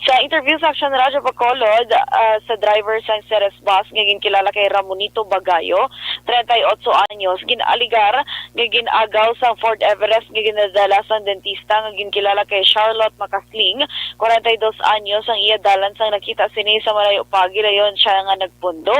Sa interview sa Aksyon Radyo Bacolod, ah, sa driver sang Ceres bus nga ginkilala kay Ramonito Bagayo, treinta y ocho anyos, gin-alegar nga gin-agaw sang Ford Everest nga ginadala sang dentista nga ginkilala kay Charlotte Macasling, kwarenta y dos anyos, ang iya dalan sang nakita sini sa malayo pa, gilayon siya nga nagpundo.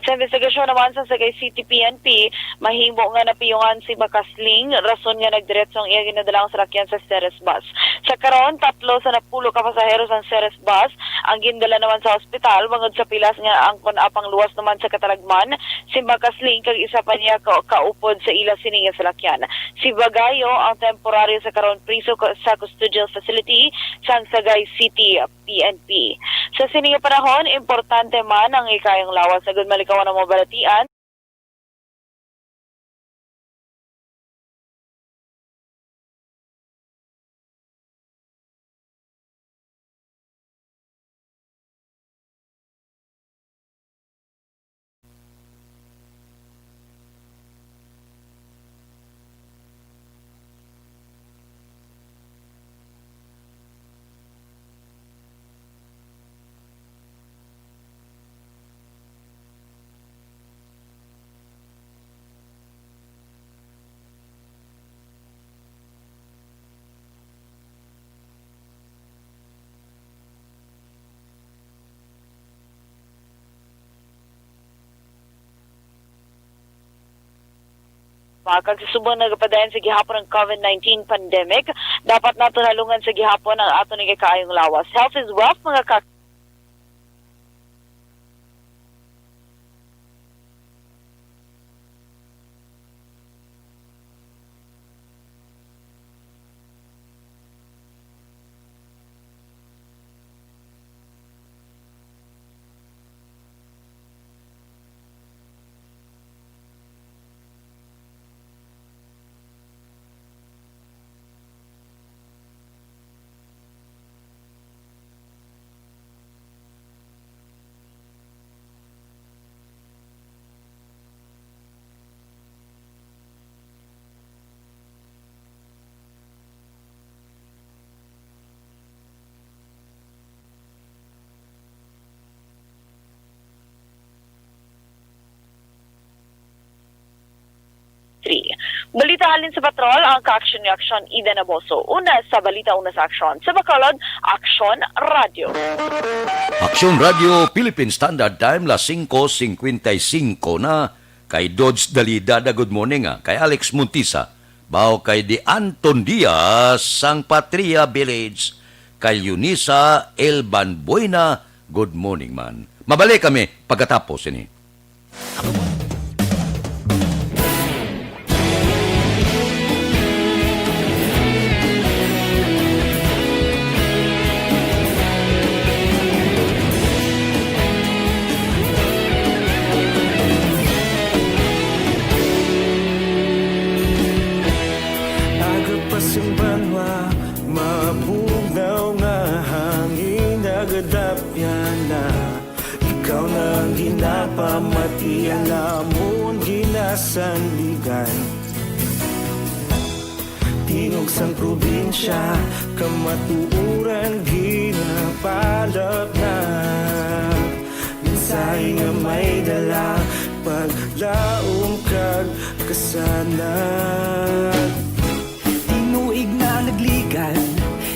Sa investigasyon naman sa Sagay City P N P, mahimo nga napiyungan si Macasling, rason nga nagdiretso ang iya ginadala nga salakyan sa Ceres bus. Sa karon, tatlo sa napulo ka pasahero sang Ceres bus ang gindala naman sa ospital bangod sa pilas nga ang kon-a pangluwas naman sa katalagman si Macasling kag isa pa niya ka kaupod sa ila sini nga salakyan. Si Bagayo ang temporaryo sa karon priso ko-, sa custodial facility sang Sagay City P N P. Sa sini nga panahon, importante man ang ikayong lawas. Agud malikawan ang mga balatian. Kag sa subong nagapadayon sa gihapon ang COVID nineteen pandemic, dapat naton halungan sa gihapon ang aton nagakaayong lawas. Health is wealth, mga ka- Three. Balita halin sa Patrol, ang kaaksyon ni Aksyon Ida Naboso. Una sa balita, una sa aksyon. Sa Bacolod, Aksyon Radyo. Aksyon Radyo, Philippine Standard Time, las singko singkwenta y singko na. Kay Dodge Dalida, da, good morning, ah. Kay Alex Montisa, bao kay Di Anton Diaz, sang Patria Village, kay Eunice Elban Buena, good morning man. Mabalik kami pagkatapos ini. Aga pa sing banwa, mabugnaw nga hangin, nagadapyan na. Ikaw na ang ginapamati, ang amon ginasandigan. Tingog sang probinsya, kamatuoran ginapalapnap. Tayo nga may dala, paglaom kag kasanag. Tinuig na nagligan,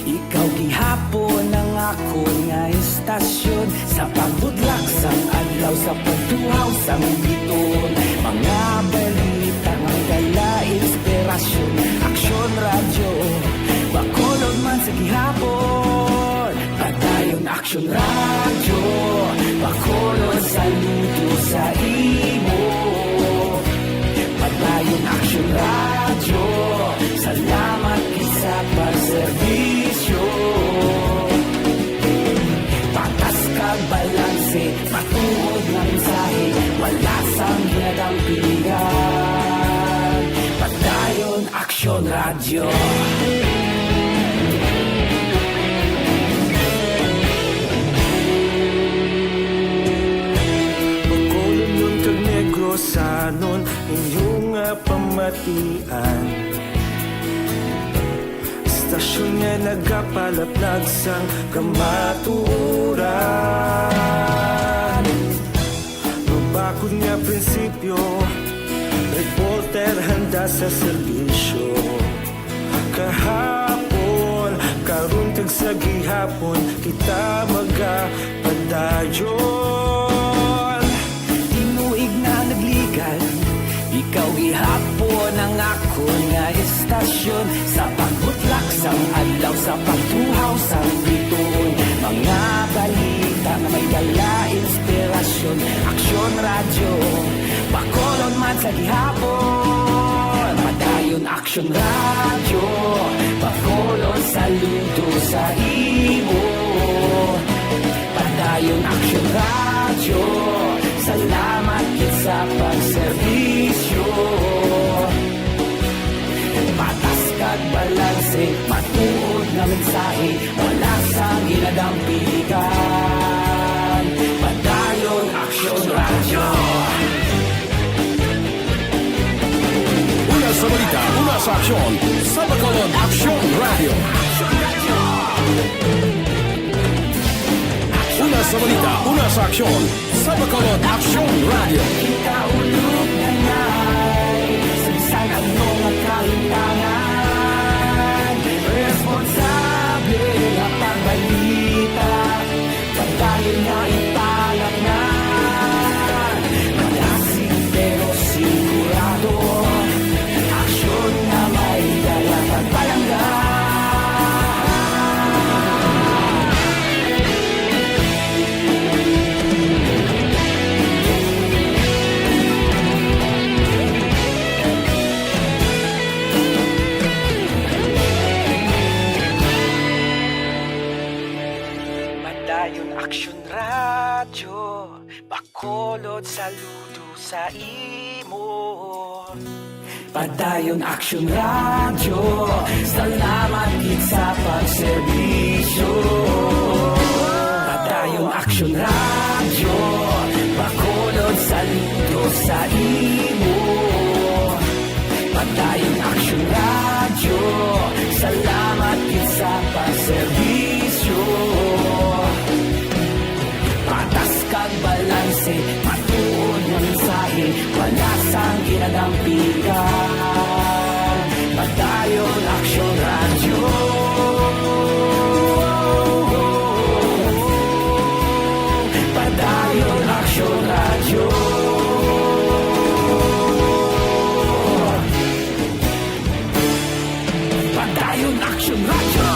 ikaw gihapon ang akon nga istasyon. Sa pagbudlak sang adlaw, sa pagtuhaw sang biton, mga balita nga dala inspirasyon. Aksyon Radyo, Bacolod man sa gihapon. Padayon Aksyon Radyo, Bacolod, saludo sa imo. Padayon Aksyon Radyo, salamat gid sa pagserbisyo. Patas kag balanse, matuod nga mensahe, wala sang ginadampigan. Padayon Aksyon Radyo. Bacolodnon kag Negrosanon, inyo nga pamatian. Istasyon nga nagapalaplag sang kamatuoran. Mabakod nga prinsipyo, reporter handa sa serbisyo. Kahapon, karon kag sa gihapon, kita magapadayon. Tinuig na nagligan, ikaw gihapon ang akon nga istasyon. Sa pagbutlak sang adlaw, sa pagtuhaw sang bituon, mga balita nga may dala inspirasyon. Aksyon Radyo, Bacolod man sa gihapon. Padayon Aksyon Radyo, Bacolod, saludo sa imo. Padayon Aksyon Radyo, salamat gid sa pagserbisyo. Patas kag balanse, matuod nga mensahe, wala sang ginadampigan. Padayon Aksyon Radyo. Una sa balita, una sa aksyon, sa Bacolod Aksyon Radyo. Una sa balita, una sa aksyon, sa Bacolod Aksyon Radyo. Kita ulog na ngay, sa bisan ano nga kalimtangan, responsable nga pagbalita. Padayon nga ipalatnan, malasig pero sigurado. Aksyon nga may dala pagpalangga. Padayon Aksyon Radyo, Bacolod, saludo sa imo. Padayon Aksyon Radyo, salamat gid sa pagserbisyo. Padayon Aksyon Radyo, Bacolod, saludo sa imo. Padayon Aksyon Radyo, salamat gid sa pagserbisyo. Patas kag balanse, matuod nga mensahe, wala sang ginadampigan. Padayon Aksyon Radyo. Padayon Aksyon Radyo. Padayon Aksyon Radyo.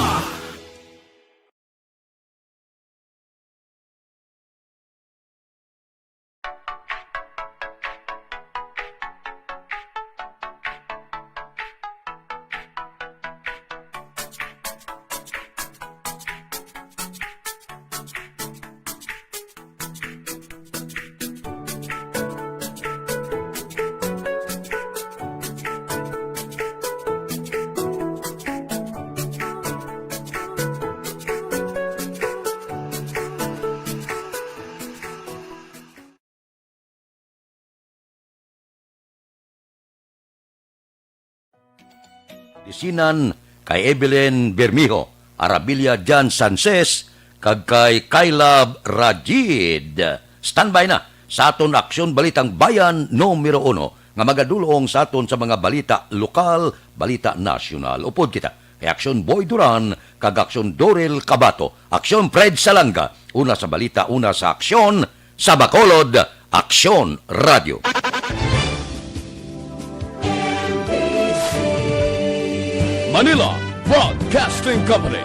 Disinan kay Evelyn Bermejo, Arabilia Jan Sanchez, kag kay Kylab Rajid. Standby na sa aton Aksyon Balitang Bayan numero uno nga magadulong sa aton sa mga balita lokal, balita nasyonal. Upod kita kay Aksyon Boy Duran kag Aksyon Dorel Cabato, Aksyon Fred Salanga, una sa balita, una sa aksyon, sa Bacolod, Aksyon Radio. Manila Broadcasting Company.